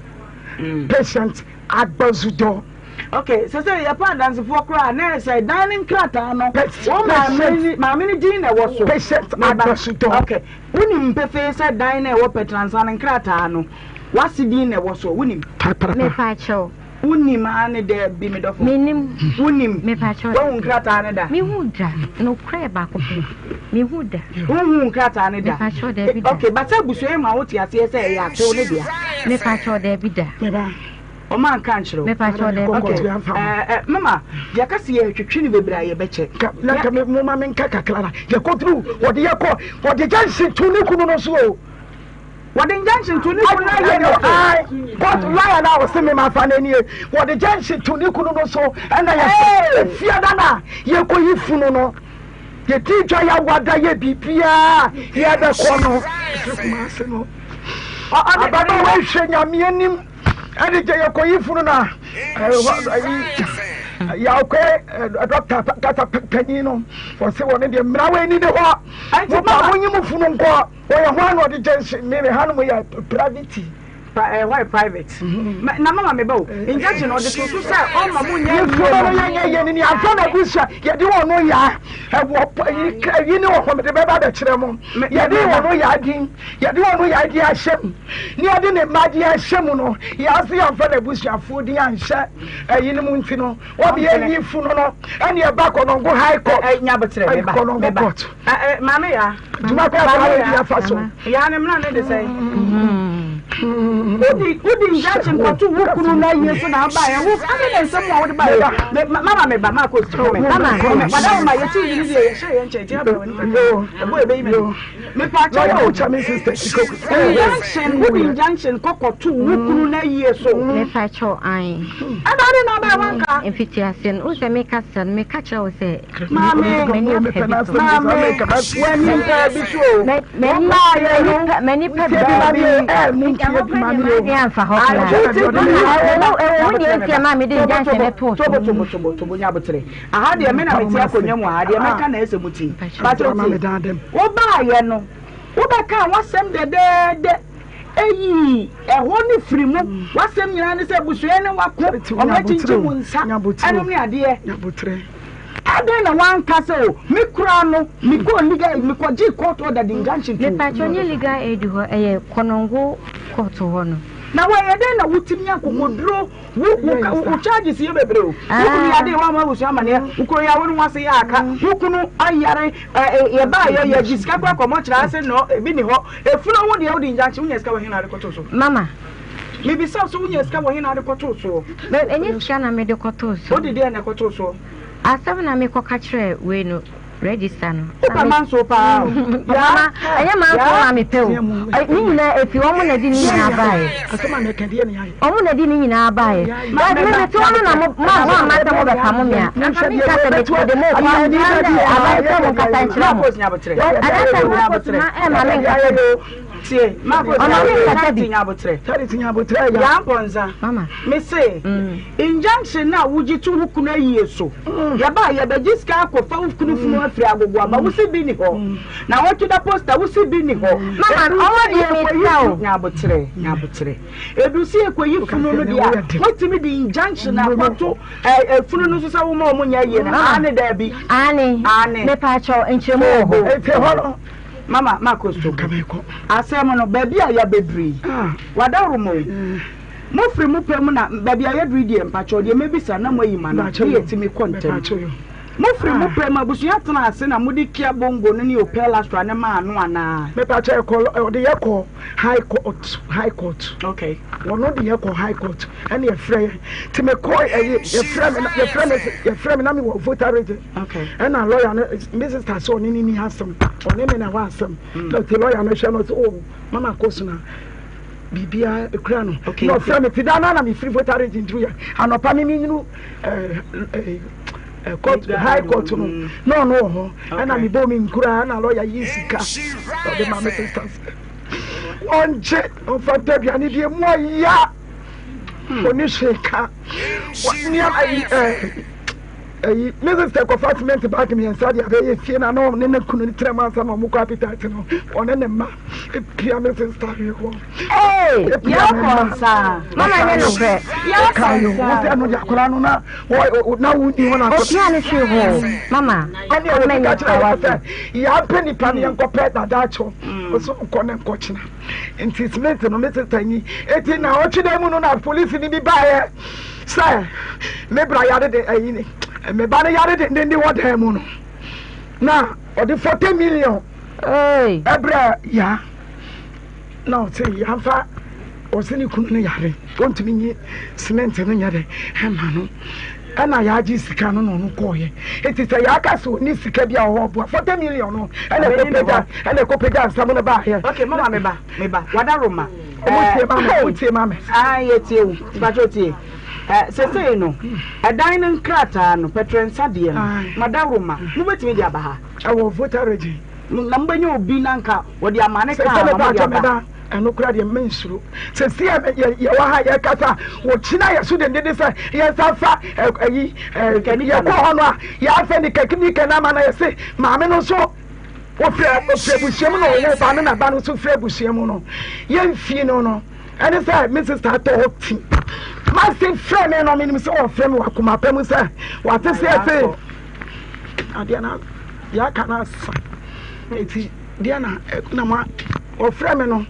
Mm. Patient Agbazudɔ. Okay, sɛ sɛ yɛpɛ adansefoɔ koraa na ɛsɛ dan ne nkrataa no wɔn maame ne maame ne din na ɛwɔ so. Patient Agbazudɔ. Okay, wonim pefee sɛ dan na ɛwɔ Pɛtransa no nkrataa no wase din na ɛwɔ so wonim. Paparapa. Mepa kyɛw. Wonim aa ne daabi me dɔfo? Menim. Wonim? Mepakyɛw. Woahu nkrataa no da? Mehu da. Nokorɛ baako pɛ. Mehu da. Wonhuu nkrataa no da? Mepakyɛw daabi da. Okay, but sɛ abusua yi ma wote aseɛ sɛ ɛyɛ asew ne dea? Mepakyɛw daabi da. Meba. Ɔma anka ankyerɛ wo? Mepakyɛw daabi da. Okay, ɛɛ eh, mama, yɛka sɛ yɛtwetwe no bebree a yɛbɛkyɛ. Ka, na nka me, moma menka kakra na yɛkɔduru, wɔde yɛkɔ, wɔde gyɛnse to ne kunu no so o. Wɔde injunction to ne kunu no so. Ayi court lawyer na ɔsi mi ma fa n'enie. Wɔde injunction to ne kunu no so ɛna yɛ efia da na yɛkɔ yi funu no. Yɛdi dwa yɛ awada yɛ biribiara yɛbɛkɔ no. Ɛfiri Kumasi no. Ababaawa hwɛ nyame anim ɛde gya yɛkɔ yi funu na ɛyi. Yɛakɔ dɔkta kasa panyin no, ɔse wɔne deɛ mmara wɔ ani ne hɔ. Mo pa mo nyi mo funu nkɔ. Wɔyɛ ho ano ɔde gyɛnse me me hanom yɛ private. Pa ɛhɔ yɛ private. Na mama me ba o. Injection ɔde to so sɛ ɔma mo nyɛ yie no. Yɛ yɛ yɛ ni afa na busua yɛde wɔn no ya ɛwɔ yi ne wɔ hɔ mede bɛba bɛkyerɛ mo. Yɛde wɔn no ya din yɛde wɔn no ya din ahyɛ mu ne yɛde ne mma din ahyɛ mu no yɛase yɛmfa na busuafoɔ din anhyɛ ɛyi no mu nti no wɔde yɛ yi funu no ɛne ɛba Kɔnɔngo high court. Nyabotrɛ meba Kɔnɔngo court. Maame ya. Dwuma kɔ akɔla yɛ di afa so. Ya ne mmra ne de sɛn. Wodi wodi injection kɔto wo kunu na yie so na aba yɛ wo ade ne nsɛm a wode ba yɛ mama me ba ma kɔ sukuu me mama wada wo ma yɛ ti yi ne deɛ yɛhyɛ yɛn nkyɛn ti abɛn wani kakra ɛbɔ ebe yi mɛ me pa kyɛ wo kyɛ me sister injection wodi injection kɔ kɔto wo kunu na yie so. Me pa kyɛw an. Ɛna ade na aba yɛ wanka. Mfiti ase no wo sɛ meka sɛ no meka kyerɛ wo sɛ. Maame, maame, w'ani mpɛ bi so o. M'ani pɛ bi so. Tobo tobo tobo tobo nya abotere. Aha deɛ me na mete akonnwa mu aha deɛ mɛka na ɛsɛ mu ti. Bakyɛ ti. Wobaayɛ no, wobɛka w'asɛm dɛdɛɛdɛ. Eyi ɛhɔ ne firi mu. W'asɛm nyinaa ne sɛ abusua ne wako, wɔn akyinkyim wo nsa, ɛnom ne adeɛ. Adɛn na wanka sɛ o, me koraa no, mekɔɔ legal aid, mekɔgyee court order de injunction too. Mepakyɛw nyɛ legal aid hɔ, ɛyɛ Konongo court hɔ no. Na wayɛ dɛn na wotumi akokoduro wo wo wo charges yɛ bebree o. Wo kunu yade wamma abusua amaneɛ, wo kunu yare wo ho ase yɛ aka, wo kunu ayare ɛ ɛ yɛbaa yɛ yɛgye sika koraa kɔ mɔkyerɛ ase nɔ ebi ni hɔ. Efunu ho deɛ wode injunction wonya sika wɔ he na ade kɔtoo so? Mama. Mebisa wo sɛ wonya sika wɔ he na ade kɔtoo soɔ? Ɛnyɛ sika na mede kɔtoo so. Wode deɛn na ɛkɔtoo soɔ? Asɛm na mekɔka kyerɛɛ wei no, register no. Wopɛ manso paa o. Mama, ɛnyɛ manso na mepɛ o. Ne nyinaa efi wɔn na di ne nyinaa baeɛ. Wɔn na di ne nyinaa baeɛ. But me mete hɔ no na mo mo mo amma sɛ mobɛpamo me a, anka menka sɛ mede mo rekɔ aban sɛ mo nkasa nkyerɛ mo. But at that time Marcos ma ɛmma menkasa bi. Tie, Marcos Ɔma menkasa bi. Charity Nyabotrɛ ya. Yampɔnsa. Mama. Mese. Injunction no a wogye to wo kunu ayie so. Yɛba a yɛbɛgye sika akɔfa wo kunu funu afiri agogo aba wo se bi ni hɔ. Na wɔtwe da poster wo se bi ni hɔ. Mama ɔwɔ deɛ metia o. Nyabotrɛ, nyabotrɛ. Edu se yɛkɔyi funu no deɛ a, wotumi de injunction akɔto funu no so sɛ woma wɔn nyɛ ayie no. Aane daabi. Aane. Aane. Mepaakyɛw nkyerɛmu wɔ hɔ. Eti hɔ no. Mama Marcos to asɛm no baabi a yɛabɛduru yi, wadaworo o. Mofiri mo pɛ mu na baabi a yɛaduru yi deɛ mpakyɛw deɛ mɛbisa na moayi m'ano ne yɛtumi kɔ ntɛm. Mofiri mo pɛ mu abusua tena ase na mode Kia Bongo no ne Opel Astra no maa no anaa? Mepakyɛw ɛkɔ ɔde yɛ kɔ high court high court. Okay. Wɔn de yɛ kɔ high court ɛna yɛfrɛ yɛn ti me kɔ ɛyi yɛfrɛ me yɛfrɛ me yɛfrɛ me na me wɔ voter region. Okay. Ɛna lawyer no me sister sɛ ɔne ne ni asɛm ɔne me na ɛwɔ asɛm. Na ti lawyer no hwɛ no sɛ oh mama kɔ so na. Biribiara ekura no. Okay. Na ɔfrɛ me ti da no na mefiri Volta region duru yɛ anɔpa me menyinu ɛɛ ɛɛ court high court no mm. na ɔno wɔ hɔ ɛna mebɔ me nkura ɛna lɔya yi sika ɔde ma me sisters ɔngye ɔmfa ntɔ aduane deɛ mu ɔya ɔne hwee ka nneɛma ayi ɛɛ ɛyi me sister kɔfa cement bag mmiɛnsa de abɛyɛ fie na na ɔne ne kunu ne tena mu ansa na ɔmo kɔ appetite no ɔne ne mma epia me sister hwɛ hɔ epia me mma mama nyɛ nokorɛ ɔka yo wo sɛ no de akwadaa no na na wo ni hɔ na opia ne hwee hɔ mama ɛne ɛwɔ bi ka kyerɛ yɛ sɛ yɛapɛ nipa no yɛnkɔpɛ dada akyɛw ɔsɛ ɔnkɔ ne nkɔkyena nti cement no me sister nyi eti na ɔtwe dɛ mu no na polisi ni bi baeɛ Sɛ me bra yare de ayi ne me ba no yare dendenden wɔ dan mu no na ɔde 40 million ɛbrɛ ya na ɔse yɛmfa ɔse ne kunu no yare ɔntumi nyi cement no nyɛ dɛ ɛma no ɛna yɛagye sika no na ɔno kɔɔyɛ nti sɛ yɛaka sɛ ɔni sika bi a ɔwɔ ɔboa 40 million no ɛna ɛkɔpagya ɛna ɛkɔpagya nsɛm no baayɛ. Okay, mama me ba me ba wada roma. Ɔmo tie ma me, ɔmo tie ma me. Ah, yɛ tie wo. Mpatsɔ tie. Ɛ sesei no, ɛdan no nkrataa no, pɛtrɛnsa deɛ no, madaworo ma, mobɛtumi de aba ha? Ɛwɔ Volta region. Na mobɛnya obi na nka wɔde ama ne kaa ma mode aba. Ɛno koraa deɛ mensuro. Seesei a yɛwɔ ha a yɛrekasa a, wɔkyina yɛn so dendenden sɛ yɛnsan fa ayi yɛkɔ hɔ no a yɛafɛ ne kɛkɛ no ama no yɛse maame no nso wɔfiri ɔfiri abusua mu na ɔwɔ ba no na ba no nso firi abusua mu no yɛmfie no no ɛne sɛ me sista atɔ hɔ ti mase frɛ me no menim sɛ wɔfrɛ me wɔ akoma pa mu sɛ wate sɛ ɛse adeɛ no yɛaka no asa ɛti Deɛ na na ma wɔfrɛ me no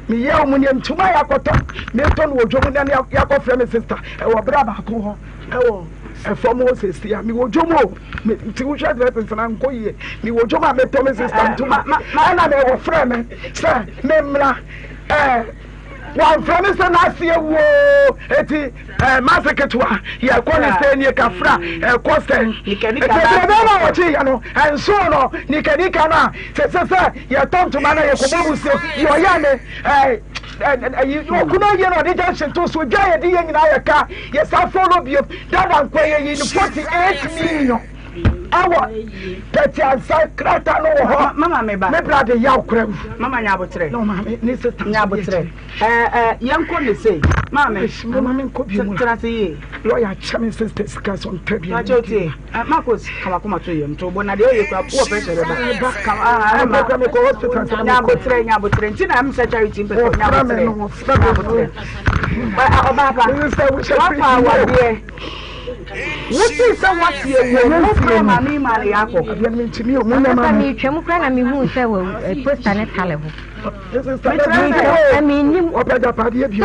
meyɛ wɔn nneɛma ntoma a yɛakɔtɔ metɔ no wɔ dwom na yɛakɔfrɛ me sista ɛwɔ bra baako hɔ ɛwɔ ɛfam hɔ sɛsi a mewɔ dwom o nti wohwɛ dressings na nkɔ yie mewɔ dwom a metɔ me sista ntoma ɛna na wɔfrɛ me sɛ memmra ɛɛ Wamfrɛ me sɛ n'ase awu oo, eti ɛɛ m'ase ketewa yɛkɔ ne sɛ nie kafra ɛkɔ sɛn. Eti ebire na wɔkye yɛ no ɛnso no nikanika no a sɛ sɛ sɛ yɛtɔ ntoma na yɛkɔbɔ mu sɛ yɛ ɔyɛ me ɛɛ ɛyi okunu ayie na ɔde junction to so dwa yɛde yɛ nyinaa yɛ ka yɛ sa fɔlɔ bio dada nkɔ yɛ yi no 48 million. Ɛwɔ tɛti ansa krataa no wɔ hɔ. Mama me ba. Me bra de yaw kora wu. Mama nya abotrɛ. Na ɔmaame ne sista nya abotrɛ. Ɛɛ ɛɛ yɛn kɔ ne se. Maame. Mama me nkɔ bi mu la. Tena se yie. Lɔya kyɛ me sista sika so ntɛ bi. Makyɛ otie. Marcos kama koma to yam to bo na deɛ ɔyɛ kura wɔ pressure bɛba. Ba. Kama ah ɛma. Kura me kɔ hospital sɛ Nya abotrɛ nya abotrɛ nti na ɛm sɛ charity mpɛ sɛ nya abotrɛ. Nya abotrɛ. Ɔbaa pa. Wafa awadeɛ. Wotee sɛ woate awu no, wofrɛɛ maame yi maa no yɛ akɔ. Ɔno sɛ metwam koraa na mehuu sɛ wawu, posta ne tale ho. Metwam, mennim. Sɛ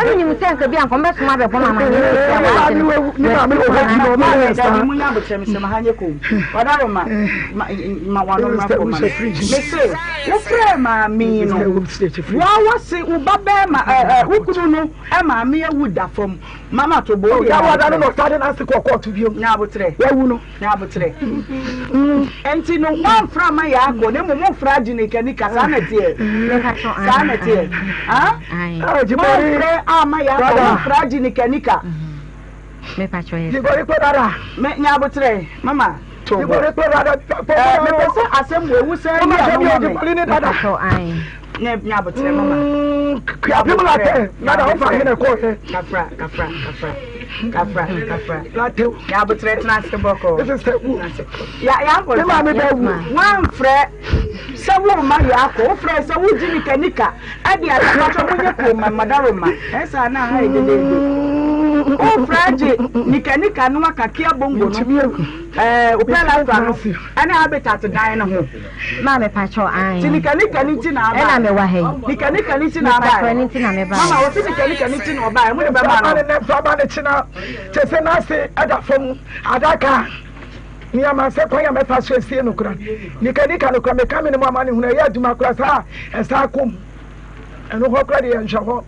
menim sɛ nka bi anka ɔmbɛsoma abɛbɔ me amaneɛ sɛ ebi a wagye no. Dabi, munya abokyerɛ mesrɛ mo, ha nyɛ komm. Ɔdaroma, ma w'ano mmra fam ma me. Mese, wofrɛɛ maame yi no, woa wose wo ba bɛɛma, wo kunu no maame awu da fam. Mama to bo deɛ. Ɔda wada no na ɔsade n'ase kɔ kɔɔto bio. Nya abotrɛ. Wawu no. Nya abotrɛ. Nti no wɔnfra ma yɛ akɔ na mmom wofra agye nika nika saa na ɛteɛ. Saa na ɛteɛ. Wɔnfrɛ ama yɛ akɔ wofra agye nika nika. Jibori kpe dada. Nya abotrɛ mama to bo. Jibori kpe dada. Mepɛ sɛ asɛm wɔ ewu sɛ yi a mama me. Nya nya abotrɛ mama. Kuapem latɛ nada wofa he na ɛkɔɔ hɛ. Kafra kafra kafra kafra kafra. Latɛ. Nya abotrɛ tena ase bɔkɔ. Ɛsɛ sɛ wu. Ya ya nkɔ. Ne maame bɛ wu. Wanfrɛ sɛ wo ma yɛ akɔ wofrɛ sɛ wogye nika nika ɛde adapatɔ mo nyɛ koo ma madaroma ɛsɛ na ha yɛ dedeede. Wofrɛ gye nika nika no akakia bongo no. Ɛɛ opɛ lafra no ɛne habitat dan no ho. Maa me pakyɛw ae. Ti nika nika ni ti na aba. Ɛna me wɔ ha yi. Nika nika ni ti na aba. Me pakyɛw ni ti na me ba. Mama wɔsi nika nika ni ti na ɔba. Ɛmu de bɛ ma no. Ne nfa ba ne kyina kyɛ sɛ n'ase ɛda fam adaka nneɛma sɛ kwan a mɛfa so esie no kora nika nika no kora meka me ne mu ama ne hunu ɛyɛ adwuma kora saa ɛsaa kɔm ɛno hɔ kora deɛ yɛnhwɛ hɔ.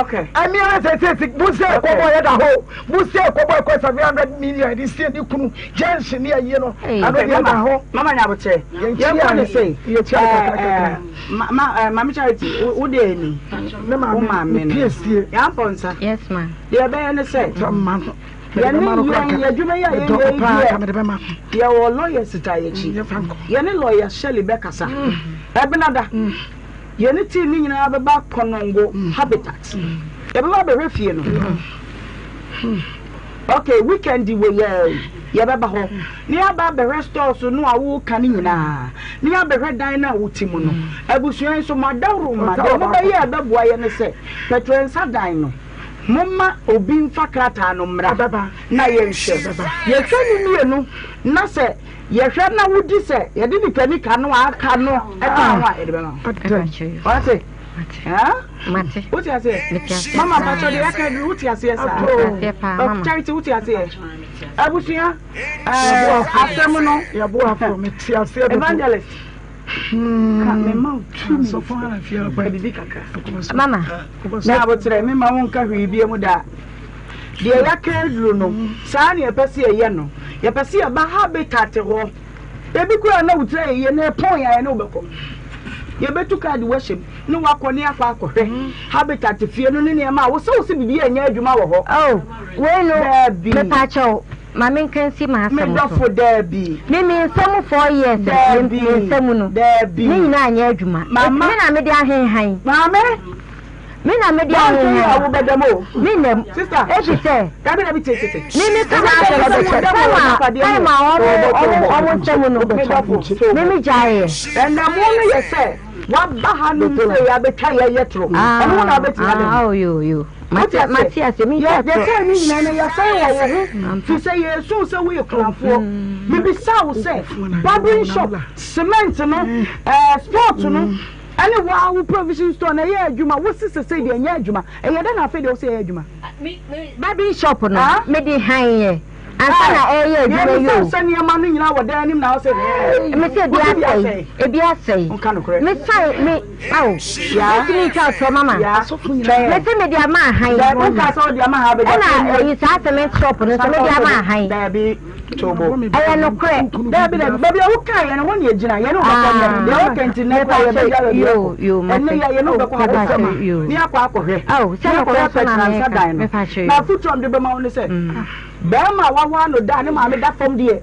Okay. Ɛmi ara sɛ sɛ si bu sɛ ɛkɔbɔ yɛ da hɔ bu sɛ ɛkɔbɔ ɛkɔ 700 million de sie ne kunu junction ne ayie no ɛno deɛ da hɔ. Mama nya abokyerɛ. Yɛn kɔ ne se. Yɛ tia kakra kakra. Ma ma maame Charity wo de ni. Ne maame ne piesie. Yɛn apɔ nsa. Yes ma. Deɛ ɛbɛyɛ ne sɛ. Sɛ mma no. Yɛne yɛn yɛ adwuma yi a yɛyɛ yi deɛ yɛwɔ lawyers ta yɛkyi. Yɛne lawyer Shirley bɛkasa. Ɛbenada. Yɛne team no nyinaa bɛba Konongo Habitat. Yɛbɛba abɛhwɛ fie no. Okay, weekend wei yɛ yɛbɛba hɔ na yɛaba abɛhwɛ stores no a woka no nyinaa na yɛabɛhwɛ dan no a wote mu no. Abusua yi nso mo adaworoma deɛ mobɛyɛ a ɛbɛboa yɛ ne sɛ pɛtrɛnsa dan no momma obi mfa krataa no mmra na yɛnhwɛ. Yɛhwɛ no mmienu na sɛ Yɛhwɛ na wodi sɛ yɛde nika nika no a aka no ɛka ho a yɛde bɛma wo. Wate? Mate. Wote aseɛ? Mama mpakyɛ deɛ yɛaka aduru wote aseɛ saa? Charity wote aseɛ? Abusua asɛm no. Yɛboafo mete aseɛ dodo. Evangelist. Ka mema wo tumi. Ka biribi kakra. Mama. Na abotrɛ mema wo nka hwee bie mu daa. Deɛ yɛaka aduru no, saa na yɛpɛ sɛ yɛyɛ no. Yɛpɛ sɛ yɛba habitat hɔ. Ebi koraa na wo tiri ayɛ yie na ɛpɔn yɛn a yɛne wo bɛkɔ. Yɛbɛtu kaa de wo ahyɛ mu ne woakɔ ne akɔ akɔhwɛ habitat fie no ne nneɛma a wo sɛ wo sɛ biribi anyɛ adwuma wɔ hɔ. Oh, wei no, Daabi. mepaakyɛw, ma menka nsi m'asɛm Me so. dɔfo, daabi. Me me nsa mu 4 years no, me Daabi. me nsa mu no, Daabi. ne nyinaa anyɛ adwuma. Mama. Me na mede ahenhan. Maame. Me na mede ahohia no. Me na mu. Efi sɛ. Me me ka m'asɛm time a time a ɔmo ɔmo ɔmo ntɛm no. Me me gyaeɛ. Ɛnna mo no yɛ sɛ waba ha nom sɛ yɛabɛtwa yɛ yɛ toro. Ɛno ho na wabɛtumi ada mu. Oh yo yo. Mate mate ase me ntwa toro. Yɛtɛn ne nyinaa no yɛsɛn wɔ wo ho fi sɛ yɛsu sɛ woyɛ kunafoɔ. Mebisa wo sɛ barbering shop cement no ɛɛ sport no. Ɛne wo ara wo provision store no ɛyɛ adwuma wo se sesei deɛ ɛnyɛ adwuma ɛyɛ dɛn na afei deɛ wo se ɛyɛ adwuma. Me barbering shop no me de han yɛ ansa na ɛyɛ adwuma yi o. Yɛ sɛ nneɛma no nyinaa wɔ dan anim na wo se hɛɛ. Me se ebi asɛe ebi asɛe me san me awo metumi ntwa ɔtɔ mama me se me de ama ahan ɛna ɛyi saa cement shop no nso me de ama ahan. Tobo. Ɛyɛ nokorɛ. Dabi dabi, baabi a wokaa yɛn no hɔ na yɛgyina, yɛne wo bɛkɔ nnɛ. Deɛ woka nti nnɛ koraa yɛbɛgya baabi akɔ. Ɛnnɛ yi a yɛne wo bɛkɔ ha bɛsɛm na yɛakɔ akɔhwɛ. Na yɛakɔhwɛ apɛtransa dan no. Na afotu a mede bɛma wo ne sɛ, barima a wawaa no da a ne maame da fam deɛ,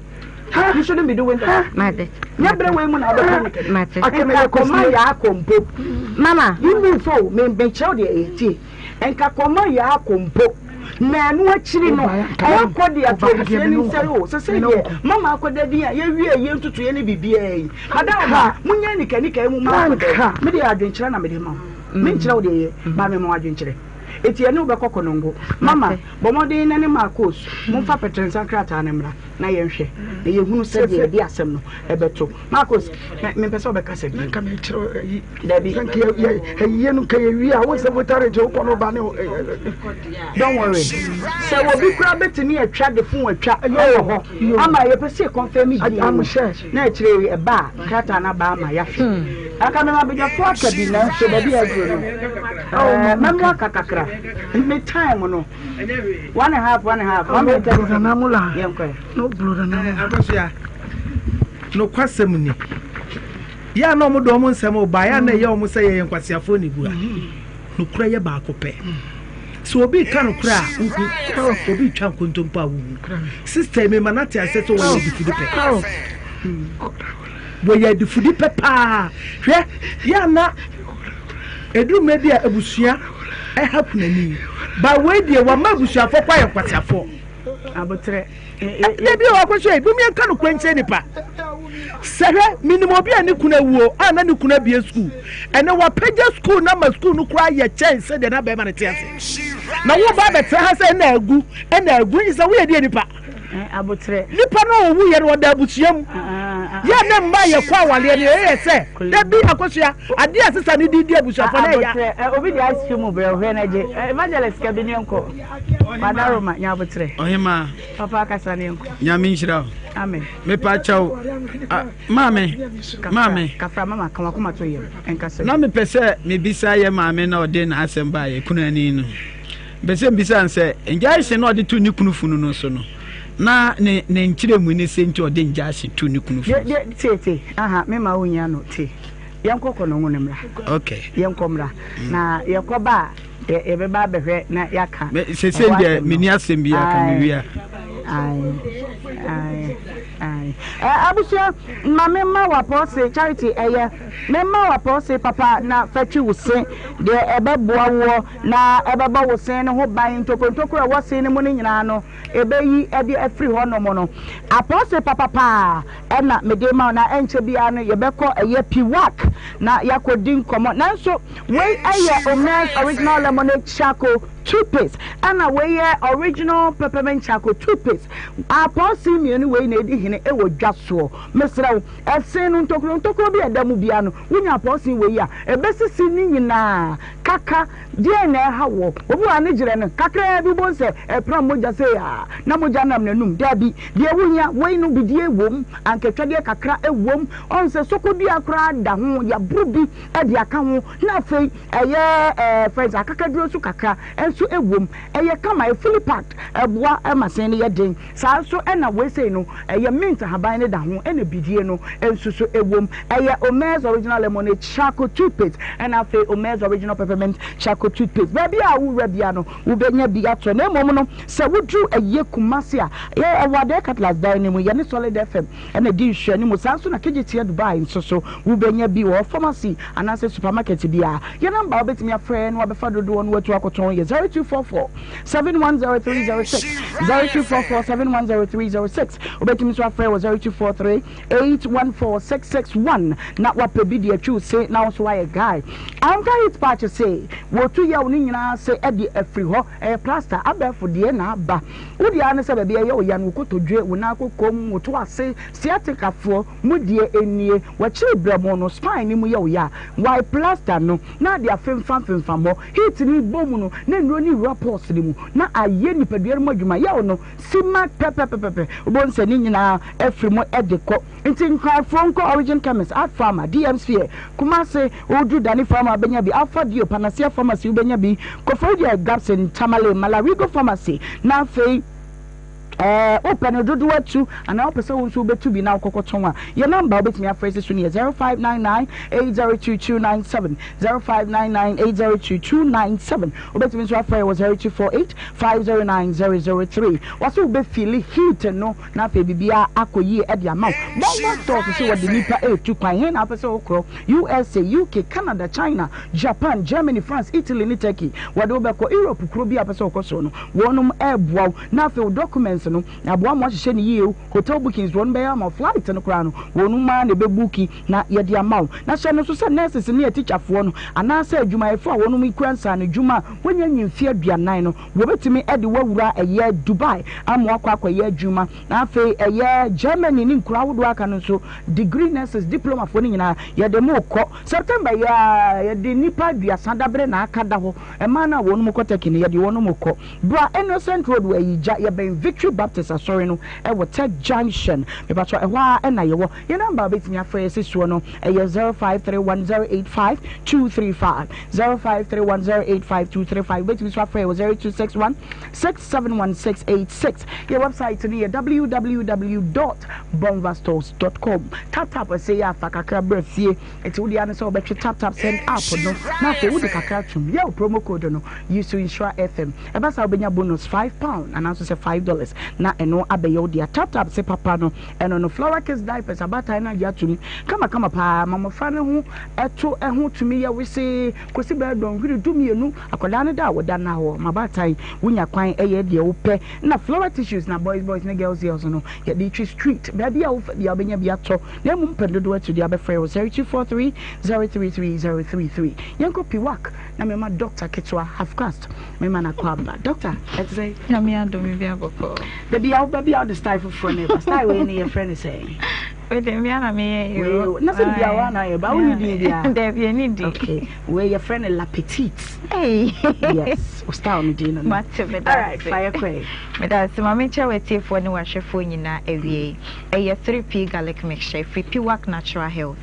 you shouldn't be doing that. Nyɛ berɛ wei mu na wobɛka ne kɛkɛ. Nka kɔma yɛ akɔ mpo. Mama. You move o, mekyerɛ wo deɛ ɛyɛ tie. Nka kɔma yɛ akɔ mpo, na ɛno akyiri no, yɛakɔ de ato abusua no nsɛre o. Sesei deɛ, mama akɔda din a yɛwiee yɛn ntutuiɛ ne biribiara yi. Madam, monyɛ anikanika yi mu ma akɔda yi. Me deɛ adwenkyerɛ na mede ma wo. Menkyerɛ wo deɛ yɛ, but mema wo adwenkyerɛ. Enti yɛne wo bɛkɔ Konongo. Mama, bɔ mmɔden na ne Marcos, momfa pɛtrɛnsa nkrataa no mmra na yɛnhwɛ, na yɛhunu sɛdeɛ yɛde asɛm no bɛto. Marcos, mempɛ sɛ wobɛkasa bio. Nka mekyerɛ ayi. Dabi. Nka ayie no nka yɛwie a wo sɛ votare gye wokɔ no ba ne. Don't worry. Sɛ obi koraa bɛtumi atwa de fon atwa ɛwɔ hɔ ama yɛpɛ sɛ yɛkɔnfɛm di no na akyire yi ɛba a krataa no aba ama yɛahwɛ. Aka mema badwafoɔ aka bi nanso baabi a aduro no mɛmo aka kakra. Me time no one and a half one and a half 1 minute 30 seconds yɛnkɔ. Akosua, nokwasɛm ni, yɛ a na wɔde wɔn nsɛm reba, yɛ a na ɛyɛ wɔn sɛ yɛyɛ nkwaseafoɔ na ɛbu ha. Nokorɛ yɛ baako pɛ. Sɛ obi reka nokorɛ a, wohu. Obi retwa nkontompo a, wohu. Sista yi, mema no ate aseɛ sɛ wɔyɛ adifudi pɛ. Wɔyɛ adifudi pɛ paa. Hwɛ, yɛ a na ɛduru mmerɛ bi a abusua ɛha kunani. Ba wei deɛ, wama abusuafoɔ kɔ ayɛ nkwaseafoɔ. Aboterɛ. Da bi a wakɔhwɛ yi, mom yɛnka nokorɛ nkyerɛ nipa. Sɛ hwɛ, menim obi a ne kunu awuo a na ne kunu abie sukuu. Ɛnɛ wapagya sukuu no ama sukuu no koraa yɛ kyɛn sɛdeɛ na bɛrima no te ase. Na wo ba abɛtena ha sɛ ɛna agu, ɛna agu, nyi sɛ woyɛ deɛ nipa. Aboterɛ. Nipa no a ɔwu yɛ no ɔda abusua mu. Yɛ ne mma yɛkɔ awaleɛ no yɛyɛ sɛ da bi akɔsua adeɛ a sesa ne din di abusuafoɔ na ɛya. Aboterɛ, obi de ice cream brɛ hwɛ na gye. Evangelist ka bi ne nkɔ. Madaroma, nya aboterɛ. Ɔhemaa. Papa kasa ne nkɔ. Nyame nhyira wo. Amen. Mepa kyɛw. Maame. Maame. Kafra mama ka wakoma to yam. Nkasa. Na mepɛ sɛ mebisa yɛ maame na ɔde n'asɛm baa yɛ kunani no. Mepɛ sɛ mbisa no sɛ ngyaehye na ɔde to ne kunu funu no so no na ne ne nkyerɛmu ne sɛ nti ɔde ngyaehye to ne kunu funu. De de tie tie. Aha me ma wo nyia no tie. Yɛnkɔ kɔ no ngo no mmra. Okay. Yɛnkɔ mmra. Na yɛkɔ ba a Yɛbɛba abɛhwɛ na yɛaka. Sese deɛ menni asɛm bi aka mewie a. Abusua ma me ma wapɔse Charity ɛyɛ me ma wapɔse papa na fɛtwi wo se deɛ ɛbɛboa woɔ na ɛbɛbɔ wo se no ho ban ntokontokoro ɛwɔ se no mu no nyinaa no ɛbɛyi ɛde afiri hɔ nom no apɔse papa paa ɛna mede ma wo na ɛnkyɛ biara no yɛbɛkɔ ɛyɛ piwak na yɛakɔdi nkɔmmɔ. Nanso wei yɛ Omez Original Lemonade Charcoal Toothpaste, ɛna wei yɛ Original Peppermint Charcoal Toothpaste. Apɔɔse mmienu wei na ɛdi hene wɔ dwa soɔ. Mesrɛ wo, ɛse no ntokuro ntokuro bi a ɛda mu biara no, wonya apɔɔse wei a, ɛbɛsisi ne nyinaa. Kaka, deɛn na ɛha woɔ? Obi wɔ ha ne gyerɛ no kakraa bi wobɛhu sɛ ɛpram mogya sei a, na mogya nam n'anum. Daabi, deɛ wohia, wei no bidie wom, ankatwadeɛ kakra wom, Ɔhu sɛ sɔkɔdua koraa da ho, yɛaboro bi de aka ho, na afei ɛyɛ ɛɛ fɛn sɛ akakaduro nso kakra nso. nso wom. Ɛyɛ kama, ɛyɛ fully packed, ɛboa ma se no yɛ den. Saa nso na wei sei no, ɛyɛ mint ahaban no da ho ɛna bidie no nso so wom. Ɛyɛ Omez Original Lemonade Charcoal Toothpaste ɛna afei Omez Original Peppermint Charcoal Toothpaste. Baabi a wowura biara no, wobɛnya bi atɔ. Na mmom no, sɛ woduru ɛyɛ Kumasi a, yɛ ɛwɔ Adair Cutlass dan no mu, yɛne Solid FM ɛna ɛdi nhwɛanimu. Saa nso na Kejetia Dubai nso so, wobɛnya bi wɔ hɔ. Pharmacy anaasɛ supermarket biara. Yɛn namba a wobɛtumi afrɛ na wabɛfa dodoɔ na watu akɔtɔn yɛ 0244 710306, 0244 710306. Wobɛtumi nso afrɛ wɔ 0243 814661 na wapɛ bi de atwi wo se na wo nso woayɛ guy. Anka heat patch se wɔtu yaw no nyinaa ase de afiri hɔ. Ɛyɛ plaster, abɛɛfo deɛ na aba. Wo deɛ ara ne sɛ baabi a ɛyɛ wo ya no, wo kotodwe, wo nan kokom, wo to ase, sciatica foɔ, mu deɛ nie, wakyiri brɛmo no, spine no mu yɛ wo ya a, wae plaster no na ade afemfam femfam hɔ, heat no bɔ mu no na nnuro no wura pores no mu na ayɛ nipadua no mu adwuma, yaw no si ma pɛpɛpɛpɛpɛ, wobɛhu sɛ ne nyinaa afiri mu de kɔ. Nti Nkranfoɔ nkɔ Origin Chemist, Art Pharma, DM Sphere, Kumasi, woduru Dani Pharma wobɛnya bi, Alpha Dio, Panacea Pharmacy wobɛnya bi, Koforidua, Gabson, Tamale, Malarigo Pharmacy, na afei. Ɛɛ, wopɛ no dodow atu anaa wopɛ sɛ wo nso wobɛtu bi na wokɔkɔtɔn a, yɛn nɔmba a wobɛtumi afrɛ si so no yɛ 0599 802297, 0599 802297. Wobɛtumi nso afrɛ yɛn wɔ 0248 509 003. Wɔse wobɛfiili heat no na afei biribiara akɔ yie de ama wo. Bongo Stores se wɔde nnipa retu kwan. He na wopɛ sɛ wokorɔ? USA, UK, Canada, China, Japan, Germany, France, Italy ne Turkey. Wɔde wo bɛkɔ. Europe kuro biara a wopɛ sɛ wokɔ so no, wɔnom reboa wo. Na afei wo documents no, aboa ma woahyehyɛ no yie o, hotel bookings wɔnom bɛyɛ ama wo, flight no koraa no, wɔnom ara na ɛbɛbuki na yɛde ama wo. Na hyɛ no nso sɛ nurses ne atikyafoɔ no, anaasɛ adwumayɛfoɔ a wɔnom kura nsaanodwuma a wɔnnya nyi mfeɛ aduanan no, wɔbɛtumi de wo awura ɛyɛ Dubai ama woakɔ akɔyɛ adwuma. Na afei ɛyɛ Germany ne nkuro ahodoɔ a aka no nso, degree nurses, diplomafoɔ no nyinaa, yɛde mo rekɔ. September yi ara, yɛde nnipa aduasa dabere na aka da hɔ. Mmaa no a wɔnom kɔ Turkey no, yɛde wɔnom rekɔ. Bra Innocent Road wɔ Ayigya, yɛbɛn Victory Baptist Asɔre no wɔ Tech Junction. Mepakyɛw, ɛhɔ ara na yɛwɔ. Yɛn number a wobɛtumi afrɛ yɛn si soɔ no yɛ 0531085235, 0531085235. Wobɛtumi nso afrɛ yɛn wɔ 0261 671686. Yɛn website no yɛ www dot bonvastores dot com. Tap tap ɛsɛ yɛ afa kakra bra fie. Enti wo dea ne sɛ wobɛtwe tap tap send app no na afei wode kakra atom. Yɛ wo promo code no use Nhyira FM. Ɛba saa wobɛnya bonus £5 anaa nso sɛ $5 na ɛno abɛyɛ wo dea. Tap tap se papa no ɛno no Flora Kids diapers abaatan no agye atom kama kama paa ma mmɔfra no ho ɛto ɛho tumi yɛ wesee kɔsi bɛyɛ dɔnhwere 12 akwadaa no da a wɔda nna hɔ ma baatan wonya kwan ɛyɛ deɛ wopɛ na Flora tissues na boys boys ne girls girls no yɛde twi street baabi a wofa biara wobɛnya bi atɔ na mmom mpɛn dodoɔ atu de abɛfrɛ wɔ 0243 033 033. Yɛnkɔ Piwak na mema doctor ketewa half caste mema no akɔ aba. Doctor, ɛte sɛn? Nyame adom biribi abɔkɔ. Dabi a woba bi a wode style foforɔ na ɛba. Style wei no yɛfrɛ no sɛn? Wei deɛ me ara na meyɛ yɛ o. Na sɛ bia wa na yɛ ba wonni din bia. Dabi ɛni din. Okay. Wei yɛfrɛ no La Petite. Hey. Yes, o style no din no no. Mate meda ase. Alright, fa yɛ kɔɛ. Meda ase ma menkyɛ w'atiefoɔ ne w'ahwɛfoɔ nyinaa awiei. Ɛyɛ 3P garlic mixture ɛfiri Piwak Natural Health.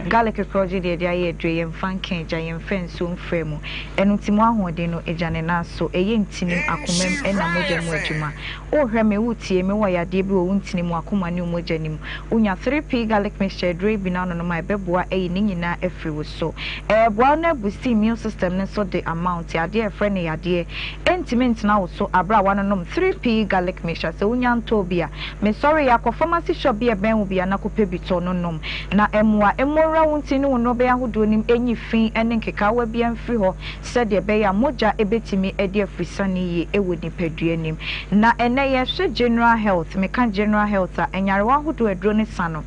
Garlic korɔgye deɛ yɛde ayɛ aduro, yɛmfa nka egya, yɛmfa nsuo mfra mu. Ɛno nti mu ahoɔden no egya ne nan so. Ɛyɛ ntinim, akomam ɛna mogya mu adwuma. Worehwɛ me, woretie me, wowɔ yadeɛ bi wɔ wo ntini mu, akoma ne wo mogya no mu. Wonya 3P garlic mixture aduro yi bi na wononom a, ɛbɛboa ayi ne nyinaa afiri wo so. Ɛreboa wo na abusti immune system no nso de ama wo nti adeɛ a yɛfrɛ no yadeɛ ɛntumi ntena wo so aberɛ a woanonom 3P garlic mixture. Sɛ wonya ntɔɔ bi a, Mesɔree akɔ pharmacy shop bi a ɛbɛn wo biara na kɔpɛ bi tɔ no nom. Na mmoa mmɔwura wo ntini ne wo nnɔbae ahodoɔ no mu nyi fi ne nkekaawa biara mfiri hɔ sɛdeɛ ɛbɛyɛ a mogya bɛtumi adi afrisane yie wɔ nipadua no mu. Na ɛnnɛ yɛrehwɛ general health. Meka general health a, nyarewa ahodoɔ a aduro no sa no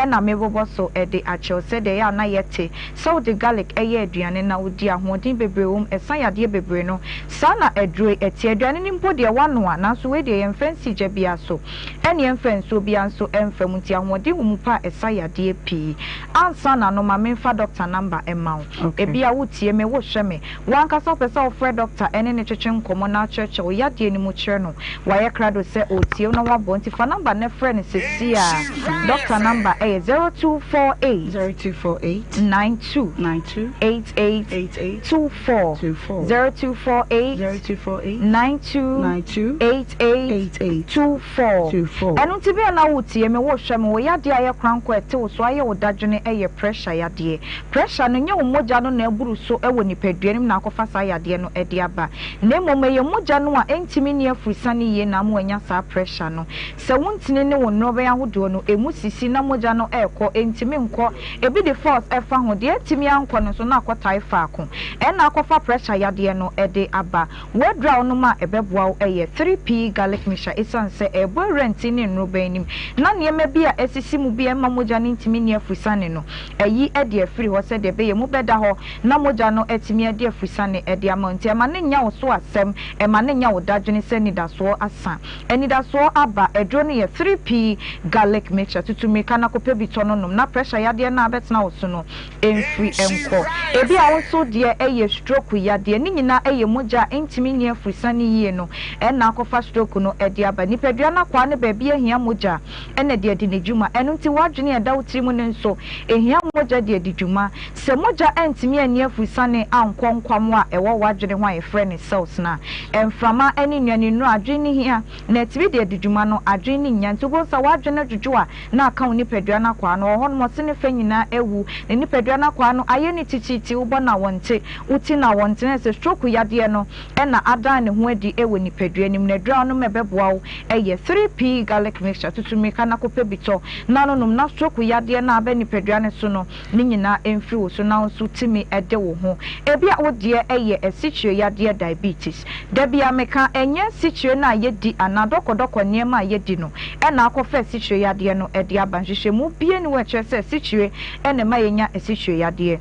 na mebobɔ so de akyerɛ wo sɛdeɛ ɛyɛ a na yɛte sɛ wode garlic yɛ aduane na wodi a, ahoɔden bebree wɔ mu, ɛsa yadeɛ bebree no, Saa na aduro yi teɛ. Aduane no mpo deɛ woanoa, nanso wei deɛ yɛmfa nsi gya biara so, ɛne yɛmfa nsuo biara nso mfa mu, nti ahoɔden wɔ mu paa a ɛsa yadeɛ pii. Ansa na no, ma memfa dɔkta namba mma wo. Ebia woretie me, worehwɛ me. Wo ankasa wopɛ sɛ wofrɛ dɔkta ne no twetwe nkɔmmɔ na akyerɛkyerɛ wo yadeɛ no mu kyerɛ no. Wayɛ krado sɛ ɔretie wo na wabɔ, nti fa namba no frɛ no seesei ara. Dɔkta no. number yɛ 0248. 0248. 92. 92. 88. 88. 24. 24. 0248. 0248. 92. 92. 88. 88. 24. 24. Ɛno nti bia na wotie me, wohwɛ me, wo yadeɛ a ɛyɛ korankɔ a ɛte wo so ayɛ wo dadwene yɛ pressure yadeɛ. Pressure no, nyɛ wo mogya no na aburu so wɔ nipadua no mu na akɔfa saa yadeɛ no de aba, na mmom ɛyɛ mogya no a ɛntumi nni afurusane yie na ama wanya saa pressure no. Sɛ wo ntini ne wo nnorobɛn ahodoɔ no, ɛmu sisi na mogya no rekɔ, ɛntumi nkɔ, ɛbi de force fa ho, deɛ antumi ankɔ no nso na akɔtae faako. Ɛna akɔfa pressure yadeɛ no de aba. W'aduru a wonom a ɛbɛboa wo yɛ 3P Garlic Mixture esiane sɛ ɛrebɔ awura ntini ne nnorobɛn no mu na nneɛma bi a asisi mu bi a ɛmma mogya no ntumi nni afurusane no ayi de afiri hɔ sɛdeɛ ɛbɛyɛ mu bɛda hɔ na mogya no atumi adi afurusane de ama wo. Nti ɛma no nnya wo so asɛm, ɛma no nnya wo dadwene sɛ anidasoɔ asa. Anidasoɔ aba, aduro no yɛ 3P Garlic Mixture. Tutu mmirika na kɔpɛ bi tɔ no nom na pressure yadeɛ no a abɛtena wo so no mfiri nkɔ. Ebia wo nso deɛ yɛ stroke yadeɛ. Ne nyinaa yɛ mogya a ɛntumi nni afurusane yie no na akɔfa stroke no de aba. Nipadua no akwaa no baabi ahia mogya na de adi ne dwuma. Ɛno nti w'adwene a ɛda wo tiri mu no nso ɛhia mogya de adi dwuma. Sɛ mogya antumi anni afurusane ankɔ nkwammoa a ɛwɔ w'adwene ho a yɛfrɛ no cells no a, mframa ne nnuanennuro a adwene no hia na atumi de adi dwuma no, adwene no nnya. Nti wobɛhu sɛ w'adwene no dwodwo a, na aka wo nipadua no akwaa no. Wɔ hɔ nom, ɔse ne fɛ nyinaa awu, ne nipadua no akwaa no ayɛ no titiritii, wobɔ no a wɔnte, wo ti no a wɔnte, na ɛsɛ stroke yadeɛ no na adan ne ho adi wɔ nipadua no mu. Na aduru a wonom a ɛbɛboa wo yɛ 3P garlic mixture, tutu mmirika na kɔpɛ bi tɔ na no nom na stroke yadeɛ no a aba nipadua no so no ne nyinaa mfiri wo so na wo nso tumi de wo ho. Ebia wo deɛ yɛ asikyire yadeɛ, diabetes. Da biara meka, ɛnyɛ asikyire no a yɛdi anaa dɔkɔdɔkɔ nneɛma a yɛdi no na akɔfa asikyire yadeɛ no de aba. Nhwehwɛmu biara nni hɔ a ɛkyerɛ sɛ asikyire na ɛma yɛnya asikyire yadeɛ.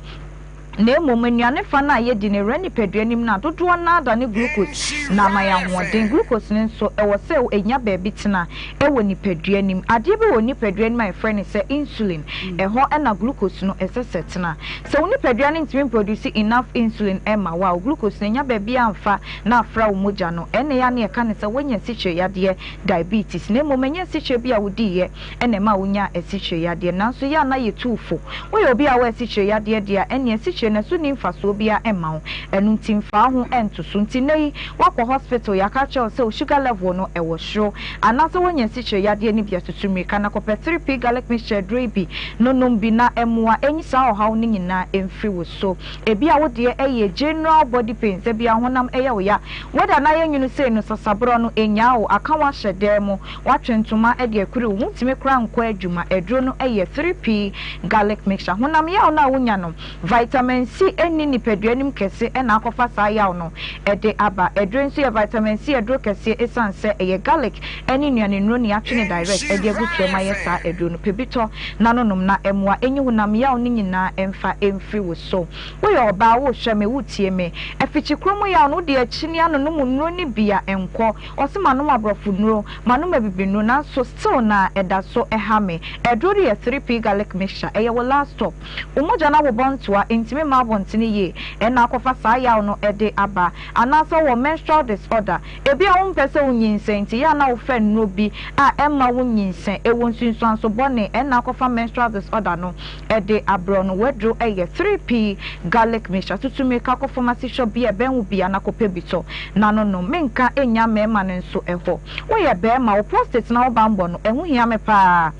Na mmom nnuane fa no a yɛdi no ɛwura nipadua no mu no a dodoɔ no ara dane glucose na ama yɛn ahoɔden. Glucose no nso, ɛwɔ sɛ ɛnya baabi tena wɔ nipadua no mu. Adeɛ bi wɔ nipadua no mu a yɛfrɛ no sɛ insulin. Ɛhɔ na glucose no ɛsɛ sɛ ɛtena. Sɛ wo nipadua no ntumi mproduce enough insulin mma wo a, wo glucose no ɛnya baabi amfa na afra wo mogya no. Ɛnna ɛyɛ a na yɛka no sɛ woanya asikyire yadeɛ, diabetes. Na mmom ɛnyɛ asikyire bi a wodiiɛ na ɛma wonyaa asikyire yadeɛ. Nanso yɛ a na yɛtu wo fo. Woyɛ obi a wowɔ asikyire yadeɛ deɛ a, ɛnneɛ asikyire no ɛso nni mfasoɔ biara mma wo. Ɛno nti mfa wo ho nto so. Nti nnɛ yi woakɔ hospital, yɛaka akyerɛ wo sɛ wo sugar level no ɛwɔ soro. Anaasɛ woanya asikyire yadeɛ no bi a, tutu mmirika na kɔpɛ 3P garlic mixture aduro yi bi no nom bi na mmoa nyi saa ɔhaw no nyinaa mfiri wo so. Ebia wo deɛ ɛyɛ general body pains, ebia honam ɛyɛ wo ya. Weather no ayɛ nwunu sei no, sasaborɔ no ɛnyaa wo, aka wo ahyɛ dan mu, woatwe ntoma de akuri wo, wontumi koraa nkɔ adwuma. Aduro no yɛ 3P garlic mixture. Honam yaw no a wonya no, vitamin C nni nipadua no mu kɛse na akɔfa saa yaw no de aba. Aduro yi nso yɛ vitamin C aduro kɛseɛ ɛsiane sɛ ɛyɛ garlic ne nnuane nnuro na yɛatwe no direct de agu toa mu ayɛ saa aduro no. Pɛ bi tɔ na no nom na ɛmmoa ɛnyi honam yaw no nyinaa mfa mfiri wo so. Woyɛ ɔbaa, wohwɛ me, wotie me. Afikyikuro mu yaw no, wode akyini anonom nnuro no bi a, ɛnkɔ. Ɔse manom aborɔfo nnuro, manom abibinuro nanso still na ɛda so ha me. Aduro no yɛ 3P garlic mixture, ɛyɛ wo last stop. Wo mogya no abobɔ ntoa, ɛntumi mma abɔntene yie, ɛna akɔfa saa yaw no de aba. Anaasɛ wowɔ menstrual disorder, ebia wompɛ sɛ wonyinsɛn nti yɛ a na wofa nnuro bi a ɛmma wonyinsɛn, ɛwɔ nsunsuanso bɔne, ɛna akɔfa menstrual disorder no de abrɛ no. W'aduro yɛ 3P garlic mixture, tutu mmirika kɔ pharmacy shop bi a ɛbɛn wo biara na kɔpɛ bi tɔ na no nom. Menka nnya mmarima no nso hɔ. Woyɛ barima, wo prostate na wo banbɔ no, ɛho hia me paa.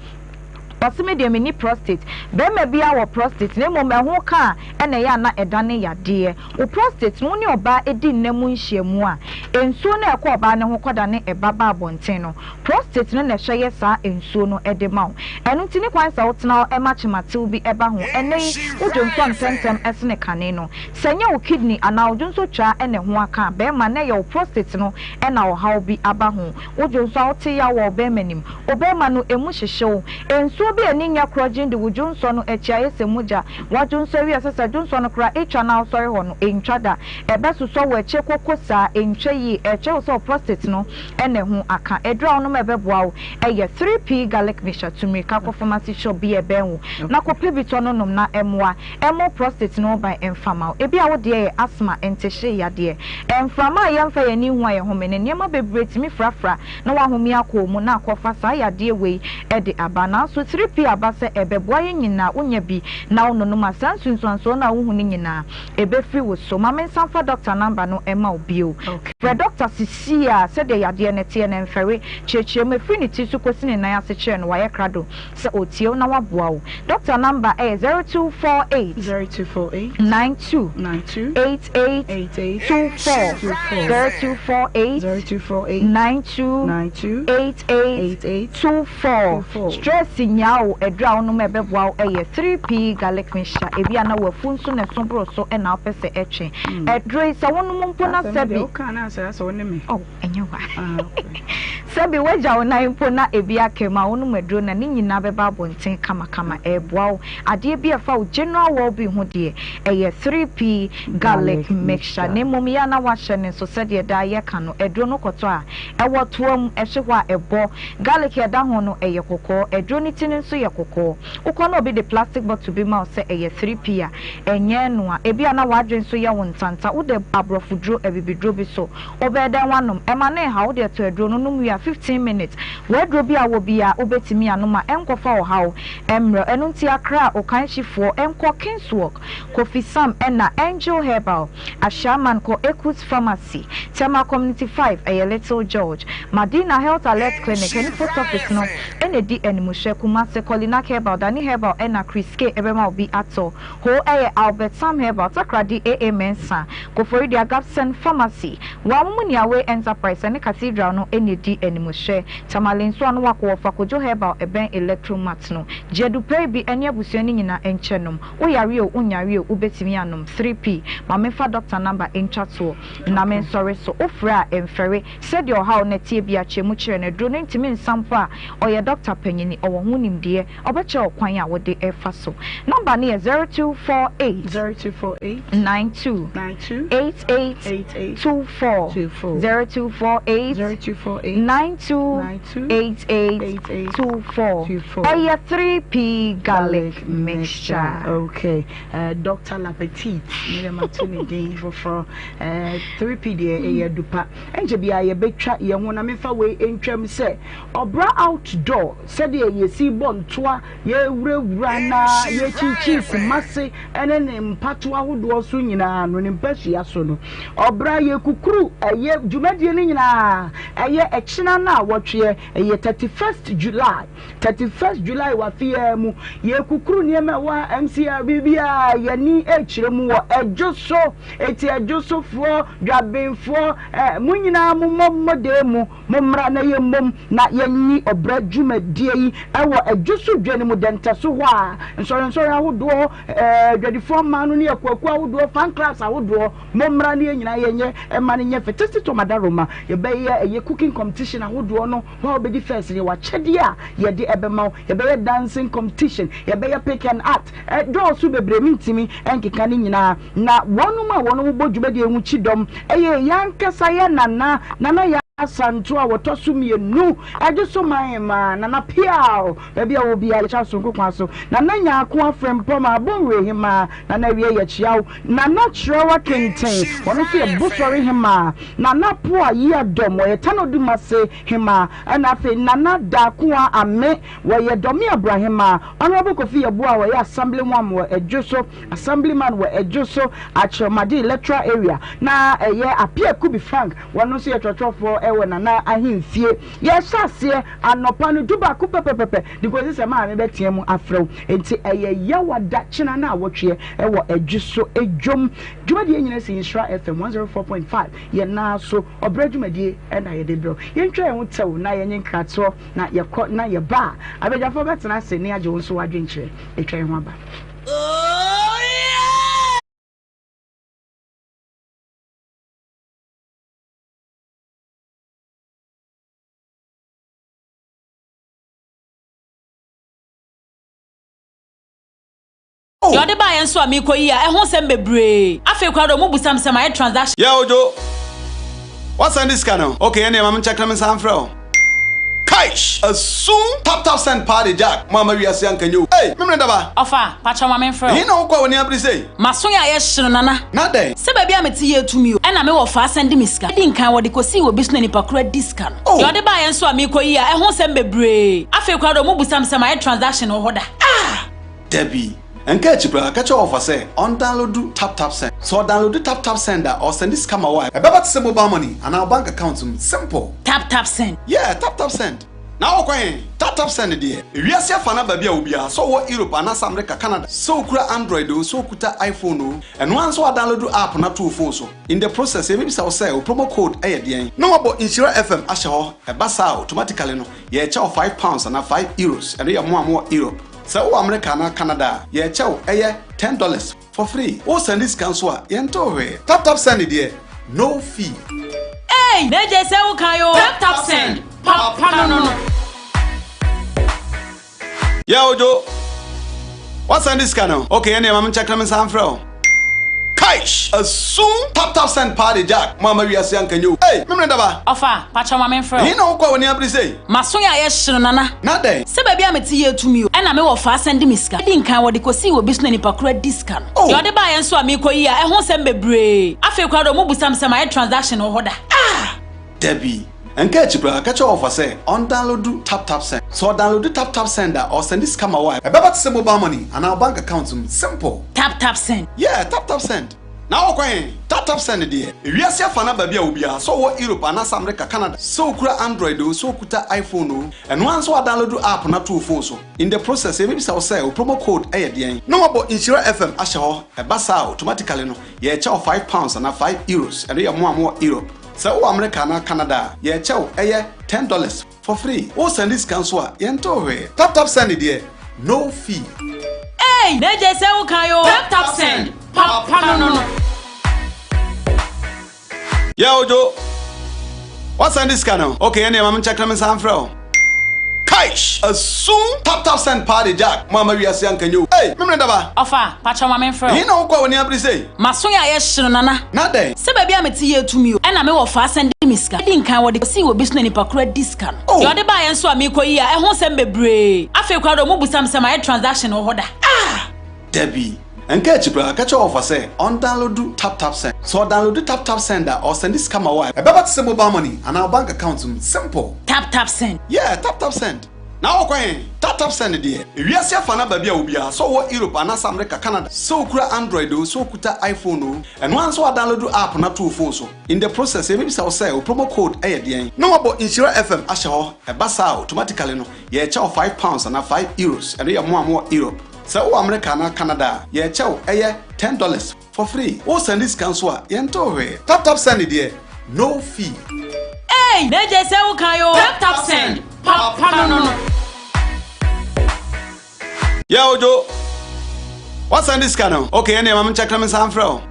Ɔse me deɛ menni prostate. Barima biara wɔ prostate na mmom ɛho ka a ɛna ɛyɛ a na ɛdane yadeɛ. Wo prostate no wo ne ɔbaa di nna mu nhyiamu a, nsuo no a ɛkɔ ɔbaa no ho kɔdane ɛba ba abɔnten no, prostate no na ɛhwɛ yɛ saa nsuo no de ma wo. Ɛno nti ne kwan sɛ wotena hɔ ma kyematew bi ba ho. Ɛnnɛ yi, wo dwonsɔ ntɛmntɛm sene kane no. Sɛ ɛnyɛ wo kidney anaa wo dwonsɔtwaa na ɛho aka a, barima, na ɛyɛ wo prostate no na ɔhaw bi aba ho. Wo dwonsɔ a wote yaw wɔ wo barima nim. Wo barima no, emu hyehye wo. Nsuo bi a ani nyɛ korɔgyenn di wo dwonsɔ no akyi ayɛ sɛ mogya. Woadwonsɔ awie a, ɛsɛ sɛ dwonsɔ no koraa etwa na wosɔre hɔ no, entwa da. Ɛbɛsosɔ wo akyire koko saa, entwa yie. Ɛkyerɛ wo sɛ wo prostate no na ɛho aka. Aduru a wonom a ɛbɛboa wo yɛ 3P Garlic Mixture. Tu mmirika kɔ pharmacy shop bi a ɛbɛn wo na kɔpɛ bi tɔ no nom na ɛmmoa mmɔ wo prostate no ho ban mfa mma wo. Ebia wo deɛ yɛ asthma, ntehyee yadeɛ. Mframa a yɛmfa yɛn ani nhu a yɛhome no, nneɛma bebree tumi frafra na wahome akɔ wo mu na akɔfa saa yadeɛ wei de aba. Nanso 3P aba sɛ ɛbɛboa yɛn nyinaa, wonya bi na wononom a, saa nsunsuansoɔ no a wohu no nyinaa, ɛbɛfiri wo so. Ma mensan mfa dɔkta namba no mma wo bio. Frɛ dɔkta sesei ara, sɛdeɛ yadeɛ no teɛ no, ɛmfɛre. Kyerɛkyerɛ mu, ɛfiri ne ti so kɔsi ne nan ase kyerɛ no, wayɛ krado sɛ ɔretie wo na waboa wo. Dɔkta namba yɛ 0248 92 88 24, 0248 92 88 24. Stress nyaa wo, aduru a wonom a ɛbɛboa wo yɛ 3P Garlic Mixture. Ebia na w'afu nso na ɛso boro so na wopɛ sɛ ɛtwe. Aduro yi, sɛ wonom mpo na sɛbi. Oh, ɛnyɛ wa. Sɛbi woagya wo nan mpo na ebi aka mu a, wonom aduro no a, ne nyinaa bɛba abɔnten kamakama. Ɛreboa wo. Adeɛ bi a ɛfa wo general well-being ho deɛ, ɛyɛ 3P Garlic Mixture. Na mmom yɛ a na woahyɛ no nso sɛdeɛ daa yɛka no, aduro no kɔtɔ a, ɛwɔ toa mu, ɛhye hɔ a, ɛbɔ. Garlic a ɛda ho no, ɛyɛ kɔkɔɔ. Aduro no ti no nso yɛ kɔkɔɔ. Wokɔ na obi de plastic bottle bi ma wo sɛ ɛyɛ 3P a, ɛnyɛ ɛno a. Ebia na w'adwene nso yɛ wo ntanta. Wode aborɔfoduro, abibiduro bi so. Wobɛyɛ dɛn woanom? Ɛma no nhaw. Wode ɛtɔ aduro no nom wie a, 15 minutes. W'aduro bi a wɔ biara wobɛtumi anom a ɛnkɔfa ɔhaw mmrɛ wo. Ɛno nti Accra Okanshifoɔ nkɔ Kingswalk, Kofi Sam ɛna Angel Herbal, Ashaiman kɔ Ekus Pharmacy, Tema Community 5 ɛyɛ Little George, Madina Health Alert Clinic ɛne Post Office no ɛna ɛdi animhwɛ, Kumasi Kolinak Herbal, Dani Herbal ɛna Chris K ɛbɛma wo bi atɔ. Hoo ɛyɛ Albert Sam Herbal, Takoradi AA Mensah, Koforidua Gabson Pharmacy, Wamumuniawe Enterprise ɛne Cathedral no ɛna ɛdi animhwɛ. Tamale nso ano wakɔ wɔfa Kojo Herbal ɛbɛn Electromat no. Gye adupɛi bi ɛne abusua no nyinaa nkyɛ nom. Wo yare o, wo nyare o, wo bɛtumi anom 3P. Ma me nfa doctor number ntwa toɔ na me nsɔre so. Wo frɛ a ɛmfɛre. Sɛdeɛ ɔhaw no teɛ biara kyerɛ mu kyerɛ no. Aduro no ntumi nsa mpo a, ɔyɛ doctor panyini, ɔwɔ ho nimdeɛ. Ɔbɛkyerɛ wo kwan a wode refa so. Number no yɛ 0248 92 88 24, 0248 92 88 24. Ɛyɛ 3P garlic mixture. Okay, Doctor Lapetit, me deɛ mato ne din foforɔ. 3P deɛ ɛyɛ adupa. Ɛnkyɛ biara yɛbɛtwa yɛn ho na memfa wei ntwam sɛ ɔbra outdoor. Sɛdeɛ yɛsi bɔ ntoa, yɛwurawura na yɛkyinkyini Kumase ne ne mpatoa ahodoɔ so nyinaa no, ne mpasua so no, ɔbra yɛkukuru ɛyɛ dwumadie no nyinaa, ɛyɛ ɛkyena no a wɔtweɛ, ɛyɛ 31st July, 31st July wɔ afe yi ara mu, yɛkukuru nneɛma ɛwɔ ha, MCR, biribiara, yɛni ɛkyerɛ mu wɔ ɛdwo so, eti ɛdwo sofoɔ, dwabenfoɔ, eh, mo nyinaa mo mmɔ mmɔden mu. Mommra na yɛmmom na yɛnyi ɔbrɛ dwumadie yi wɔ Adwo so dwa no mu dɛntɛso hɔ a nsɔrensɔre ahodoɔ, adwadifoɔ mmaa no ne akuakuo ahodoɔ, fan clubs ahodoɔ, mommra na yɛn nyinaa yɛnyɛ mma no nyɛ fɛ. Tasty Tom Adaroma, yɛbɛyɛ ɛyɛ cooking competition ahodoɔ no, hɔ a wobɛdi first no yɛwɔ akyɛdeɛ a yɛde ɛbɛma wo, yɛbɛyɛ dancing competition, yɛbɛyɛ pick and act, ɛdɔɔso bebree mentumi nkeka ne nyinaa. Na wɔnom a wɔnom bɔ dwumadie ho kyidɔm yɛ yɛn ankasa yɛn nana, Nana Yaa Asanto a wɔtɔ so mienu, Adwoso man ma Nana Piaw, baabi a ɔwɔ biara yɛkyia sononko kwan so, Nana Nyarko Afrempong Abonwere Hemaa, Nana Awie yɛkyia wo, Nana Kyerɛwa Kenten, ɔno nso yɛ Bosɔre Hemaa, Nana Poa Yiadom, ɔyɛ Tanodumase Hemaa, ɛna afei Nana Darkoa Ame, wɔyɛ Dɔme Abura Hemaa, Honourable Kofi Yeboah a ɔyɛ Assembly One wɔ Adwoso, Assemblyman wɔ Adwo so, Akyerɛmade Electoral Area, na ɛyɛ Appiah Kubi Frank, wɔno nso yɛ twerɛtwerɛfoɔ wɔ Nana ahemfie. Yɛrehyɛ aseɛ anɔpa no dubaako pɛpɛpɛpɛ de kɔsi sɛ maame bɛtea mu afrɛ wo. Enti ɛyɛ Yawada kyena no a wɔtweɛ wɔ Adwo so dwom. Dwumadie nyina si Nhyira FM 104.5 yɛn nan so. Ɔbrɛ dwumadie na yɛde brɛ wo. Yɛntwa yɛn ho tɛw na yɛnye nkratoɔ na yɛkɔ na yɛba a, abadwafoɔ bɛtena ase ne agye wo nso w'adwenkyerɛ. Yɛtwa yɛn ho aba. Deɛ ɔde baeɛ nso a merekɔyi a, ɛho nsɛm bebree. Afei koraa deɛ wɔbisa me sɛ mayɛ transaction. Yeah Ojo, woasan de sika no? Okay ɛneɛ ma menkyɛke na mensan mfrɛ wo. Kai! Kaish! Asum! Tap tap send paa de Jack mo ama wiase anka nyɛ o ei! Memene daba! Ɔfa, pakyɛw ma menfrɛ wo. Ɛhe na wokɔ a w'ani abere sei? M'aso yɛ ayɛ hye no Nana. Na dɛn? Sɛ baabi a mete yɛ tumi o. Ɛna me wɔfa asan de me sika. Edi nkan wɔde kosii wɔ bi so na nipa koro adi sika no. Oh! Deɛ ɔde baeɛ nso a meekɔ yi a ɛho nsɛm bebree. Afei koraa deɛ ɔmo bisa me sɛ mayɛ transaction wɔ hɔ da. Ah! Dabi. Nka akyi koraa, ka kyerɛ wɔfa sɛ ɔndownloadu TapTapSend. Sɛ ɔdownloadu TapTapSend a, ɔresɛnde sika ma wo a, ɛbɛba te sɛ mobile money anaa wo bank account mu. Simple! TapTapSend. Yeah, TapTapSend. Na wokɔ he? TapTapSend deɛ, ewiase afa no aba bi a obiara, sɛ ɔwɔ Europe anaasɛ America, Canada, sɛ okura Android oo, sɛ okuta iPhone oo, ɛno ara nso woadownloadu app no ato wo phone so. In the process, yɛbɛbisa wo sɛ, wo promo code yɛ deɛn? Na woabɔ Nhyira FM ahyɛ hɔ. Ɛba saa a, automatically no, yɛrekyɛ wo £5 anaa €5. Ɛno yɛ mo a mowɔ Europe. Sɛ wowɔ Amerika anaa Canada a, yɛkyɛ wo, ɛyɛ $10 for free. Wo sɛnde sika nso a, yɛntew hwee. Tap tap send deɛ, no fee. Eii na gye sɛ wo kan oo. Tap tap send, papa no no. Yeah Ojo, wa sɛnde sika no? Okay ɛneɛ ma me nkyɛke na me nsan mfrɛ wo. Kaish! Asum! Tap tap send paa de Jack mo amma wiase anka nyɛ o ei! Memene daba! Ɔfa, pakyɛw ma menfrɛ wo. Ɛhe na wokɔ a w'ani abere sei? M'aso yɛ ayɛ hye no Nana. Na dɛn? Sɛ baabi a mete yɛ tumi o. Ɛna me wɔfa asan de me sika. Edi nkan wɔde kosii wɔ bi so na nipa koro adi sika no. Oh! Deɛ ɔde baeɛ nso a meekɔ yi a ɛho nsɛm bebree. Afei koraa deɛ ɔmo bisa me sɛ mayɛ transaction wɔ hɔ da. Ah! Dabi. Nka akyi koraa, ka kyerɛ wɔfa sɛ ɔndownloadu TapTapSend. Sɛ ɔdownloadu TapTapSend a, ɔresɛnde sika ma wo a, ɛbɛba te sɛ mobile money anaa wo bank account mu. Simple! TapTapSend. Yeah, TapTapSend. Na wokɔ he? TapTapSend deɛ, ewiase afa no aba bi a obiara, sɛ ɔwɔ Europe anaasɛ America, Canada, sɛ okura Android oo, sɛ okuta iPhone oo, ɛno ara nso woadownloadu app no ato wo phone so. In the process, yɛbɛbisa wo sɛ, wo promo code yɛ deɛn? Na woabɔ Nhyira FM ahyɛ hɔ. Ɛba saa a, automatically no, yɛrekyɛ wo £5 anaa €5. Ɛno yɛ mo a mowɔ Europe. Sɛ wowɔ Amerika anaa Canada a, yɛkyɛ wo, ɛyɛ $10 for free. Wo sɛnde sika nso a, yɛntew hwee. Tap tap send deɛ, no fee. Eii na gye sɛ wo kan oo. Tap tap send, papa no no. Yeah Ojo, wa sɛnde sika no? Okay ɛneɛ ma me nkyɛke na me nsan mfrɛ wo. Kaish! Asum! Tap tap send paa de Jack mo amma wiase anka nyɛ o ei! Memene daba! Ɔfa, pakyɛw ma menfrɛ wo. Ɛhe na wokɔ a w'ani abere sei? M'aso yɛ ayɛ hye no Nana. Na dɛn? Sɛ baabi a mete yɛ tumi o. Ɛna me wɔfa asan de me sika. Edi nkan wɔde kosii wɔ bi so na nipa koro adi sika no. Oh! Deɛ ɔde baeɛ nso a meekɔ yi a ɛho nsɛm bebree. Afei koraa deɛ ɔmo bisa me sɛ mayɛ transaction wɔ hɔ da. Ah! Dabi. Nka akyi koraa, ka kyerɛ wɔfa sɛ ɔndownloadu TapTapSend. Sɛ ɔdownloadu TapTapSend a, ɔresɛnde sika ma wo a, ɛbɛba te sɛ mobile money anaa wo bank account mu. Simple! TapTapSend. Yeah, TapTapSend. Na wokɔ he? TapTapSend deɛ, ewiase afa no aba bi a obiara, sɛ ɔwɔ Europe anaasɛ America, Canada, sɛ okura Android oo, sɛ okuta iPhone oo, ɛno ara nso woadownloadu app no ato wo phone so. In the process, yɛbɛbisa wo sɛ, wo promo code yɛ deɛn? Na woabɔ Nhyira FM ahyɛ hɔ. Ɛba saa a, automatically no, yɛrekyɛ wo £5 anaa €5. Ɛno yɛ mo a mowɔ Europe. Sɛ wowɔ Amerika anaa Canada a, yɛkyɛ wo, ɛyɛ $10 for free. Wo sɛnde sika nso a, yɛntew hwee. Tap tap send deɛ, no fee. Eii na gye sɛ wo kan oo. Tap tap send, papa no no. Yeah Ojo, wa sɛnde sika no? Okay ɛneɛ ma me nkyɛke na me nsan mfrɛ wo.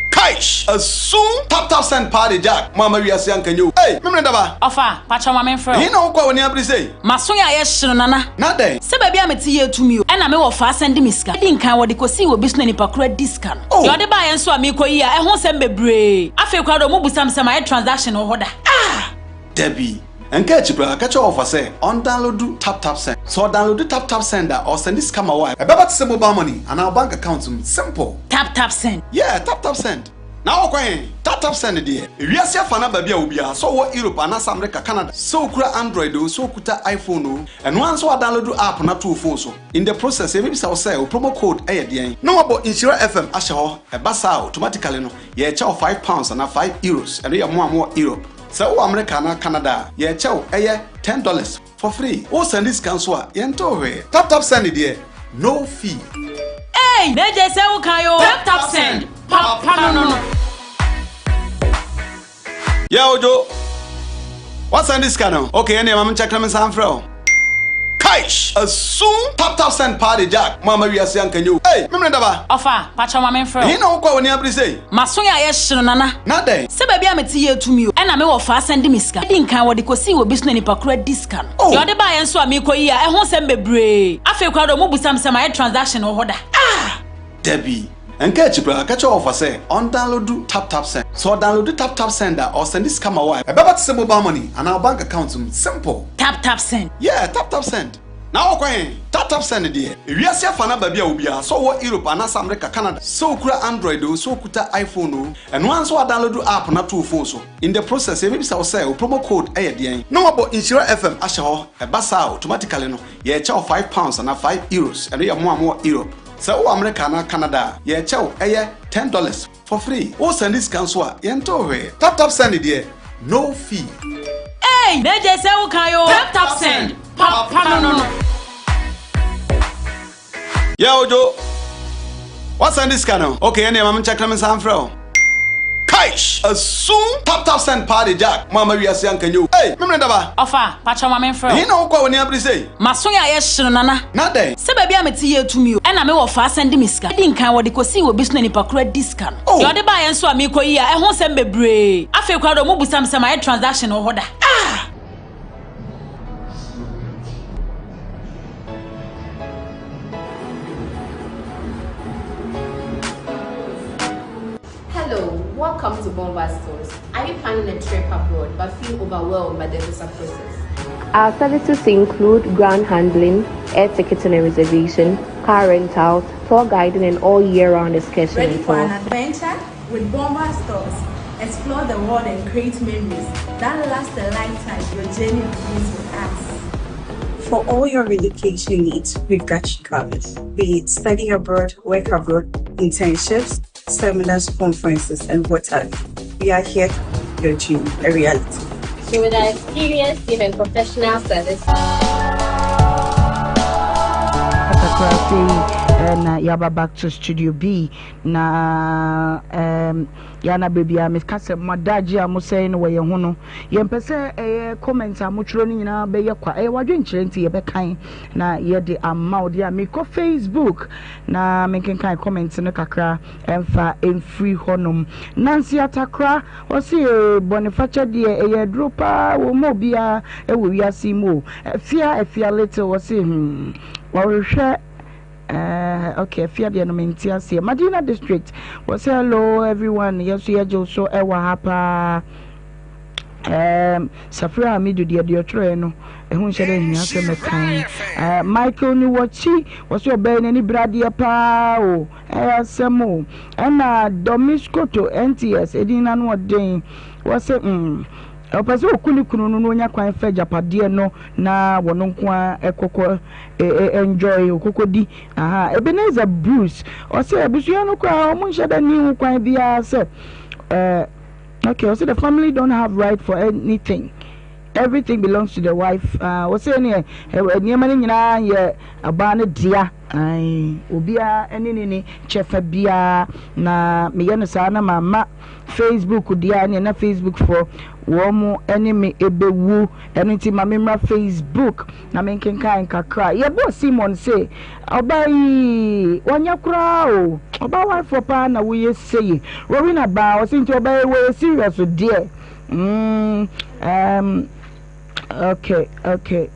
Kaish! Asum! Tap tap send paa de Jack mo amma wiase anka nyɛ o ei! Memene daba! Ɔfa, pakyɛw ma menfrɛ wo. Ɛhe na wokɔ a w'ani abere sei? M'aso yɛ ayɛ hye no Nana. Na dɛn? Sɛ baabi a mete yɛ tumi o. Ɛna me wɔfa asan de me sika. Edi nkan wɔde kosii wɔ bi so na nipa koro adi sika no. Oh! Deɛ ɔde baeɛ nso a meekɔ yi a ɛho nsɛm bebree. Afei koraa deɛ ɔmo bisa me sɛ mayɛ transaction wɔ hɔ da. Ah! Dabi. Nka akyi koraa, ka kyerɛ wɔfa sɛ ɔndownloadu TapTapSend. Sɛ ɔdownloadu TapTapSend a, ɔresɛnde sika ma wo a, ɛbɛba te sɛ mobile money anaa wo bank account mu. Simple! TapTapSend. Yeah, TapTapSend. Na wokɔ he? TapTapSend deɛ, ewiase afa no aba bi a obiara, sɛ ɔwɔ Europe anaasɛ America, Canada, sɛ okura Android oo, sɛ okuta iPhone oo, ɛno ara nso woadownloadu app no ato wo phone so. In the process, yɛbɛbisa wo sɛ, wo promo code yɛ deɛn? Na woabɔ Nhyira FM ahyɛ hɔ. Ɛba saa a, automatically no, yɛrekyɛ wo £5 anaa €5. Ɛno yɛ mo a mowɔ Europe. Sɛ wowɔ Amerika anaa Canada a, yɛkyɛ wo, ɛyɛ $10 for free. Wo sɛnde sika nso a, yɛntew hwee. Tap tap send deɛ, no fee. Eii na gye sɛ wo kan oo. Tap tap send, papa no no. Yeah Ojo, wa sɛnde sika no? Okay ɛneɛ ma me nkyɛke na me nsan mfrɛ wo. Kaish! Asum! Tap tap send paa de Jack mo amma wiase anka nyɛ o ei! Memene daba! Ɔfa, pakyɛw ma menfrɛ wo. Ɛhe na wokɔ a w'ani abere sei? M'aso yɛ ayɛ hye no Nana. Na dɛn? Sɛ baabi a mete yɛ tumi o. Ɛna me wɔfa asan de me sika. Edi nkan wɔde kosii wɔ bi so na nipa koro adi sika no. Oh! Deɛ ɔde baeɛ nso a meekɔ yi a ɛho nsɛm bebree. Afei koraa deɛ ɔmo bisa me sɛ mayɛ transaction wɔ hɔ da. Ah! Dabi. Ɛnka akyi koraa, ka kyerɛ wɔfa sɛ ɔndownloadu TapTapSend. Sɛ ɔdownloadu TapTapSend a, ɔresɛnde sika ma wo a, ɛbɛba te sɛ mobile money anaa wo bank account mu. Simple! TapTapSend. Yeah, TapTapSend. Na wokɔ he? TapTapSend deɛ. Ewiase afa no aba bi a obiara, sɛ ɔwɔ Europe anaasɛ America, Canada, sɛ okura Android oo, sɛ okuta iPhone oo, ɛno ara nso woadownloadu app no ato wo phone so. In the process, yɛbɛbisa wo sɛ wo promo code yɛ deɛn? Na wɔabɔ Nhyira FM ahyɛ hɔ. Ɛba saa a, automatically no, yɛrekyɛ wo £5 anaa €5. Ɛno yɛ mo a mowɔ Europe. Sɛ wowɔ America anaa Canada a, yɛrekyɛ wo, ɛyɛ $10 for free. Wo sɛnde sika nso a, yɛntew hwee. Tap tap send deɛ, no fee. Eii na gye sɛ wo kan oo. Tap tap send, papa no no. Yeah Ojo, woasɛnde sika no? Okay, ɛnneɛ ma menkyɛke na mensan mfrɛ wo. Kaish! Asum! Tap tap send paa de Jack, mo amma wiase anka nyɛ o. Ei! Memene daba! Ɔfa, pakyɛw ma menfrɛ wo. Ɛhe na wokɔ a w'ani abere sei? M'aso yɛ ayɛ hye no Nana. Na dɛn? Sɛ baabi a mete yɛ tumi o. Ɛna me wɔfaa sɛnde me sika. Edi nkan wɔde kosii wɔ bi so na nipa koro adi sika no. Oh! Deɛ ɔde baeɛ nso a meekɔ yi a ɛho nsɛm bebree. Afei koraa deɛ ɔmo busa me sɛ mayɛ transaction wɔ hɔ da. Ah! Hello, welcome to Bomba Stores. Are you planning a trip abroad but feel overwhelmed by the visa process? Our services include ground handling, air ticketing and reservation, car rentals, tour guiding, and all year-round excursion Ready and for an tours. adventure? With Bomba Stores, explore the world and create memories that last a lifetime. Your journey begins with us. For all your relocation needs, we've got you covered. Be it study abroad, work abroad, internships, seminars, conferences, and what have you. We are here to make your dream a reality. So with our experienced team and professional service, Kakra afei eh, na yɛaba back to studio B na um, yɛana berɛ biara meka sɛ mo adagye a mosɛe no wɔ yɛn ho no yɛmpɛ sɛ ɛyɛ comment a motwerɛ no nyinaa bɛyɛ kwa ɛyɛ wadwenkyerɛ nti yɛbɛkan na yɛde ama wo deɛ a mekɔ Facebook na menkenkan comment no kakra ɛmfa mfiri hɔnom. Nancy Atakora, ɔse ee bɔnefakyɛ deɛ ɛyɛ aduro paa wɔ ma obiara ɛwɔ wiase yi mu o. Afia Afia Little, ɔse hmm ɔrehwɛ eh, okay Afia deɛ no mente aseɛ. Madina District, wɔse hello everyone, yɛn nso yɛgye wo so ɛwɔ ha paa. Um, Safira Hamidu deɛ deɛ ɔtwerɛɛ no ɛho nhyɛ dɛ hia sɛ mɛkan. Uh, Michael Niwɔkyi wɔsɛ ɔbɛyɛ n'ani bere adeɛ paa o ɛyɛ asɛm o. Ɛna Domiskoto NTS ɛdin no ano ɔden wɔsɛ mm, ɔpɛ sɛ ɔku ne kunu no na ɔnya kwan fa agyapadeɛ no na wɔno nko ara ɛkɔkɔ enjoy ɔkɔkɔ di. Aha, Ebenezer Bruce ɔsɛ abusua no koraa ɔmo nhyɛ dɛ ne ho kwan biara sɛ ɛɛ. Okay, ɔsɛ the family don't have right for anything. Everything belongs to the wife. Ah, ɔsɛ ne nneɛma no nyinaa yɛ ɔbaa no dea. Ayi, obiara ne ne ne kyɛfa biara na meyɛ no saa na mama Facebook dea ne na Facebook foɔ wɔn mo ne me ebewu. Ɛno nti ma memmra Facebook na menkenkan kakra. Yɛbɔɔ Simon se Ɔbaa yi wanyɛ koraa o. Ɔbaa warefoɔ paa na woyɛ sei. Rowena baa ɔse nti ɔbaa yi wɔyɛ serious deɛ. Mm, um, okay, okay.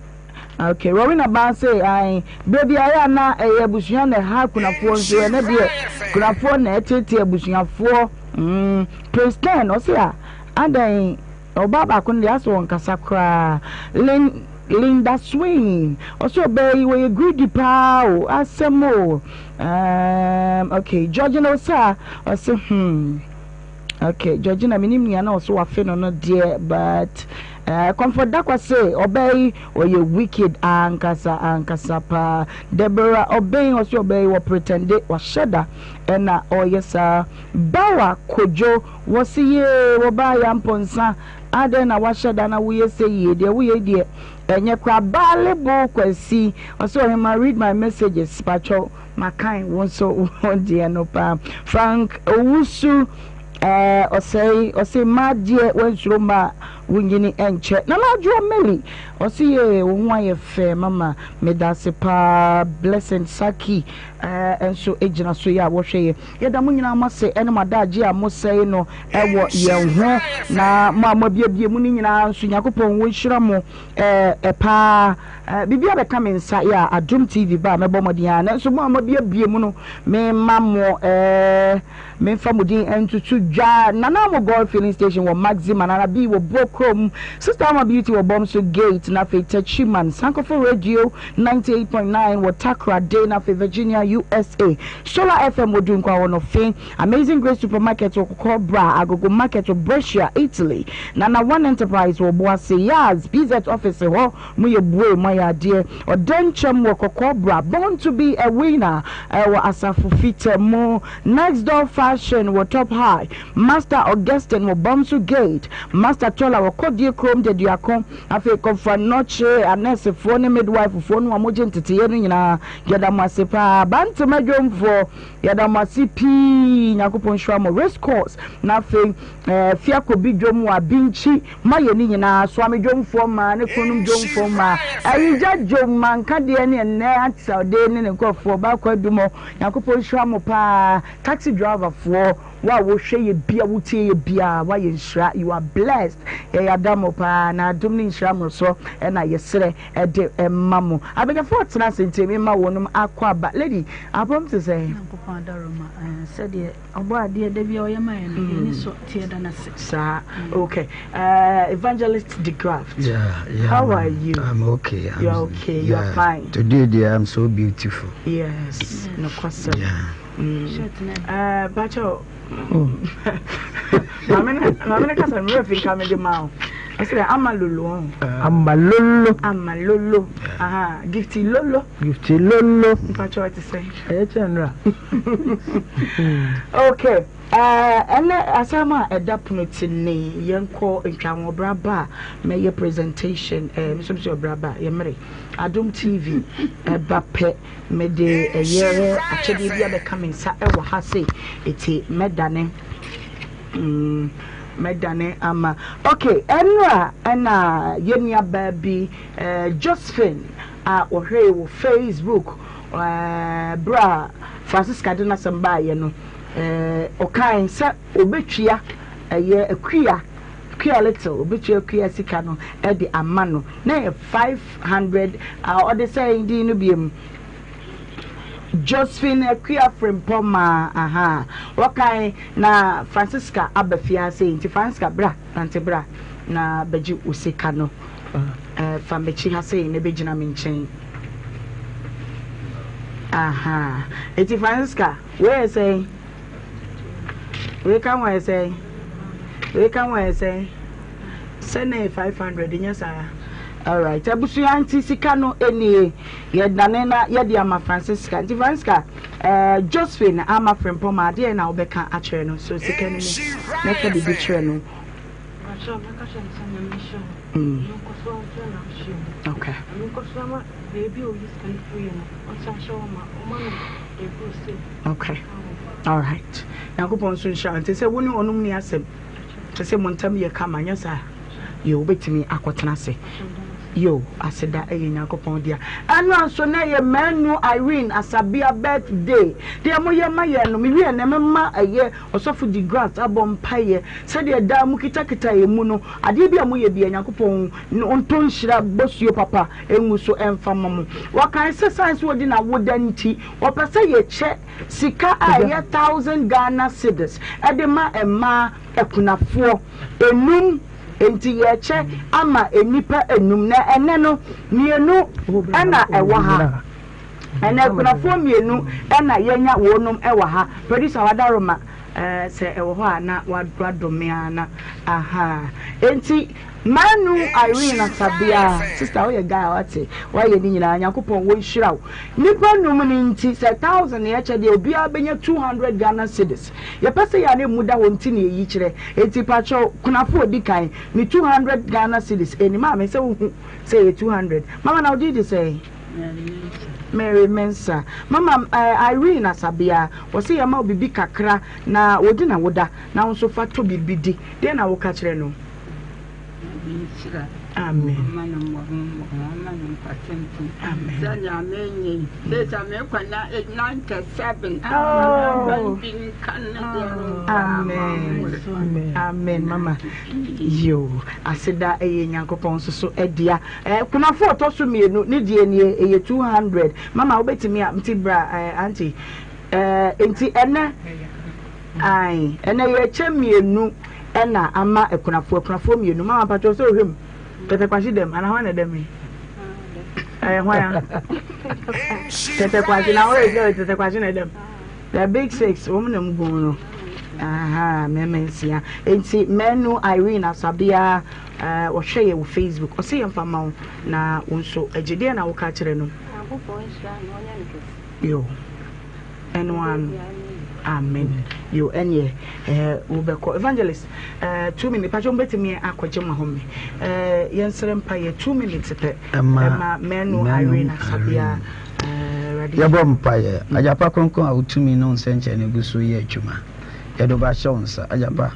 Okay, Rowena baa se ae berɛ bi ayɛ a na ɛyɛ abusua na ɛha akunafoɔ nso ɛnɛ deɛ kunafoɔ na ɛtete abusuafoɔ. Mm, Prince Ten ɔse a adan Ɔbaa baako no deɛ asɛ ɔnkasa koraa. Lin Linda Swing ɔsɛ ɔbaa yi wɔyɛ greedy paa o asɛm o um, okay Georgina Osa ɔsɛ hmm okay Georgina menim nea na ɔsɛ wafe no no deɛ but uh, Comfort Dakwa se ɔbaa yi ɔyɛ wicked ankasa ankasa paa. Deborah Obeng ɔsɛ ɔbaa yi wɔ pretende wahyɛ da ɛna ɔyɛ saa. Bawa Kojo Wɔse yee wɔbaa Yampɔnsa adɛn na wahyɛ da na woyɛ sɛ yie deɛ woyɛ yi deɛ ɛnyɛ koraa Baalebo Kwasi ɔse ɔhemaa read my messages pakyɛw makan wo nso wo deɛ no paa Frank Owusu eh, ɔsɛe ɔse mmaa deɛ wansuro mmaa. Wonyini nkyɛ. Nana Adwoa Mary ɔse yee wo ho ayɛ fɛ mama medase paa Blessing Saki nso gyina so yɛ a wɔhwɛ yɛ. Yɛda mo nyinaa mo ase ɛne mo adagye a mosɛe no ɛwɔ yɛn ho na mo a moabiabie mu no nyinaa nso Nyankopɔn wɔnhyira mo paa. Biribi abɛka me nsa yɛ a Adom TV ba a mɛbɔ mmɔden ara nanso mo a moabiabie mu no mema mo Memfa mo din ntoto dwa. Nana Amo Goil Filling Station wɔ Maxima, Nana B wɔ Bokrom, Sister Ama Beauty wɔ Bomso Gate, na afei Techiman, Sankofa Radio 98.9 wɔ Takoradi, na afei Virginia, USA, Solar FM wɔ Dunkwa wɔ Nofe, Amazing Grace Supermarket wɔ Kɔkɔɔbra, Agogo Market wɔ Brescia, Italy, Nana One Enterprise wɔ Obuasi, Yaz, PZ Office hɔ, Mo yɛ bue, mo ayɛ adeɛ. Ɔdɛnkyɛm wɔ Kɔkɔɔbra, Born to be a winner wɔ Asafo Fita mu. Next Door Fashion wɔ Top High, Master Augustine wɔ Bɔmso Gate, Master Tola wɔ Kodie Kurom Deduako, afei Kɔmfoa Nnɔkye, anɛɛsefoɔ ne midwifefoɔ no a mogye nteteeɛ no nyinaa, yɛda mo ase paa. Bantam Adwomfoɔ, yɛda mo ase pii, Nyankopɔn nhyira mo. Race Course, na afei eh, Fiakobi Dwom wɔ Abinkyi, moayɛ ne nyinaa, Soame Dwomfoɔ mmaa ne Kronom Dwomfoɔ mmaa, Ayigya Dwom, Manka deɛ ne ɛnnɛ Auntie Saude ne ne nkurɔfoɔ, Baako Adumɔ, Nyankopɔn nhyira mo paa taxi driver foɔ wo a wo hwɛ yɛ bia wo tie yɛ bia wayɛ nhyira you are blessed yɛ yada mo paa na adom ne nhyira mmorosoɔ ɛna yɛ serɛ ɛde ɛma mo abadwafoɔ tena ase nti me ma wɔnom akɔ aba lady apɔm te sɛn. Nyankopɔn adaworoma ɛɛ sɛdeɛ ɔbɔ adeɛ da biara ɔyɛ ma yɛn no yɛn ani sɔ nti yɛda no ase. Saa okay uh, evangelist de graft yeah, yeah, how are you? I'm okay. I'm, You're okay. Yeah. You're fine. Today, dear, I'm so beautiful. Yes. No question. Yeah. Mm. Bacho. Oh. Mame ne kasa mmerɛ fi nka mede ma wo. Ɔsɛ dɛ ama lolo ɔn. Ama lolo. Ama lolo. Aha, gifty lolo. Gifty lolo. Mpacho ɛte sɛ. Ɛyɛ kyɛn nra. Okay. Ɛnɛ asɛm a ɛda pono ti ne yɛnkɔ ntwaho ɔbra ba a mɛyɛ presentation ɛɛ mesɛ mesɛ ɔbra ba yɛmmere Adom TV ɛba pɛ mede ɛyɛ akyɛdeɛ bi abɛka me nsa ɛwɔ ha sei eti mɛdane mm, mɛdane ama ok ɛnora ɛna yɛn nuabaa bi ɛɛ Josephine a ɔhwɛe wɔ Facebook ɛɛ berɛ a Francisca de n'asɛm baeɛ no Ɛɛ ɔkae sɛ obetua ɛyɛ akua, akua little, obetua akua sika no de ama no. Na ɛyɛ 500 a ɔde sɛn din no biom. Josephine Akua Frimpong maa aha. Wɔkae na Francisca aba fie ha sei nti Francisca bra, nante bra na bɛgye wo sika no. Ɛɛ fa m'akyi ha sei na bɛgyina me nkyɛn. Aha. Eti Francisca Wei yɛ sɛn? Wei ka ho yɛ sɛn? Wei ka ho yɛ sɛn? Sɛ na yɛ 500 nyɛ saa. Alright, abusua nti sika no nie. Yɛdane na yɛde ama Francisca. Nti Francisca, eh, Josephine ama Frimpong ma adeɛ na wobɛka akyerɛ no. So sika no mu na ka biribi kyerɛ no. Mm. Okay. Okay. All right. Nyankopɔn nso nhyira nti sɛ wo ne ɔnom ni asɛm kyɛ sɛ mo ntam yɛ kama nyɛ saa yɛ wobɛtumi akɔtena ase yo aseda ɛyɛ nyankopɔn dea ɛno nso na ɛyɛ manu Irene Asabea birthday deɛ moyɛ ma yɛ no mewie na mɛma ɛyɛ Ɔsɔfo de Grant abɔ mpaeɛ sɛdeɛ daa mokitakita yɛn mu no, adeɛ bi a moyɛ biara Nyankopɔn ntɔ nhyira bosuo papa ngu so mfa mma mo. Wɔkae sɛ sane sɛ ɔdi n'awoda nti, wɔpɛ sɛ yɛkyɛ sika a ɛyɛ thousand Ghana cedis de ma mmaa akunafoɔ nnum. Enti yɛrekyɛ ama nnipa nnum, na ɛnnɛ no mmienu na ɛwɔ ha. Ɛnɛ akunafoɔ mmienu na yɛanya wɔnom wɔ ha. Producer wadaroma eh, sɛ ɛwɔ hɔ a na wadome ara na aha. Enti Manu Irene Asabea, sister woyɛ guy a wate, wayɛ ne nyinaa, Nyankopɔn wɔnhyira wo. Nnipa num no nti sɛ thousand na yɛkyɛ deɛ obiara bɛnya 200 Ghana cedis. Yɛpɛ sɛ yɛn a na emu da hɔ nti na yɛyi kyerɛ. Enti pakyɛw kunafo odi kan ne 200 Ghana cedis. Ɛni maame sɛ wohu sɛ ɛyɛ 200. Mama na wo din de sɛn? Mary Mensah. Mama eh, Irene Asabea, wɔse yɛma wo biribi kakra na wɔdi na woda, na wo nso fa tɔ biribi di. Deɛn na woka kyerɛ no? nhyira no. Amen. Ɔmma no mmɔho mmɔho, ɔmma no nkwa tenten. Amen. Sɛnea menyɛ yi, seesei mekɔ na 97. Oh. Bi nka ne deɛ no. Amen. Amen mama. Yo, aseda ɛyɛ Nyankopɔn nso so ɛdea. Eh, kunafo ɔtɔ so mmienu ne deɛ nie ɛyɛ 200. Mama wobɛtumi a nti bra eh, auntie. Eh, nti ɛnɛ Ae ɛnɛ yɛkyɛ mmienu ɛna ama akunafoɔ akunafoɔ mmienu mama mpakyɛw sɛ ohwɛ mu tɛtɛ kwahye dɛm ana hwan na ɛdɛm yi ɛyɛ hwan a tɛtɛ kwahye na wɔyɛ sɛ tɛtɛ kwahye na ɛdɛm the big six wɔn na mu gun no aha mmarima nsia nti mɛnu Irene Asabea ɛɛ wɔhwɛ yɛ wɔ Facebook ɔsɛ yɛn fa ma wo na wɔn nso agye deɛ na wɔka kyerɛ no. Yo. Ɛno ara no. Amen. Yo, ɛneɛ eh, wobɛkɔ. Evangelist, eh, two minutes. Pakyɛ mobɛtumi akɔgye mo ahome. Eh, yɛnsrɛ mpa yɛ two minutes pɛ. Ɛma Mɛnu Irene Asabea. Eh, Yɛbɔ mpaeɛ. Agyapa kronkron a wotumi ne wo nsɛnkyerɛnne gu so yɛ adwuma. Yɛde wo ba hyɛ wo nsa. Agyapa,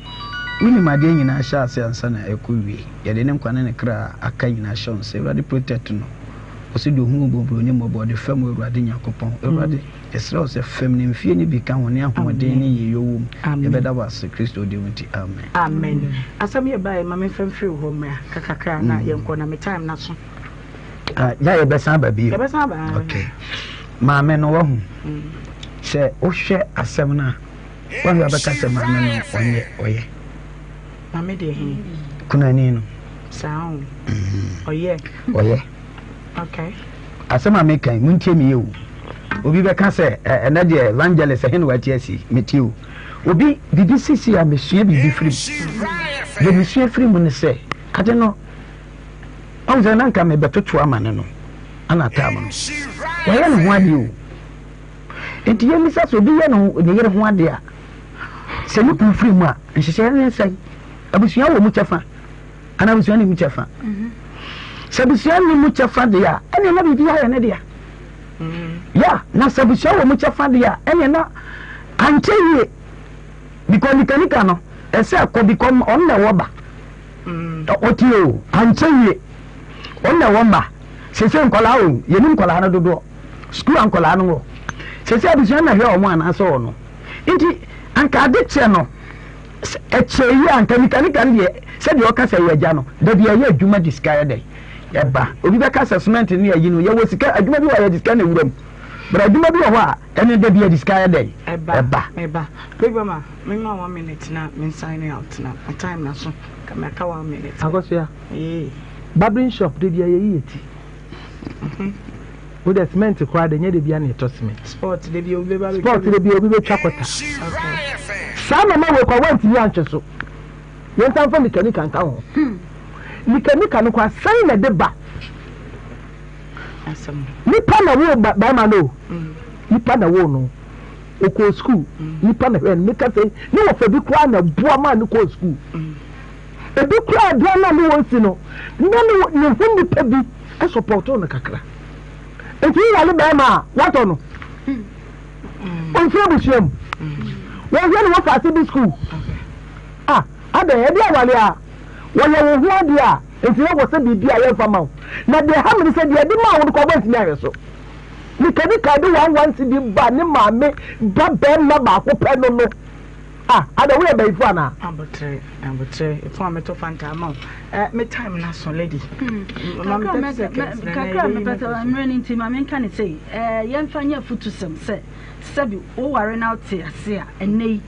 wonim adeɛ nyinaa hyɛ ase ansa na ɛkɔ wie. Yɛde ne nkwa ne ne kra a aka nyinaa hyɛ wo nsa. Awurade protect no. Ɔse deɛ ɔhu mmɔborɔ ne mmɔbɔ ɔde fam Awurade Nyankopɔn. Awurade, yɛsrɛ wo sɛ fam ne mfie no bi ka ho ne ahoɔden ne yieyɔ wɔ mu. Yɛbɛda wo ase Kristo din mu nti, amen. Amen. Asɛm yɛ baeɛ ma memfa mfiri wo hɔ mmra kakra na yɛnkɔ na me time no aso. Ah, ya yɛbɛsan aba bio. Yɛbɛsan aba. Okay. Maame no wahu. Sɛ wohwɛ asɛm no a, wahu abɛka sɛ maame no ɔnyɛ ɔyɛ. Maame deɛ he? Kunani no. Saa o. Ɔyɛ. Ɔyɛ. Okay. Asɛm a meka yi, montie me yie o. Obi bɛka sɛ, ɛnɛ deɛ evangelist ɛhe na wate asi? Metie o. Obi, biribi sisi a mesua biribi firi mu. Deɛ mesua firi mu ne sɛ, ade no, ɔhu sɛ na nka mebɛtoto ama ne no, ana tam no. Wayɛ ne ho adeɛ o. Enti yɛmmisa sɛ obi yɛ ne yere ho adeɛ a, sɛ ne kunu firi mu a, nhyehyɛeɛ ne sɛn? Abusua wɔ mu kyɛfa anaa abusua nni mu kyɛfa? Sɛ abusua nni mu kyɛfa deɛ a, ɛnneɛ na biribi ayɛ ne dea. Ya, na sɛ abusua wɔ mu kyɛfa deɛ a, ɛnneɛ na ankyɛ yie because nikanika no, ɛsɛ ɛkɔ because ɔno na ɛwɔ ba. Ɔte o, ankyɛ yie ɔno na ɛwɔ mma. Sese nkwadaa o, yɛnim nkwadaa no dodoɔ. Sukuu a nkwadaa no wɔ. Sese abusua na hwɛ wɔn anaasɛ ɔno. Nti anka ade kyɛ no, ɛkyɛ yie a anka nikanika no deɛ sɛdeɛ ɔka sɛ yɛ agya no, da bi ɛyɛ adwuma de sika yɛ dɛn ɛba. Obi bɛka sɛ cement ne ayi no, yɛwɔ sika, adwuma bi wɔ a yɛde sika na ɛwura mu. But adwuma bi wɔ hɔ a ɛno da bi yɛde sika yɛ dɛn ɛba. Ɛba. Big Mama, me ma one minute na me sign out na my time na so. Ka me aka one minute. Akosua. Ee. Barbering shop de bia yɛyi yɛ ti. Wo de cement koraa de nyɛ de bia na ɛtɔ cement. Sport de bia obi bɛba Sport de bia obi bɛtwa kɔta. Saa nneɛma wei kwa wantumi antwe so. Yɛnsan fa nikanika nka ho. Nikanika no kwa sɛn na ɛde ba. Nipa na wo barima no o. Nipa na wo no. Okɔɔ sukuu. Nipa na hwɛ no. Meka sɛ ne wɔfa bi koraa na boa maa no kɔɔ sukuu. Ebi koraa aduan no a ne wɔn si no, na ne ne ho nipa bi sɔpɔtoo no kakra. Nti wowale bɛrima a, watɔ no. Ɔmfiri abusua mu. Wɔhwɛ no wɔfa ase bi sukuu. Ah, adɛn, ɛde awale a, wɔyɛ wo ho adeɛ a, nti na wɔ sɛ biribi a yɛmfa ma wo. Na deɛ ɛha me ne sɛ deɛ ɛde maa wo no koraa woantumi ahwɛ so. Mekadi kan de one one cedi ba ne maame ba bɛrima baako pɛ no no. Ah, ada woyɛ bayifo anaa? Abotrɛ, abotrɛ, ɛfo a mɛtɔ fanta ama wo. Eh, me time no aso, lady. Ma me 30 seconds. Kakra a mepɛ sɛ mmerɛ no nti ma menka ne sei. Eh, yɛmfa nyɛ afutusɛm sɛ sɛbi woware na wote ase a ɛnnɛ yi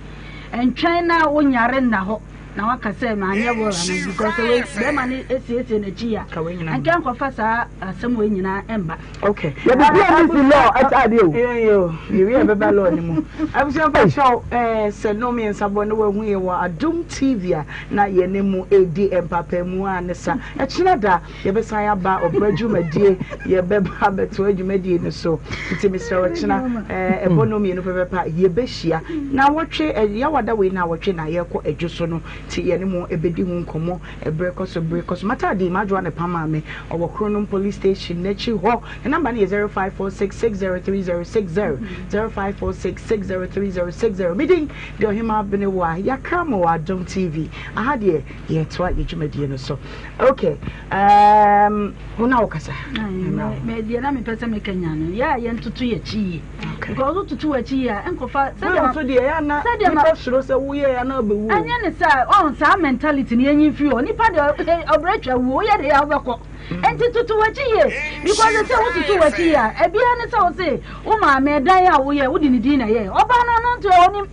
ɛntwɛn na wonyare nna hɔ na waka sɛ manyɛ will ano because wei bɛrima no esiesie n'akyi a ɛnka nkɔfa saa asɛm wei nyinaa ɛmba. Okay. Yɛde PNDC law ɛkyɛ adeɛ o. Yo yo, yɛwie a ɛbɛba law no mu. Abusua mpakyɛw eh, sɛ nnɔn mmiɛnsa bɔ ne wahu yɛn wɔ Adom TV a na yɛne mo redi mpaapaemu a ne sa. Ɛkyena da yɛbɛsan aba ɔbra dwumadie, yɛbɛba abɛtoa dwumadie no so. Nti mesrɛ wo ɛkyena eh, ɛbɔ nnɔn mmienu pɛpɛpɛ a yɛbɛhyia. Naawɔtwe, eh, Yawada wei naawɔtwe na yɛrekɔ Adwo so no. Nti yɛne mo ɛbɛdi ho nkɔmmɔ ɛberɛ kɔ so berɛ kɔ so. M'ataade yi, m'adwoa na ɛpam maa me. Ɔwɔ Kronom Police Station n'akyi hɔ. Ne number no yɛ 0546603060, 0546603060. Me din de Ɔhemaa Benewa, Yɛakra mo wɔ Adom TV. Aha deɛ yɛretoa yɛn dwumadie no so. Okay, um, wo na wokasa. Me deɛ na mepɛ sɛ meka nya no, yɛ a yɛntoto yɛkyi yie. Because wototo w'akyi yie a, nkɔfa sɛdeɛ ma. Nso deɛ yɛ ana nipa suro sɛ woyɛ yɛ ana ɔbɛwu. Ɛnyɛ ne sɛ ɔn saa mentality no yɛnyi mfiri hɔ. Nipa deɛ ɔbrɛ twa wuo, woyɛ deɛ yɛ a wobɛkɔ. Nti toto w'akyi yie because sɛ wototo w'akyi yie a, ebiara ne sɛ wo se wo maame ɛdan a woyɛ wode ne din na ɛyɛ. Ɔbaa no ɔno nso ɔnim.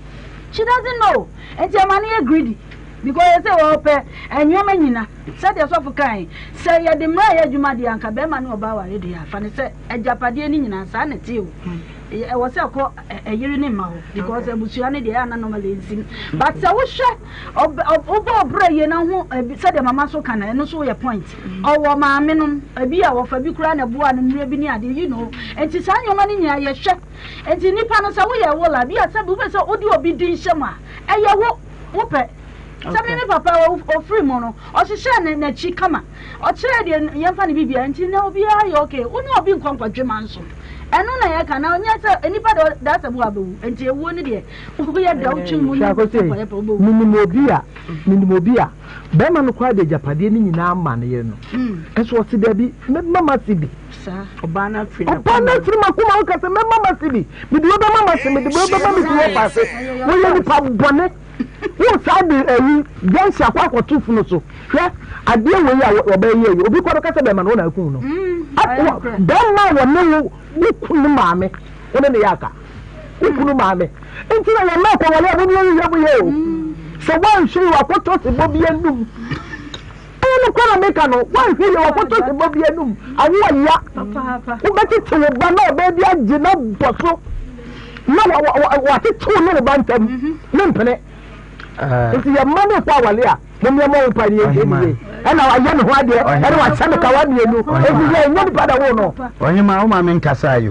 She doesn't know. Nti ɛma no yɛ greedy. Because ɛsɛ wɔpɛ nneɛma nyina. Sɛdeɛ sɔfo kae, sɛ yɛde mmara yɛ adwuma deɛ anka bɛrima ne ɔbaa ware deɛ a, fa no sɛ agyapadeɛ no nyinaa saa na ɛte o. Ɛwɔ sɛ ɛkɔ ɛyere ne mma hɔ because abusua no deɛ ɛyɛ ana normally nsim. But sɛ wohwɛ wobɔ ɔbrɛ yie na ho sɛdeɛ mama so ka no ɛno nso yɛ point. Ɔwɔ maame nom ebi a wɔfa bi koraa na ɛboa no mmerɛ bi ne adeɛ you know. Nti saa nneɛma no nyinaa yɛhwɛ. Nti nipa no sɛ woyɛ will a bi a sɛ wopɛ sɛ wode obi din hyɛ mu a ɛyɛ wo wopɛ. Sɛ me me papa ɔfiri mu no, ɔhyehyɛɛ ne n'akyi kama. Ɔkyerɛɛ deɛ yɛmfa ne biribiara nti na obiara yɛ okay. Wo ne obi nkɔ nkɔdwe ma nso. Ɛno na yɛka na ɔnyɛ sɛ nnipa deɛ daa sɛ bo abɛwu. Nti ewuo no deɛ woyɛ da wotwe mu ne kɔyɛ pɛ wobɛwu. Menim obi a, menim obi a, bɛrima no koraa de agyapadeɛ no nyinaa ma ne yere no. Nso ɔse daabi, mɛma m'ase bi. Ɔbaa no afiri m'akoma ho ka sɛ mɛma m'ase bi. Mede wei bɛma m'ase, mede wei bɛma me fie ɔfa ase. Woyɛ nipa bɔne. Wo saa de ayi gyɛnse akɔ akɔto funu so. Hwɛ adeɛ wei a wɔbɛyɛ yi, obi kɔ bɛka sɛ bɛrima no wo na akum no. Bɛrima a wɔne wo wo kunu maame, wo ne ne yɛ aka. Wo kunu maame. Nti na yɛn mma kɔwale a mo ne yɛn mo yɛ o. Sɛ woanhwɛ yi wakɔtɔ sebɔ bi anum. Ɛyɛ nokorɛ na meka no, woanhwɛ yie wakɔtɔ sebɔ bi anum, awo ɔya. Wobɛtete wo ba na ɔbaa bi agye no abɔ so na watetew ne wo ba ntam, ne mpene. Nti yɛ mma no kɔ awale a, mom yɛ mmɔ ho mpae ne yɛntie ne yie. Ɛna wayɛ ne ho adeɛ, ɛna wahyɛ me kawa mmienu, ɛfiri sɛ ɛnyɛ nipa na woo no. Ɔhema, wo ma menkasae o.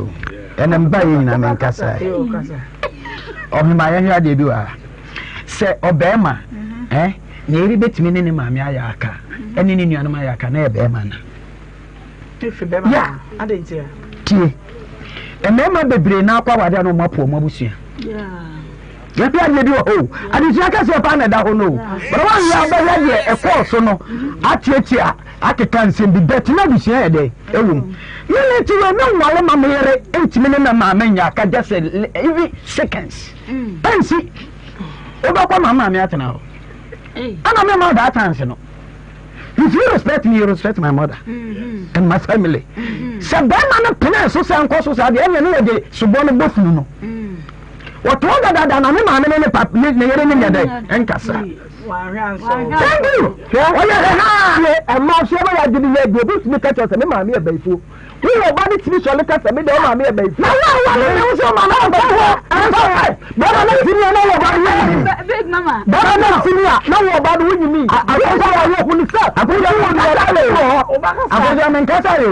Ɛnɛ mbaeɛ nyinaa menkasae. Ɔhema, yɛnhwɛ adeɛ bi wɔ ha. Sɛ ɔbarima, eh, Ne yere bɛtumi ne ne maame ayɛ aka ɛne ne nuanom ayɛ aka na yɛ bɛrima na. Ya tie mmarima bebree na akɔ awade a na wɔn apo wɔn abusua. Yɛhwɛ adeɛ bi wɔ hɔ o adesua kɛseɛ paa na ɛda hɔ no o bɛrɛ wɔn yɛ abɛhwɛ deɛ ɛkɔɔ so no atiatia akeka nsɛm bi bɛt na abusua yɛ dɛ ɛwɔ mu. Mene ti wei me nwale ma me yere ntumi ne me maame nyɛ aka just even seconds ɛnsi. Wobɛkɔ ma maame atena hɔ. Ɛna me ma that chance no. If you respect me, you respect my mother mm-hmm. and my family. Mm-hmm. Sɛ bɛrima no pene so sɛ nkɔ so saa deɛ ɛnyɛ ne yɛde sobɔ no bɔ funu no. Mm. Wɔtɔn dadaada na ne maame ne ne papa ne ne yere ne nyɛ dɛ ɛnkasa. Thank you. Ɔyɛ hɛhɛ. Ɛma so ɛbɛyɛ adwene yɛ deɛ obi tumi ka kyerɛ sɛ me maame yɛ bayifoɔ. Wo wɔ ba ne tumi sɔre ka sɛ me deɛ wo maame yɛ bɛyi. Na wo a wale ne wo sɛ maame yɛ bɛyi hɔ. Ɛnso ɛ bɛrɛ ne ntumi a na wɔ ba no wo nyimi. Big mama. Bɛrɛ ne ntumi a na wɔ ba no wo nyimi. Akɔsɔ a wɔ hunu sɛ. Akɔsɔ wo nkasa yɛ o. Akɔsɔ mi nkasa yɛ o.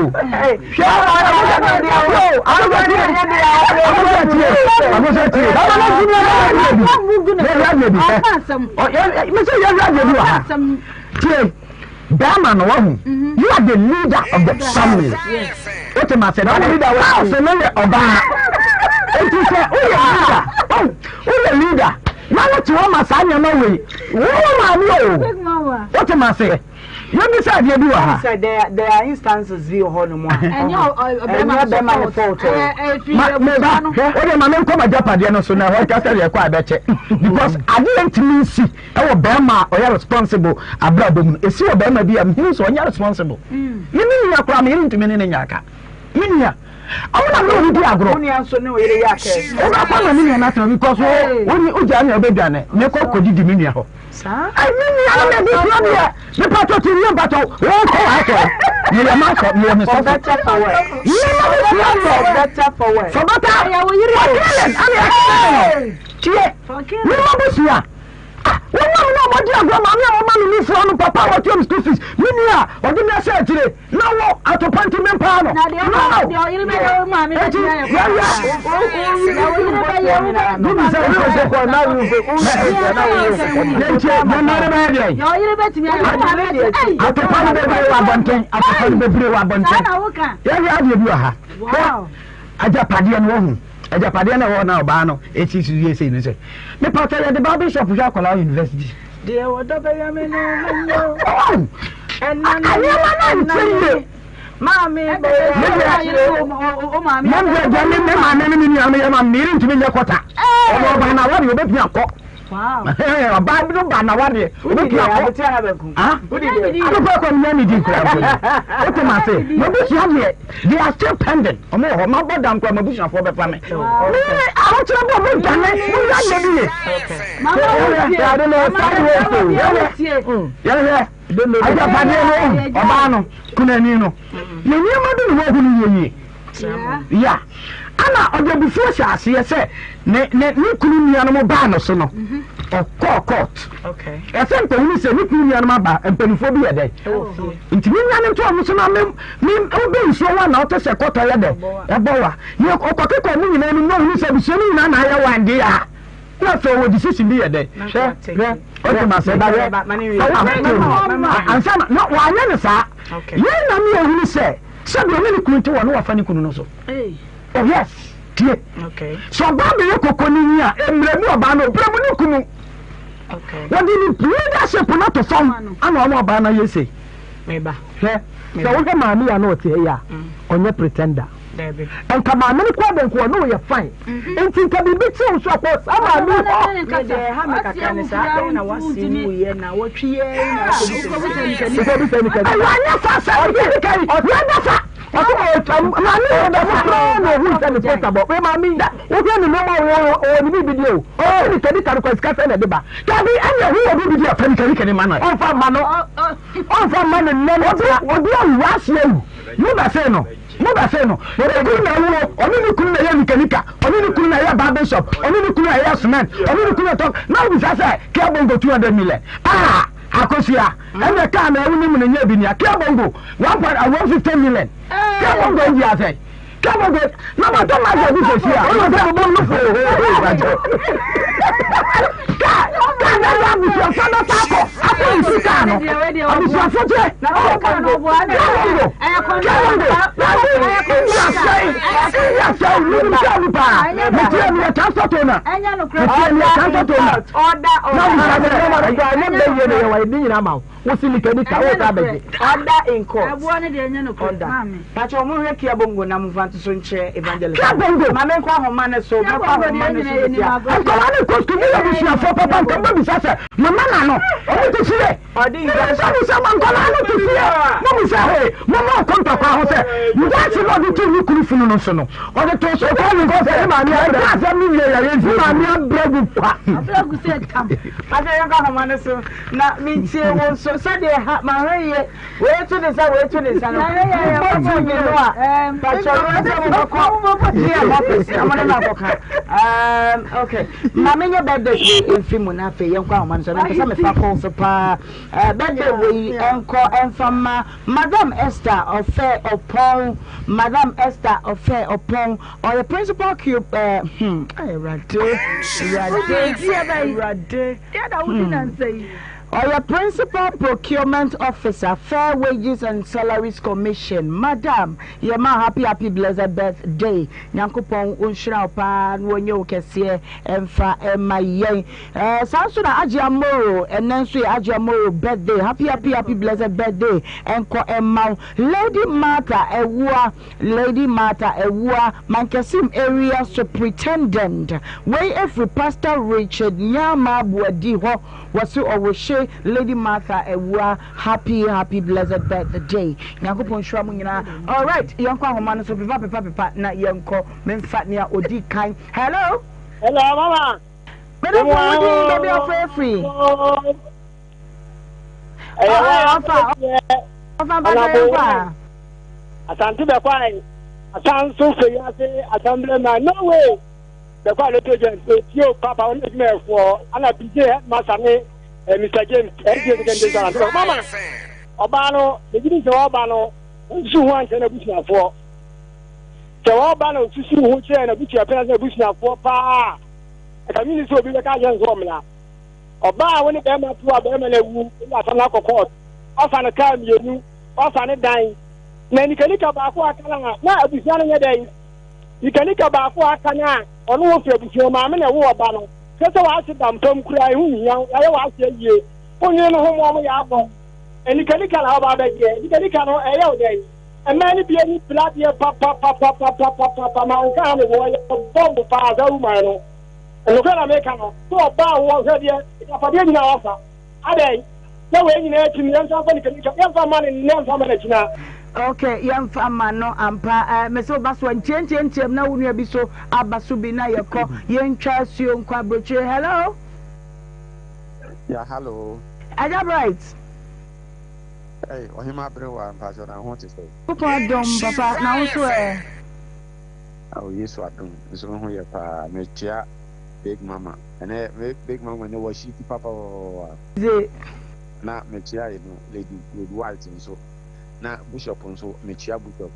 Hwɛ akɔsɔ tie. Akɔsɔ tie. Akɔsɔ tie. Bɛrɛ ne ntumi a na wɔ bi. Yɛ yɛ bi. Mɛ sɛ yɛ yɛ bi wɔ ha. Tie. Bɛɛma no wahu you are the leader of the family wote ma sɛ na house no yɛ ɔbaa eti sɛ woyɛ leader oh woyɛ leader na wote hɔ ma saa nneɛma wei wo maame o wote ma sɛ yɛbi sɛ adeɛ bi wɔ ha. sɛ there there are instances bi wɔ hɔ nom a ɛnyɛ bɛrima ne fault o. Ma meba o de ma me nkɔ ma gyapadeɛ no so na ɛhɔ kasa deɛ ɛkɔ a ɛbɛkyɛ because adeɛ ntumi nsi. Ɛwɔ bɛɛma a ɔyɛ responsible abrabɔ mu no, ɛsi wɔ bɛɛma bi a mehunu sɛ ɔnyɛ responsible. Me me nua koraa me yere ntumi ne ne nyɛ aka. Me nua. Ɔmo na me ne di agorɔ. Wo nua nso ne wo yere yɛ aka ɛ. Wobɛkɔ na me nua no atena because wo wo wogyaa nea wobɛdwane. Mekɔ kɔdidi me nua hɔ. Ai me nua no mede sua deɛ mepatɔ ti wie mpatɔ wokɔ w'asɔ. Meyɛ m'asɔ meyɛ me sɔfo. For better for worse. Me na me sua deɛ. For better for worse. For better. For killing. Ɛna yɛ killing no. Tie. Me ma busua. Wɔn a me ne wɔn di agorɔ, maame a wɔma me nufoɔ no, papa a watua me school fees, me nua a ɔde me ahyɛ akyire, na wo atopa nti mempaa no. Na deɛ No! deɛ ɔyere bɛyɛ wo maame Enti bɛtumi ayɛ yɛyɛ. Bibi sɛ wo kɔkɔ na wo yɛnkyɛ deɛ mmaa no bɛyɛ deɛ. Deɛ ɔyere bɛtumi ayɛ wo maame bɛtumi. Atopa no bebree wɔ abɔnten, atopa no bebree wɔ abɔnten. Saa na woka. Yɛhwɛ adeɛ bi wɔ ha. Wow. Agyapadeɛ no wahu. Agyapadeɛ no ɛwɔ hɔ na ɔbaa no ɛsi so yie sei no sɛ mepatɔ yɛde ba bishop hwɛ akwadaa university. Deɛ wɔdɔ bɛyɛ me no menyɛ o. Ɛna nneɛma no nkyɛ yie. Maame bɛyɛ Mom deɛ deɛ me me maame ne me nua no yɛ ma me ntumi nyɛ kɔta. Ɔno ɔbaa na awadeɛ obetumi akɔ. Ɔbaa bi no ba na awadeɛ obetumi akɔ. Adekɔ akɔ mi nyɛ mi di nkura mpo. Wote ma se mabusua deɛ they are still pending. Ɔmo wɔ hɔ mabɔ dam kora mabusuafoɔ bɛfa me. Me ahokyerɛ bɔ mo dwane mo yɛ adeɛ bi ye. Yɛhwɛ agyapadeɛ no ɔbaa no kunani no yɛ nneɛma bi na wɔahu no yie yie ya ana ɔde abufuo hyɛ aseɛ sɛ ne ne ne kunu nuanom baa no so no mhm. ɔkɔɔ court ɛsɛ nkɔhunu sɛ ne kunu nuanom aba mpanimfoɔ bi yɛ dɛ nti ne nua no nto ɔmo so na me me wobɛ nsuo wa na ɔte sɛ kɔtɔ yɛ dɛ ɛbɔ wa ne ɔkɔkekɔ ɔmo nyinaa no na ɔhunu sɛ abusua no nyinaa na ayɛ wa ndeɛ a Na afei ɔwɔ decision bi yɛ dɛ hwɛ hwɛ ɔte ma sɛ ba hwɛ ansa na na wanyɛ no saa yɛn na mi ehunu sɛ sɛbi ɔne ne kunu te wɔ ne wafa ne kunu no so oh yes tie sɛ ɔbaa bɛyɛ koko ne nyi a mmerɛ mu ɔbaa no ɔbrɛ mu ne kunu wɔde ne leadership no to fam ana ɔmo ɔbaa no ayɛ sei hwɛ sɛ wohwɛ maame yɛ a na ɔte ha yi a ɔnyɛ pretender. Nka maame no kɔ abɛnko ɔne wo yɛ fine. Nti nka biribi kye wo so akɔ saa maame yi hɔ. Me deɛ ɛha me kakra ne saa adɛn na wase wuyɛ na wɔtwe yɛ na akɔbisa ni kani. Ɛwɔ anyɛ saa sɛ ɔde kani ɔde sa ɔsɛ ɔtwa maame yi ɔda mo koraa na ohun sɛ ne posta bɔ wei maame yi wohwɛ ne nneɛma wɔ ɔwɔ ne biribi deɛ o ɔwɔ ne kani kani kɔ sika sɛ na ɛde ba dabi ɛna ɛho wɔ biribi deɛ ɔfɛ ne kani kani ma no ɔnfa ma no ɔnfa ma no nnɛ no obi awu ase awu mo bɛsɛ no. Mo ba sei no, ne kunu na awuo, ɔne ne kunu na ɛyɛ nikanika, ɔne ne kunu na ɛyɛ barbing shop, ɔne ne kunu na ɛyɛ cement, ɔne ne kunu na ɛtɔ, na wobisa sɛ Kia Bongo 200 million, ah! Akosua, ɛnna kaa na ɛwo ne mu no nyɛ bi nia, Kia Bongo 1.150 million, Kia Bongo ndi asɛn, Kia Bongo, na matɔ Mazda bi sɛsi a, ɔno sɛ bobɔ no fo, kaa, kaa na ɛyɛ abusuafoɔ bɛfa akɔ, akɔ nsu kaa no, abusuafoɔ kyɛ, Kia Bongo, Order in court. Pakyɛ ɔmo hwɛ Kia Bongo na mo fa nto so nkyerɛ evangelist. Kia Bongo. Maame nkɔ ahoma ne so. Mɛkɔ ahoma ne so sisi a. Nkɔla ne kɔ sukuu mi yɛ busuafoɔ papa nka mbɛ bisa sɛ mama na no ɔmo te fie. Mobisa ma nkwadaa no te fie. Mobisa he, momma ɔko ntɔkwa ho sɛ, nkyɛnse na ɔde too ne kunu funu no so no, ɔde too so kɔɔ ne nkɔ sɛ ne maame abrɛ. Ɛka asɛm no wie yɛ yɛn ne maame abrɛ gu kwa. Abrɛ gu sɛ tam. Afei yɛnkɔ ahoma no so na mentie wo nso sɛdeɛ ha mahwɛ yie wei to ne nsa wei to ne nsa no mobɔ TV no a pakyɛ wei sɛ mobɛkɔ GM office na mo ne no akɔka okay Ma menyɛ birthday wei mfi mu na afei yɛnkɔ ahoma no so. Na mpɛ sɛ mefa kɔn so paa. Eh, birthday wei nkɔ mfa ma Madam Esther Ɔfɛ Ɔpɔn. Madam Esther Ɔfɛ Ɔpɔn. Ɔyɛ principal cube eh, hmm, Awurade, Awurade, Awurade. Hmm. Ɔyɛ Principal Procurement Officer, Fair Wages and Salaries Commission. Madam, yɛma happy happy blessed birthday. Nyankopɔn onhyira wo paa na ɔnyɛ wo kɛseɛ mfa mma yɛn. Eh, saa nso na Agyea Moro, ɛnɛ nso yɛ Agyea Moro birthday. Happy happy happy blessed birthday nkɔ mma wo. Lady Martha Awua, Lady Martha Awua, Mankasim Area Superintendent. Wei ɛfiri Pastor Richard Nyama Boadi hɔ. Wɔse ɔwohye Lady Martha Awua happy happy blessed birthday Nyankopɔn nhyira mo nyinaa alright yɛnkɔ ahoma no so pepa pepa pepa na yɛnkɔ memfa nea odi kan hello. Hello mama. Mede fo wo din baabi afrɛ firi. Ɔfa ɔfa mpakyɛ yɛnkɔ a. Asante bɛkwae asan so fɛ yi ase assemblyman no way. Bɛkɔ a lotto agent etie o papa ɔne adwumayɛfoɔ ana PJ headmaster ne. Eh, Mr. James, NTA Secondary School, Asante Mama, ɔbaa no, megye di sɛ ɔba no, nsusu ho ankyerɛ n'abusuafoɔ. Sɛ ɔba no susu ho kyerɛ n'abusuapɛn sɛ n'abusuafoɔ paa, ɛka mi ni sɛ obi bɛka akyerɛ no sɛ ɔmmra. Ɔbaa a wo ne bɛrima to a bɛrima no awu, wode asɛm no akɔ kɔɔt, ɔfa no kaa mmienu, ɔfa ne dan, na nikanika baako a aka no a, na abusua no nyɛ dɛn? Nikanika baako a aka no a, ɔno wɔ firi abusua, maame na ɛwo ɔba no. Hwɛ sɛ w'ase da mpam koraa, ɛho nhia wo, yɛayɛ w'ase awie. Wonnwene no ho ma wɔyɛ akɔ. Anikanika na woba abɛgyeɛ. Nikanika no, ɛyɛ wo dɛn? Mmaa no bi ani pira adeɛ papapapapapapa, manka ha me wɔ, yɛ bɔmbo paa saa woman no. Nokorɛ na meka no, sɛ ɔbaa wɔ hwɛ deɛ, agyapadeɛ nyinaa wafa. Adɛn? Na wei nyinaa akyi no, yɛnsan mfa nikanika, yɛmfa mma no nnɛ mfa mma no akyina. Ok yɛmfa ma no ampa eh, mese wo ba so a ntiantiantiam na wo nua bi so aba so bi na yɛkɔ yɛntwa asuo nkɔ aburokyire hello. Ya hallo. Agya Bright. Hey, ɔhema aberewa mpakyɛ na ho te sɛ. Nyankopɔn adom papa na wo nso ɛ. Awo Yesu adom nso me ho yɛ paa mekyea Big Mama ɛnɛ me Big Mama ne wɔ hyiti papapapapa. Dze. Na mekyea yi no Lady Lady White nso na Bishop nso mekyea Bishop.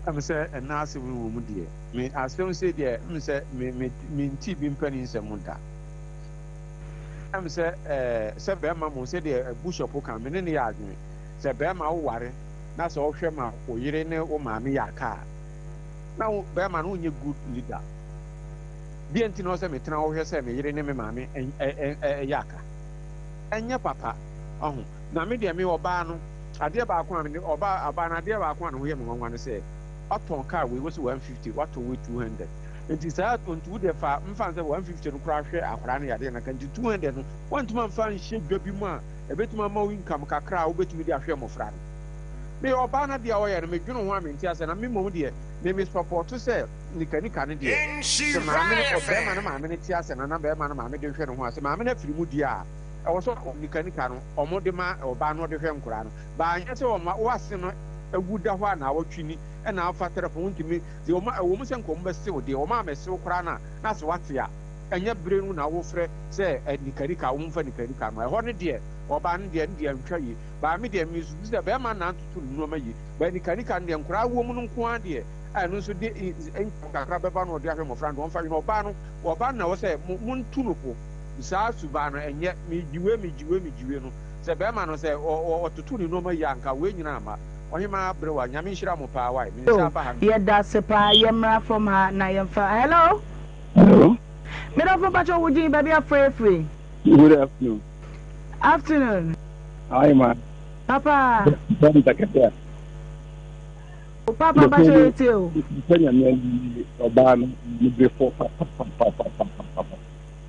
Ɛm sɛ ɛnɛ asɛm yi wɔ mu deɛ me asɛm sei deɛ m sɛ me me me ntii bi mpanin nsɛm da. Ɛm sɛ ɛɛ sɛ bɛɛma mo sɛ deɛ Bishop ka me ne no yɛ adwene sɛ bɛɛma wo ware na sɛ ɔhwɛ ma wo yere ne wo maame yɛ aka a na wo bɛɛma no wonyɛ good leader. Deɛ nti na ɔsɛ metena hɔ hwɛ sɛ me yere ne me maame yɛ aka? Ɛnyɛ papa. Ɔho? Na me deɛ me ɔbaa no, adeɛ baako a me ɔbaa ɔbaa no adeɛ baako a ne ho yɛ me nwanwa ne sɛ, watɔn car wei wose 150, watɔn wei 200. Nti saa nti wo deɛ fa mfa no sɛ 150 no koraa hwɛ akwadaa no yadeɛ no aka nti 200 no woantumi amfa anhyɛ dwa bi mu a ɛbɛtumi ama wo income kakra a wobɛtumi de ahwɛ mmɔfra no. Me ɔbaa no adeɛ a ɔyɛ no medwene ho a mente aseɛ na me mmom deɛ me me sɔpɔto sɛ nika nika no deɛ, sɛ maame no, ɔbarima no maame no te ase na na barima no maame de hwɛ ne ho a, sɛ maame no afiri mu deɛ a, ɛwɔ sɛ nika nika no wɔde ma ɔbaa no ɔde hwɛ nkoraa no. But anyɛ sɛ wɔma w'ase no awu da hɔ a naawɔtwe ni ɛna afa tɛrɛfon wontumi, deɛ wɔma, ɛwɔ mu sɛ nka wɔbɛsew deɛ, wɔma amɛsew koraa no a, na sɛ wate a, ɛnyɛ bere no na wofrɛ sɛ nika nika, wɔmfa nika nika no. Ɛhɔ no deɛ, ɔbaa no deɛ, ɛno deɛ ɛntwa yie. But me deɛ, mesusu sɛ barima no na antoto ne nnoɔma yie. But nika nika no deɛ, nkoraa wɔ mu no nko ara deɛ, a ɛno nso de income kakra bɛba na ɔde ahwɛ mmɔfra no de ɔmfa hwɛ ɔbaa no ɔbaa no na ɛwɔ sɛ mo montu no fo saa subaa no ɛnyɛ megye wei megye wei megye wei no sɛ bɛrima no sɛ ɔtoto ne nneɛma yie a nka wei nyinaa amma ɔhemaa aberewa nyame nhyira mo paa wae me nsa aba ha no. Yɛdase paa yɛmmra fam ha na yɛmfa hello. Hello. Medɔfo mpakyɛ wo din baabi afrɛ firi. Good afternoon. Afternoon. Hi ma. Papa. Bɛn takɛtɛ. Papa mpakyɛ yɛ tie o. Sɛ nyame ayi ɔbaa no ne brefo papapapapapapa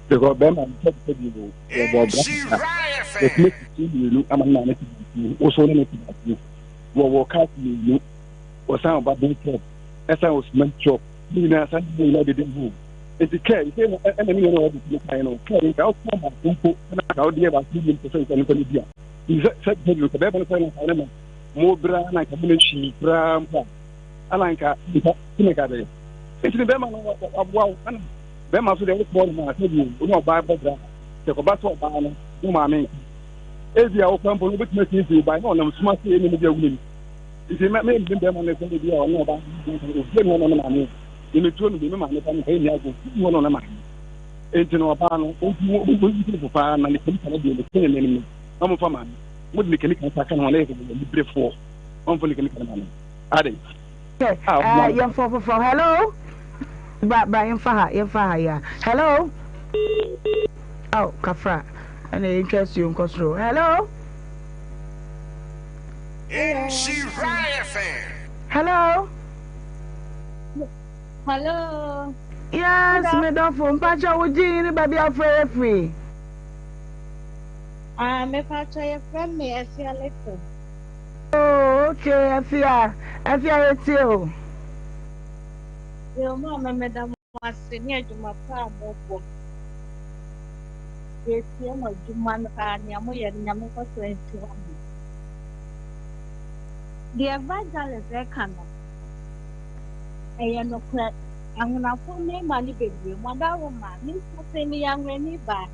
because bɛrima no sɛ sɛ bi o wɔbɔ ɔbra kakra wɔtumi sisi mmienu ama ne maame te baako woso ne ne te baako wɔwɔ cars mmienu wɔsan ɔba bɛn shop ɛsan wɔ cement shop ne nyinaa san ne nyinaa dede ho nti kɛɛ sɛ na ɛna ne nyinaa wɔde tumi kan no kɛɛ nka ɔkɔ baako mpo ɛna nka ɔde yɛ baako bi mpo sɛ nka nipa no bi a sɛ sɛ sɛ bɛrima no sɛ na nka ne ma mo bra na nka mo hwii koraa mpo a ana nka nka tumi ka bɛyɛ nti ne bɛrima no waboa wo ana bɛrima so deɛ wokɔɔ no ma sɛ bi wo ne ɔbaa bɔ bra sɛ kɔba sɛ ɔbaa no wo maame nka ebi a wokɔ mpo no wobɛtumi asiesie wo ba na ɔnam suma sɛ ɛne mu bi a wonim nti mɛ mɛ bɛrima no sɛ ebi a ɔne ɔbaa obi ne ɔno ne maame ne metuo no bi me maame ba no ɛyɛ nea obi ne ɔno ne maame nti no ɔbaa no ɔnti wo wo wo paa na ne kɛmika no deɛ ne kɛne n'anim no na ɔmfa maame Mode ne kɛmika nsa ka ne ho a, na ɛyɛ sɛ wɔyɛ aniberefoɔ. Wɔmfa ne kɛmika no ma no. Adɛn? Kɛ, eh, yɛmfa ɔfoforɔ. Hello? Bra, bra, yɛmfa ha, yɛmfa ha, ya. Hello? Oh, kafra. Ɛna yɛntwa asuo nkɔ soro. Hello? Hello? Hello. Yes, me dɔfo, mpakyɛ wo din ne baabi afrɛ yɛ firi. Ah, me pacho ye frɛ me Afia Little. Oh, okay, Afia. Afia yɛtie o. Yo, maame meda mo ase ne adwuma pa a mobɔ. Yɛtie mo adwuma no paa nea moyɛ no Nyame nkɔ so nhyira mo. Deɛ evangelist ɛka no, ɛyɛ nokorɛ. Anwonafoɔ mmarima no bebree, mo adaworoma, me nso meyɛ anwonani baa.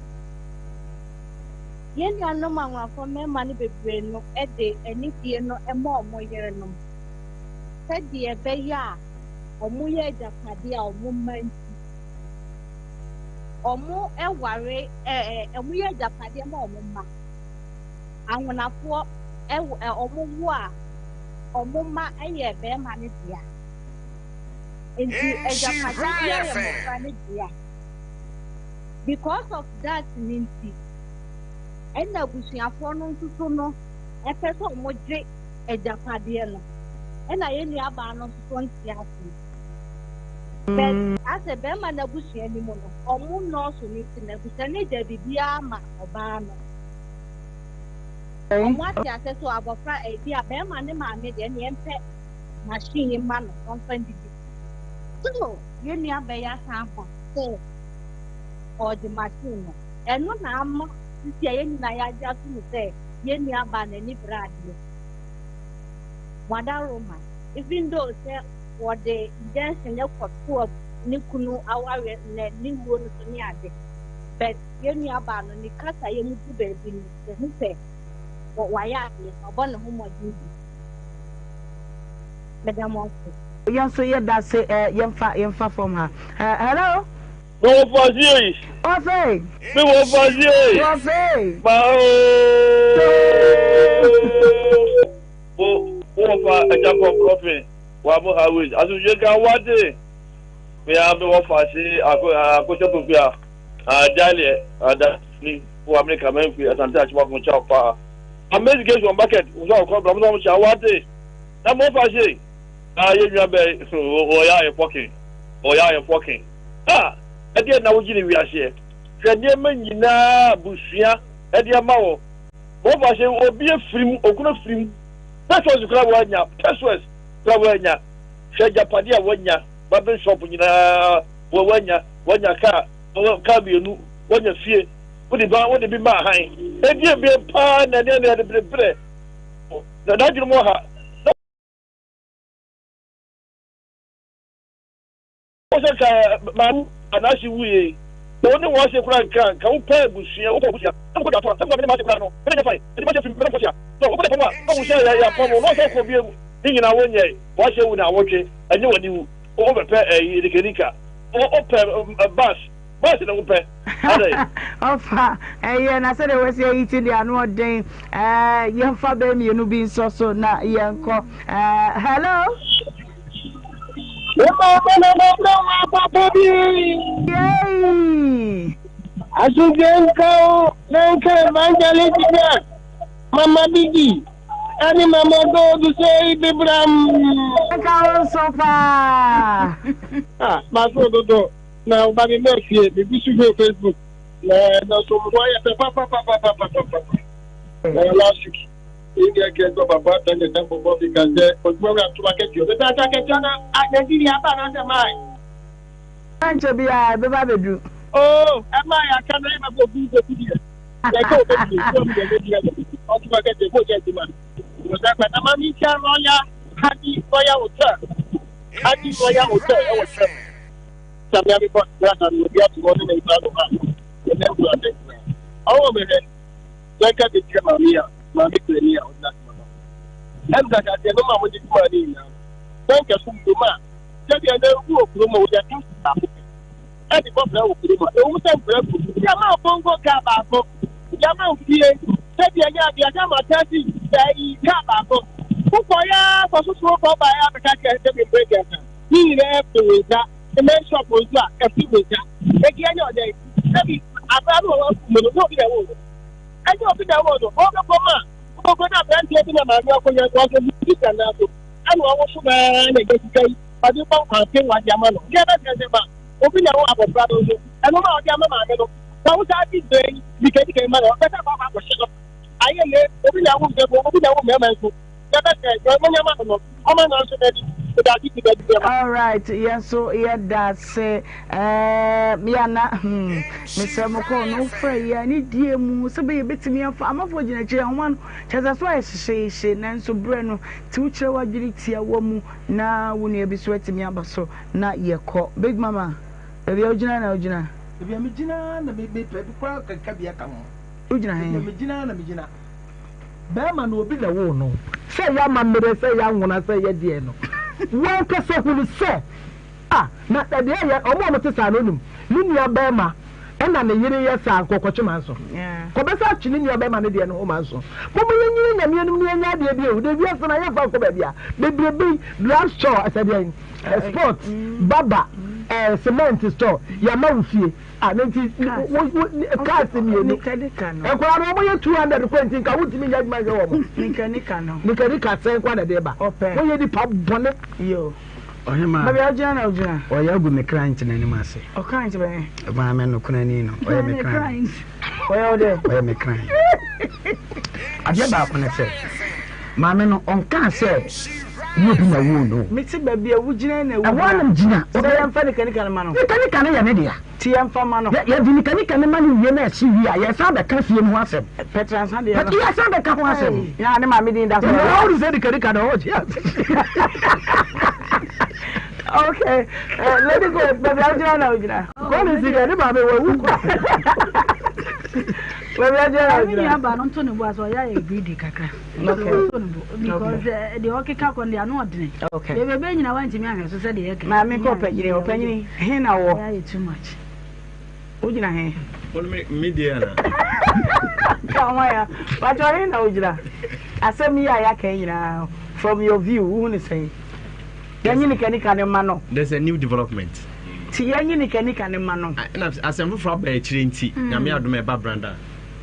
Yɛn nuanom anwonafoɔ mmarima no bebree no de anidie no ma wɔn yerenom sɛdeɛ ɛbɛyɛ a wɔyɛ agyapadeɛ a wɔn mma nti wɔware ɛɛ wɔyɛ agyapadeɛ ma wɔn mma. Anwonafoɔ ɛwɔ ɛ wɔwo a wɔn mma yɛ barima no dea. Nti agyapadeɛ biara yɛ mmɔfra no dea. Because of that no nti, ɛna abusuafoɔ no nso so no ɛpɛ sɛ wɔn gye agyapadeɛ no. Ɛna yɛn nuabaa no nso so nte aseɛ. But asɛ bɛrima no abusua no mu no, wɔn nnɔɔso no nti no, abusua no gya biribiara ma ɔbaa no. Wɔn ate aseɛ sɛ abɔfra ebi a bɛrima ne maame deɛ ɛna yɛmpɛ machine yi ma no na ɔmfa ndidi. So yɛn nuabaa yi asan aba sɛ ɔregye machine no. Ɛno na ama sisi a yɛn nyinaa yɛagye ato mu sɛ yɛn nuabaa n'ani bere adeɛ. Wadaroma, even though sɛ wɔde injunction no kɔto ne kunu awareɛ ne ne wuo no so ne ade, but yɛn nuabaa no ne kasayɛ mu du baabi no, yɛhu sɛ wayɛ adeɛ, wabɔ ne ho mmɔden bi. Meda mo ase. Yɛn nso yɛda ase eh, yɛmfa yɛmfa fam ha eh, hello. Me wɔ fasie yi. Wɔfei. Me wɔ fasie yi. Wɔfei. Ma ooo. Wo wɔ fa ɛkyɛ pɔ prɔfin wa mo highways asomdwe ka wate. Me a me wɔ fasie ako akosɛ pokuya adaleɛ adani wɔ Amerika mɛnfi asante akyema ko kyɛw paa. Amazing case wɔn bucket nso akɔ bra mo sɛ wɔn kyɛ wate. Na mo fasie. Ah yɛn nua bɛn ɔyɛ ayɛ fɔkin ɔyɛ ayɛ fɔkin ah ɛdeɛ na wogye ne wiaseɛ hwɛ nneɛma nyinaa busua ɛde ama wɔ wɔfa hyɛ obi afirim okunu afirim pesos kora wɔanya pesos kora wɔanya hwɛ agyapade a wɔanya babin shop nyinaa wɔanya wɔanya kaa kaa mmienu wɔanya fie wode ba wode bi ma ahan ɛdeɛ bie paa na ɛdeɛ na ɛde bereberɛ na n'adwene mu ɔha. Wo sɛ nka maame anaase wuiɛ yi wo ne wɔn ase koraa nka nka wo pɛ abusua wokɔ abusua na wokɔ dwatoa sɛ mene maase koraa no mene nyɛ fine ɛti mahyɛ firi mene nkɔhyia so wokɔ dɛfam a na wo sɛ yɛ yɛ apam na ɔsɛ kɔ bie mu ne nyinaa wo nyɛ wɔahyɛ wu na awɔtwe ɛnyɛ w'ani wu wobɛpɛ ɛyi rikanika wopɛ bus bus na wopɛ adɛn. Ɔfa ɛyɛ na sɛdeɛ wɔasi ayi ti deɛ ano ɔden ɛɛ yɛmfa bɛɛ mmienu bi nsɔ so na yɛnkɔ ɛɛ hello. Yay! Asomdwe nka wo na nka Evangelist Jack, Mama Biggie, ɛne Mama Gold sɛ ibibram. Nka wo nso paa. Ah, maso dodo na ɔba mi mɛ fie, mi bi so hwɛ Facebook na ɛna so mo ayɛ fɛ papapapapapapa. Na last week. India kɛ gbɔ papa tɛ ne tɛ bɔbɔ bi ka sɛ ɔdwuma wura ntoma kɛseɛ ɔbɛbɛ ata kɛseɛ na Nigeria aba anaasɛ mae. Ankyɛ biara ɛbɛba abɛduru. Oh ɛmaa yɛ aka na yɛbɛbɔ obi nkoku deɛ yɛka obɛduru nsuo mu deɛ bɛduru ɛbɛ ɔtoma kɛseɛ bɔ yɛ adwuma ɔsɛ kɔ na ma menkyia Royal Hadi Royal Hotel Hadi Royal Hotel ɛwɔ kyerɛ samia bepɔ grasa no obi ato hɔ ne ne nsa no ha ɛnɛ wura sɛ ɔwɔ mehwɛ Yɛnka bi nkyerɛ maame yi a maame kurani a ɔde n'asɛm aba. Ɛm sɛ ahyɛaseɛ no ma wɔde dwuma ne nyinaa no, na nka so mmom a sɛdeɛ na ɛwu wɔ kurom a wɔnya taxi baako pɛ ɛde bɔ bra wɔ kurom a ɛwom sɛ nkura gu yɛma bongo kaa baako yɛma fie sɛdeɛ ɛnyɛ adeɛ sɛ ma taxi ɛyi kaa baako wokɔ yɛ kɔ soso kɔ ba yɛ abɛka kyerɛ sɛ membrɛ gɛnsa ne nyinaa fi wo nsa mmɛn shop nso a ɛfi wo nsa eti ɛnyɛ ɔdɛn sɛbi abira no wɔ mu no nyɛ obi na ɛwɔ no ɛnyɛ obi na ɛwɔ no ɔbɛkɔ ma ɔbɛkɔ na aberanteɛ bi na maame akonnwa so ɔsɛ bi sika nan so ɛna ɔwɔ so naa na ɛgya sika yi ɔde bɔ nkwanten wɔ ade ama no deɛ ɛbɛsɛ sɛ ma obi na ɛwɔ abɔfra no nso ɛno ma ɔde ama maame no na wosa adi bɛn yi dikadika ma no ɔbɛsɛ akɔ akɔ akɔhyɛ no ayɛ yɛ obi na ɛwɔ mbɛbɔ obi na ɛwɔ mmarima nso Alright, yɛn nso yɛda ase ɛɛ yana hmm mesrɛ mo kɔɔ no wofrɛ yɛ ne die mu sɛ bɛyɛ bɛtumi afa amafoɔ gyina akyiri ahoma no kyɛ sɛ so ayɛ hyehyeehye nanso berɛ no nti wokyerɛ w'adwene tia wa mu na wo nua bi so atumi aba so na yɛkɔ big mama baabi a wogyina na wogyina baabi a megyina na mepɛ bi koraa keka bi aka ho. Wogyina he? Deɛ megyina na megyina. Bɛrima no obi na ɛwoo no. Sɛ ɛyɛ amammerɛ, sɛ ɛyɛ anwona, sɛ ɛyɛ deɛn no, w'ankasa hunu sɛ, ah, na deɛ ɛyɛ, wɔn a wɔte saa no wonim, ne nua bɛrima ɛna ne yere yɛ saa nka ɔkɔtwe manso. Kɔbɛsa atwe ne nua bɛrima no deɛ no ho manso. Momma yɛnyini Nyame anim na yɛnyɛ adeɛ bi o, deɛ wiase no yɛmfa nkɔ baabi a, bebrebe yi, drug store, ɛsɛ deɛn, sport, barber, eh, cement store, yɛama wo fie. Ah, ne nti wo wo cars mmienu. Nkwadaa no wɔn yɛ 200 kɔ nti nka wontumi nyɛ adwuma nhwɛ wɔn. Nika nika no. Nika nika sɛn kɔ na ɛde ba. Ɔpɛ. Wɔyɛ nipa bɔne. Yo. Ɔhema. Baabi a wogyina na wogyina. Ɔyɛ agu me client n'anim ase. Ɔ client bɛn? Maame no kunani no. Ɔyɛ me client. Ɔyɛ wo dɛ? Ɔyɛ me client. Adeɛ baako ne sɛ, maame no ɔnkaa sɛ ne obi na woo no. Mete baabi a wogyina na wogyina. Ɛhɔ ara na megyina. Sɛ yɛmfa nikanika no ma no. Nikanika no yɛ ne dea. Ti yɛmfa ma no. Yɛde nikanika no ma no wie na ɛhye wie a, yɛsan bɛka fie no ho asɛm. Pɛtransa deɛ no. Yɛsan bɛka ho asɛm. Na ne maame din da so. Ɛna ɔwɔ sɛ nikanika na ɔgye ase. Okay, lady go, baabi a wogyina na wogyina. Kɔlisi deɛ ne maame wawu kɔ. Baabi a wogyina na wogyina. Me nua ba no nto ne bo ase ɔyɛ ayɛ greedy kakra. Okay. Nto ne bo because deɛ ɔkeka kɔ no deɛ ano ɔdene. Okay. Bebrebe nyina wantumi ahwɛ so sɛdeɛ yɛka. Maame kɔ ɔpanyini ɔpanyini he na wɔ. Ɔyɛ ayɛ too much. Wogyina he? Wɔn me me deɛ ana. Ka ho ya. Bàtɛ he na wogyina. Asɛm yi a yɛaka yi nyinaa from your view wohu ne sɛn? Yɛnyi nikanika ne ma no. There's a new development. Ti yɛnyi nikanika ne ma no. Ɛna asɛm foforɔ aba akyire nti nyame adom ɛba branda.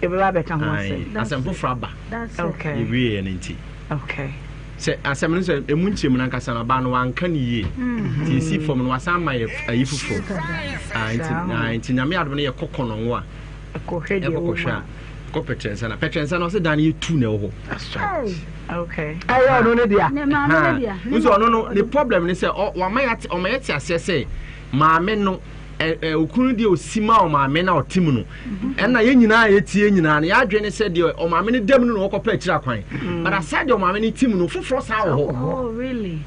Yɛbɛba abɛka ho asɛm. Asɛm foforɔ aba. Okay. Yɛwie yɛ no nti. Okay. Sɛ asɛm no sɛ emu nkyɛmu no ankasa no ɔbaa no wanka no yie. Nti esi fam no wasan ama yɛ ayi foforɔ. Nti nyame adom no yɛkɔ kɔnɔngo a. Ɛkɔhwɛ deɛ ɛkɔkɔhwɛ a. Kɔ pɛtrɛnsa na pɛtrɛnsa na ɔsɛ dan no yɛ tu na ɛwɔ hɔ. That's right. Okay. Ɛyɛ ɔno ne dea. Ne maame ne dea. Nso ɔno no ne problem ne sɛ wama yɛ ɔma yɛ te aseɛ sɛ maame no ɛ ɛ okunu deɛ osi ma ɔmaame na ɔte mu no ɛna yɛn nyinaa yɛtie nyinaa no yɛadwene ne sɛ deɛ ɔmaame no dam no na ɔkɔpɛ akyiri akwan but aside deɛ ɔmaame no ti mu no foforɔ saa wɔ hɔ. Oh really?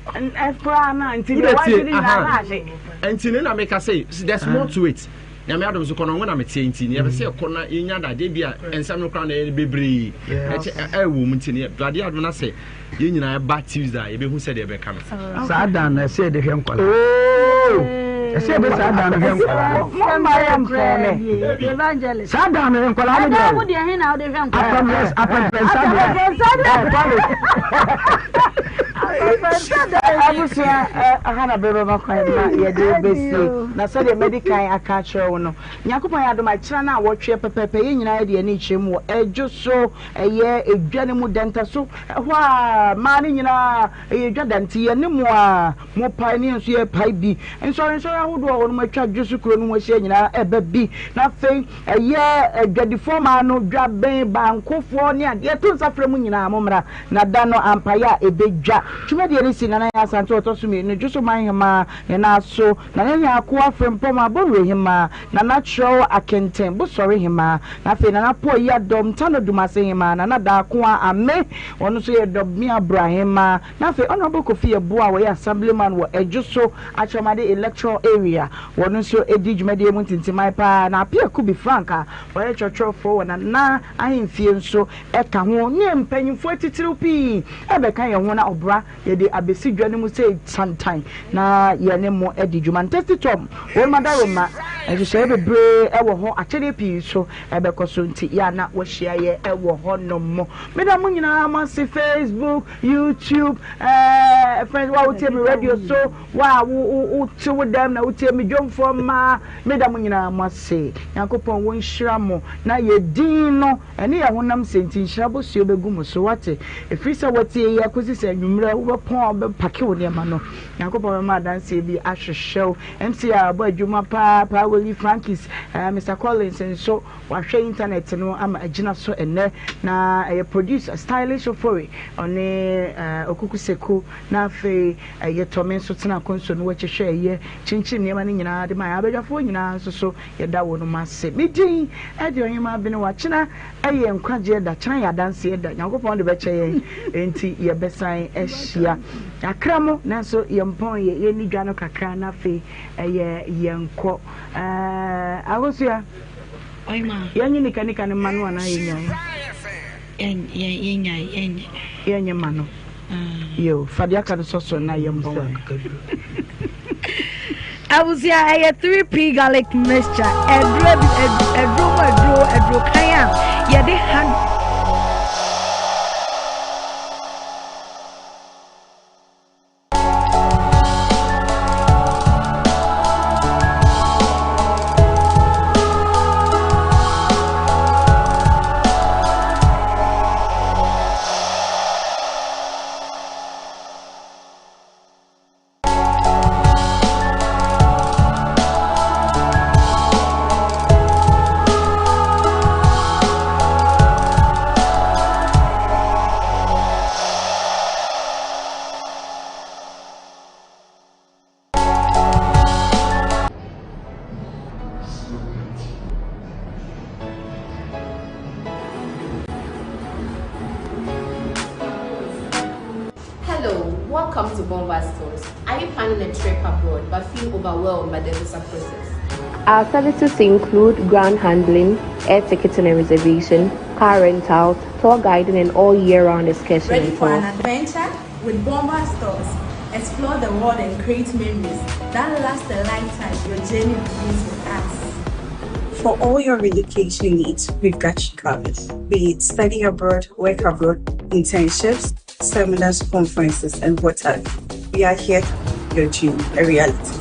Ɛkoraa na nti deɛ wadwene nyinaa na ahye. Nti ne na meka sɛ there's more to it. Nyame adom so kɔ no na meteɛ nti ne yɛpɛ sɛ yɛkɔ na yɛnya dadeɛ bi a nsɛm no koraa na ɛyɛ bebree ɛkyɛ ɛwɔ mu nti ne dadeɛ adom na sɛ yɛn nyinaa ɛba Tuesday a yɛbɛhu sɛdeɛ ɛbɛka no. Saa dan no ɛsɛ yɛde hwɛ nkwadaa. Ɛsɛ yɛde saa dan no hwɛ nkwadaa. Mama yɛ mpɔn Saa dan no nkwadaa no deɛ o. Apɛprɛnsa deɛ. Abusua aha na bere bɛma kwan ma yɛde bɛsie na sɛdeɛ madi kan aka akyerɛ wo no Nyankopɔn yɛ adom a kyena no a wɔtweɛ pɛpɛɛpɛ yɛn nyinaa yɛde yɛn ani rekyerɛ mu wɔ ɛdwo so ɛyɛ edwa no mu dɛnta so ɛhɔ a mmaa no nyinaa ɛyɛ edwa da nti yɛne mo a mo pae ne yɛn nso yɛrepae bi nsɔrensɔre ahodoɔ a wɔnom atwa dwo so kuro no ho ahyia nyinaa ɛba bi na afei Ɛyɛ adwadifoɔ maa no, dwaben, bankofoɔ ne adeɛ. Yɛto nsa frɛ mo nyinaa mommra na da no ampaeɛ a ɛbɛdwa. Dwumadie no si Nana Yaa Asante ɔtɔ so mmienu, Dwosoman Hemaa, ne nan so, Nana Nyarko Afrempong Abɔwire Hemaa, Nana Kyerɛw Akenten Bosɔre Hemaa, na afei Nana Paul Yiadom Tano Dumase Hemaa, Nana Darkoa Ame, ɔno nso yɛ Dɔbmeabra Hemaa, Na afei Honourable Kofi Yeboah a ɔyɛ Assemblyman wɔ Adwoso Akyerɛmade Electoral Area, wɔno nso di dwumadie mu ntintiman paa. Na Appiah Kubi Frank a ɔyɛ kyerɛkyerɛfoɔ wɔ Nana Ahemfie nso ka ho ne mpanyinfoɔ atitiriw pii rebɛka yɛn ho na ɔbra yɛde abɛsi dwa no mu sei tantan na yɛne mo adi dwuma. Ntɛsi Tom, wɔn adaworoma nhyehyɛeɛ bebree wɔ hɔ, akyɛdeɛ pii nso bɛkɔ so nti yɛ a na wɔahyia yɛ wɔ hɔnom. Meda mo nyinaa mo ase Facebook, YouTube, eh, friends, wa wotie me radio so, wa wo wo te wo dɛm na wotie me dwomfoɔ mmaa, meda mo nyinaa mo ase. Nyankopɔn wɔ nhyira mo na yɛ din no ɛne yɛ honam sɛ nti nhyira bosuo bɛgu mo so wate. Ɛfiri sɛ watie yɛ kɔsi sɛ anwummerɛ wobɛpɔn a wobɛpake wo nneɛma no. Nyankopɔn bɛma adanseɛ bi ahwehwɛ wo. MC a ɔbɔ adwuma paa paa Willie Frankis, eh, Mr. Collins nso Wahwɛ intanɛt no ama agyina so ɛnnɛ, na ɛyɛ producer Stylish Ofori, ɔne Okuku Seku, na afei ɛyɛ Tɔme nso tena konso no akyi hwɛ ɛyɛ kyinkyim nneɛma no nyinaa de ma abadwafoɔ nyinaa nso so yɛda wɔnom ase. Me din de Ɔhemaa Benewa. Kyena ɛyɛ nkwagyeɛ da, kyena yɛ adanseɛ da, Nyankopɔn de bɛkyɛ yɛn, enti yɛbɛsan ahyia. Yɛakra mo nanso yɛmpɔn yɛ, yɛnni dwa no kakra na afei ɛyɛ yɛnkɔ. Ɛɛ, Akosua. Yɛnye nikanika no mma no anaa yɛnyae? Yɛnyae, yɛnyɛ. Yɛnyɛ ma no. Yo, fa deɛ aka no sɔ so na yɛmmɔ. Abusua ɛyɛ 3P garlic mixture ɛduro ɛduro mu ɛduro ɛduro kan a yɛde hand. Hello, welcome to Bomba Stores. Are you planning a trip abroad but feel overwhelmed by the visa process? Our services include ground handling, air ticketing and reservation, car rentals, tour guiding, and all year-round excursion Ready and for an tours. adventure? With Bomba Stores, explore the world and create memories that last a lifetime. Your journey begins with us. For all your relocation needs, we've got you covered. Be it study abroad, work abroad, internships, seminars, conferences, and what have you. We are here to your dream a reality.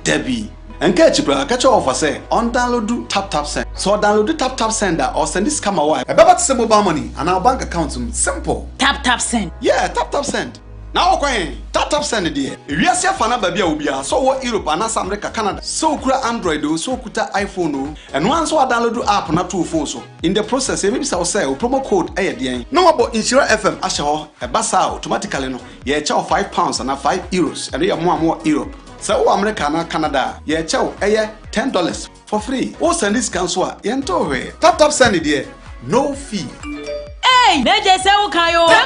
Dabi. Ɛnka akyi koraa, ka kyerɛ wɔfa sɛ ɔndownload TapTapSend. Sɛ ɔdownload TapTapSend a, ɔsɛnde sika ma wo a, ɛbɛba te sɛ mobile money anaa wo bank account mu. Simple! TapTapSend. Yeah, TapTapSend. Na wokɔ he? TapTapSend deɛ, ewiase afa no aba bi a obiara, sɛ ɔwɔ Europe anaasɛ America, Canada, sɛ okura Android o, sɛ okuta iPhone o, ɛno ara ne sɛ woadownload app no ato wo phone so. In the process, yɛbɛbisa wo sɛ wo promo code yɛ deɛn? Na woabɔ Nhyira FM ahyɛ hɔ. Ɛba saa a, automatically no, yɛrekyɛ wo £5 anaa €5. Ɛno yɛ mo a mowɔ Europe. Sɛ wowɔ America anaa Canada a, yɛrekyɛ wo ɛyɛ $10 for free. Wo sɛnde sika nso a, yɛntew hwee. Tap tap send deɛ, no fee. Ei! N'agye sɛ wo kan o.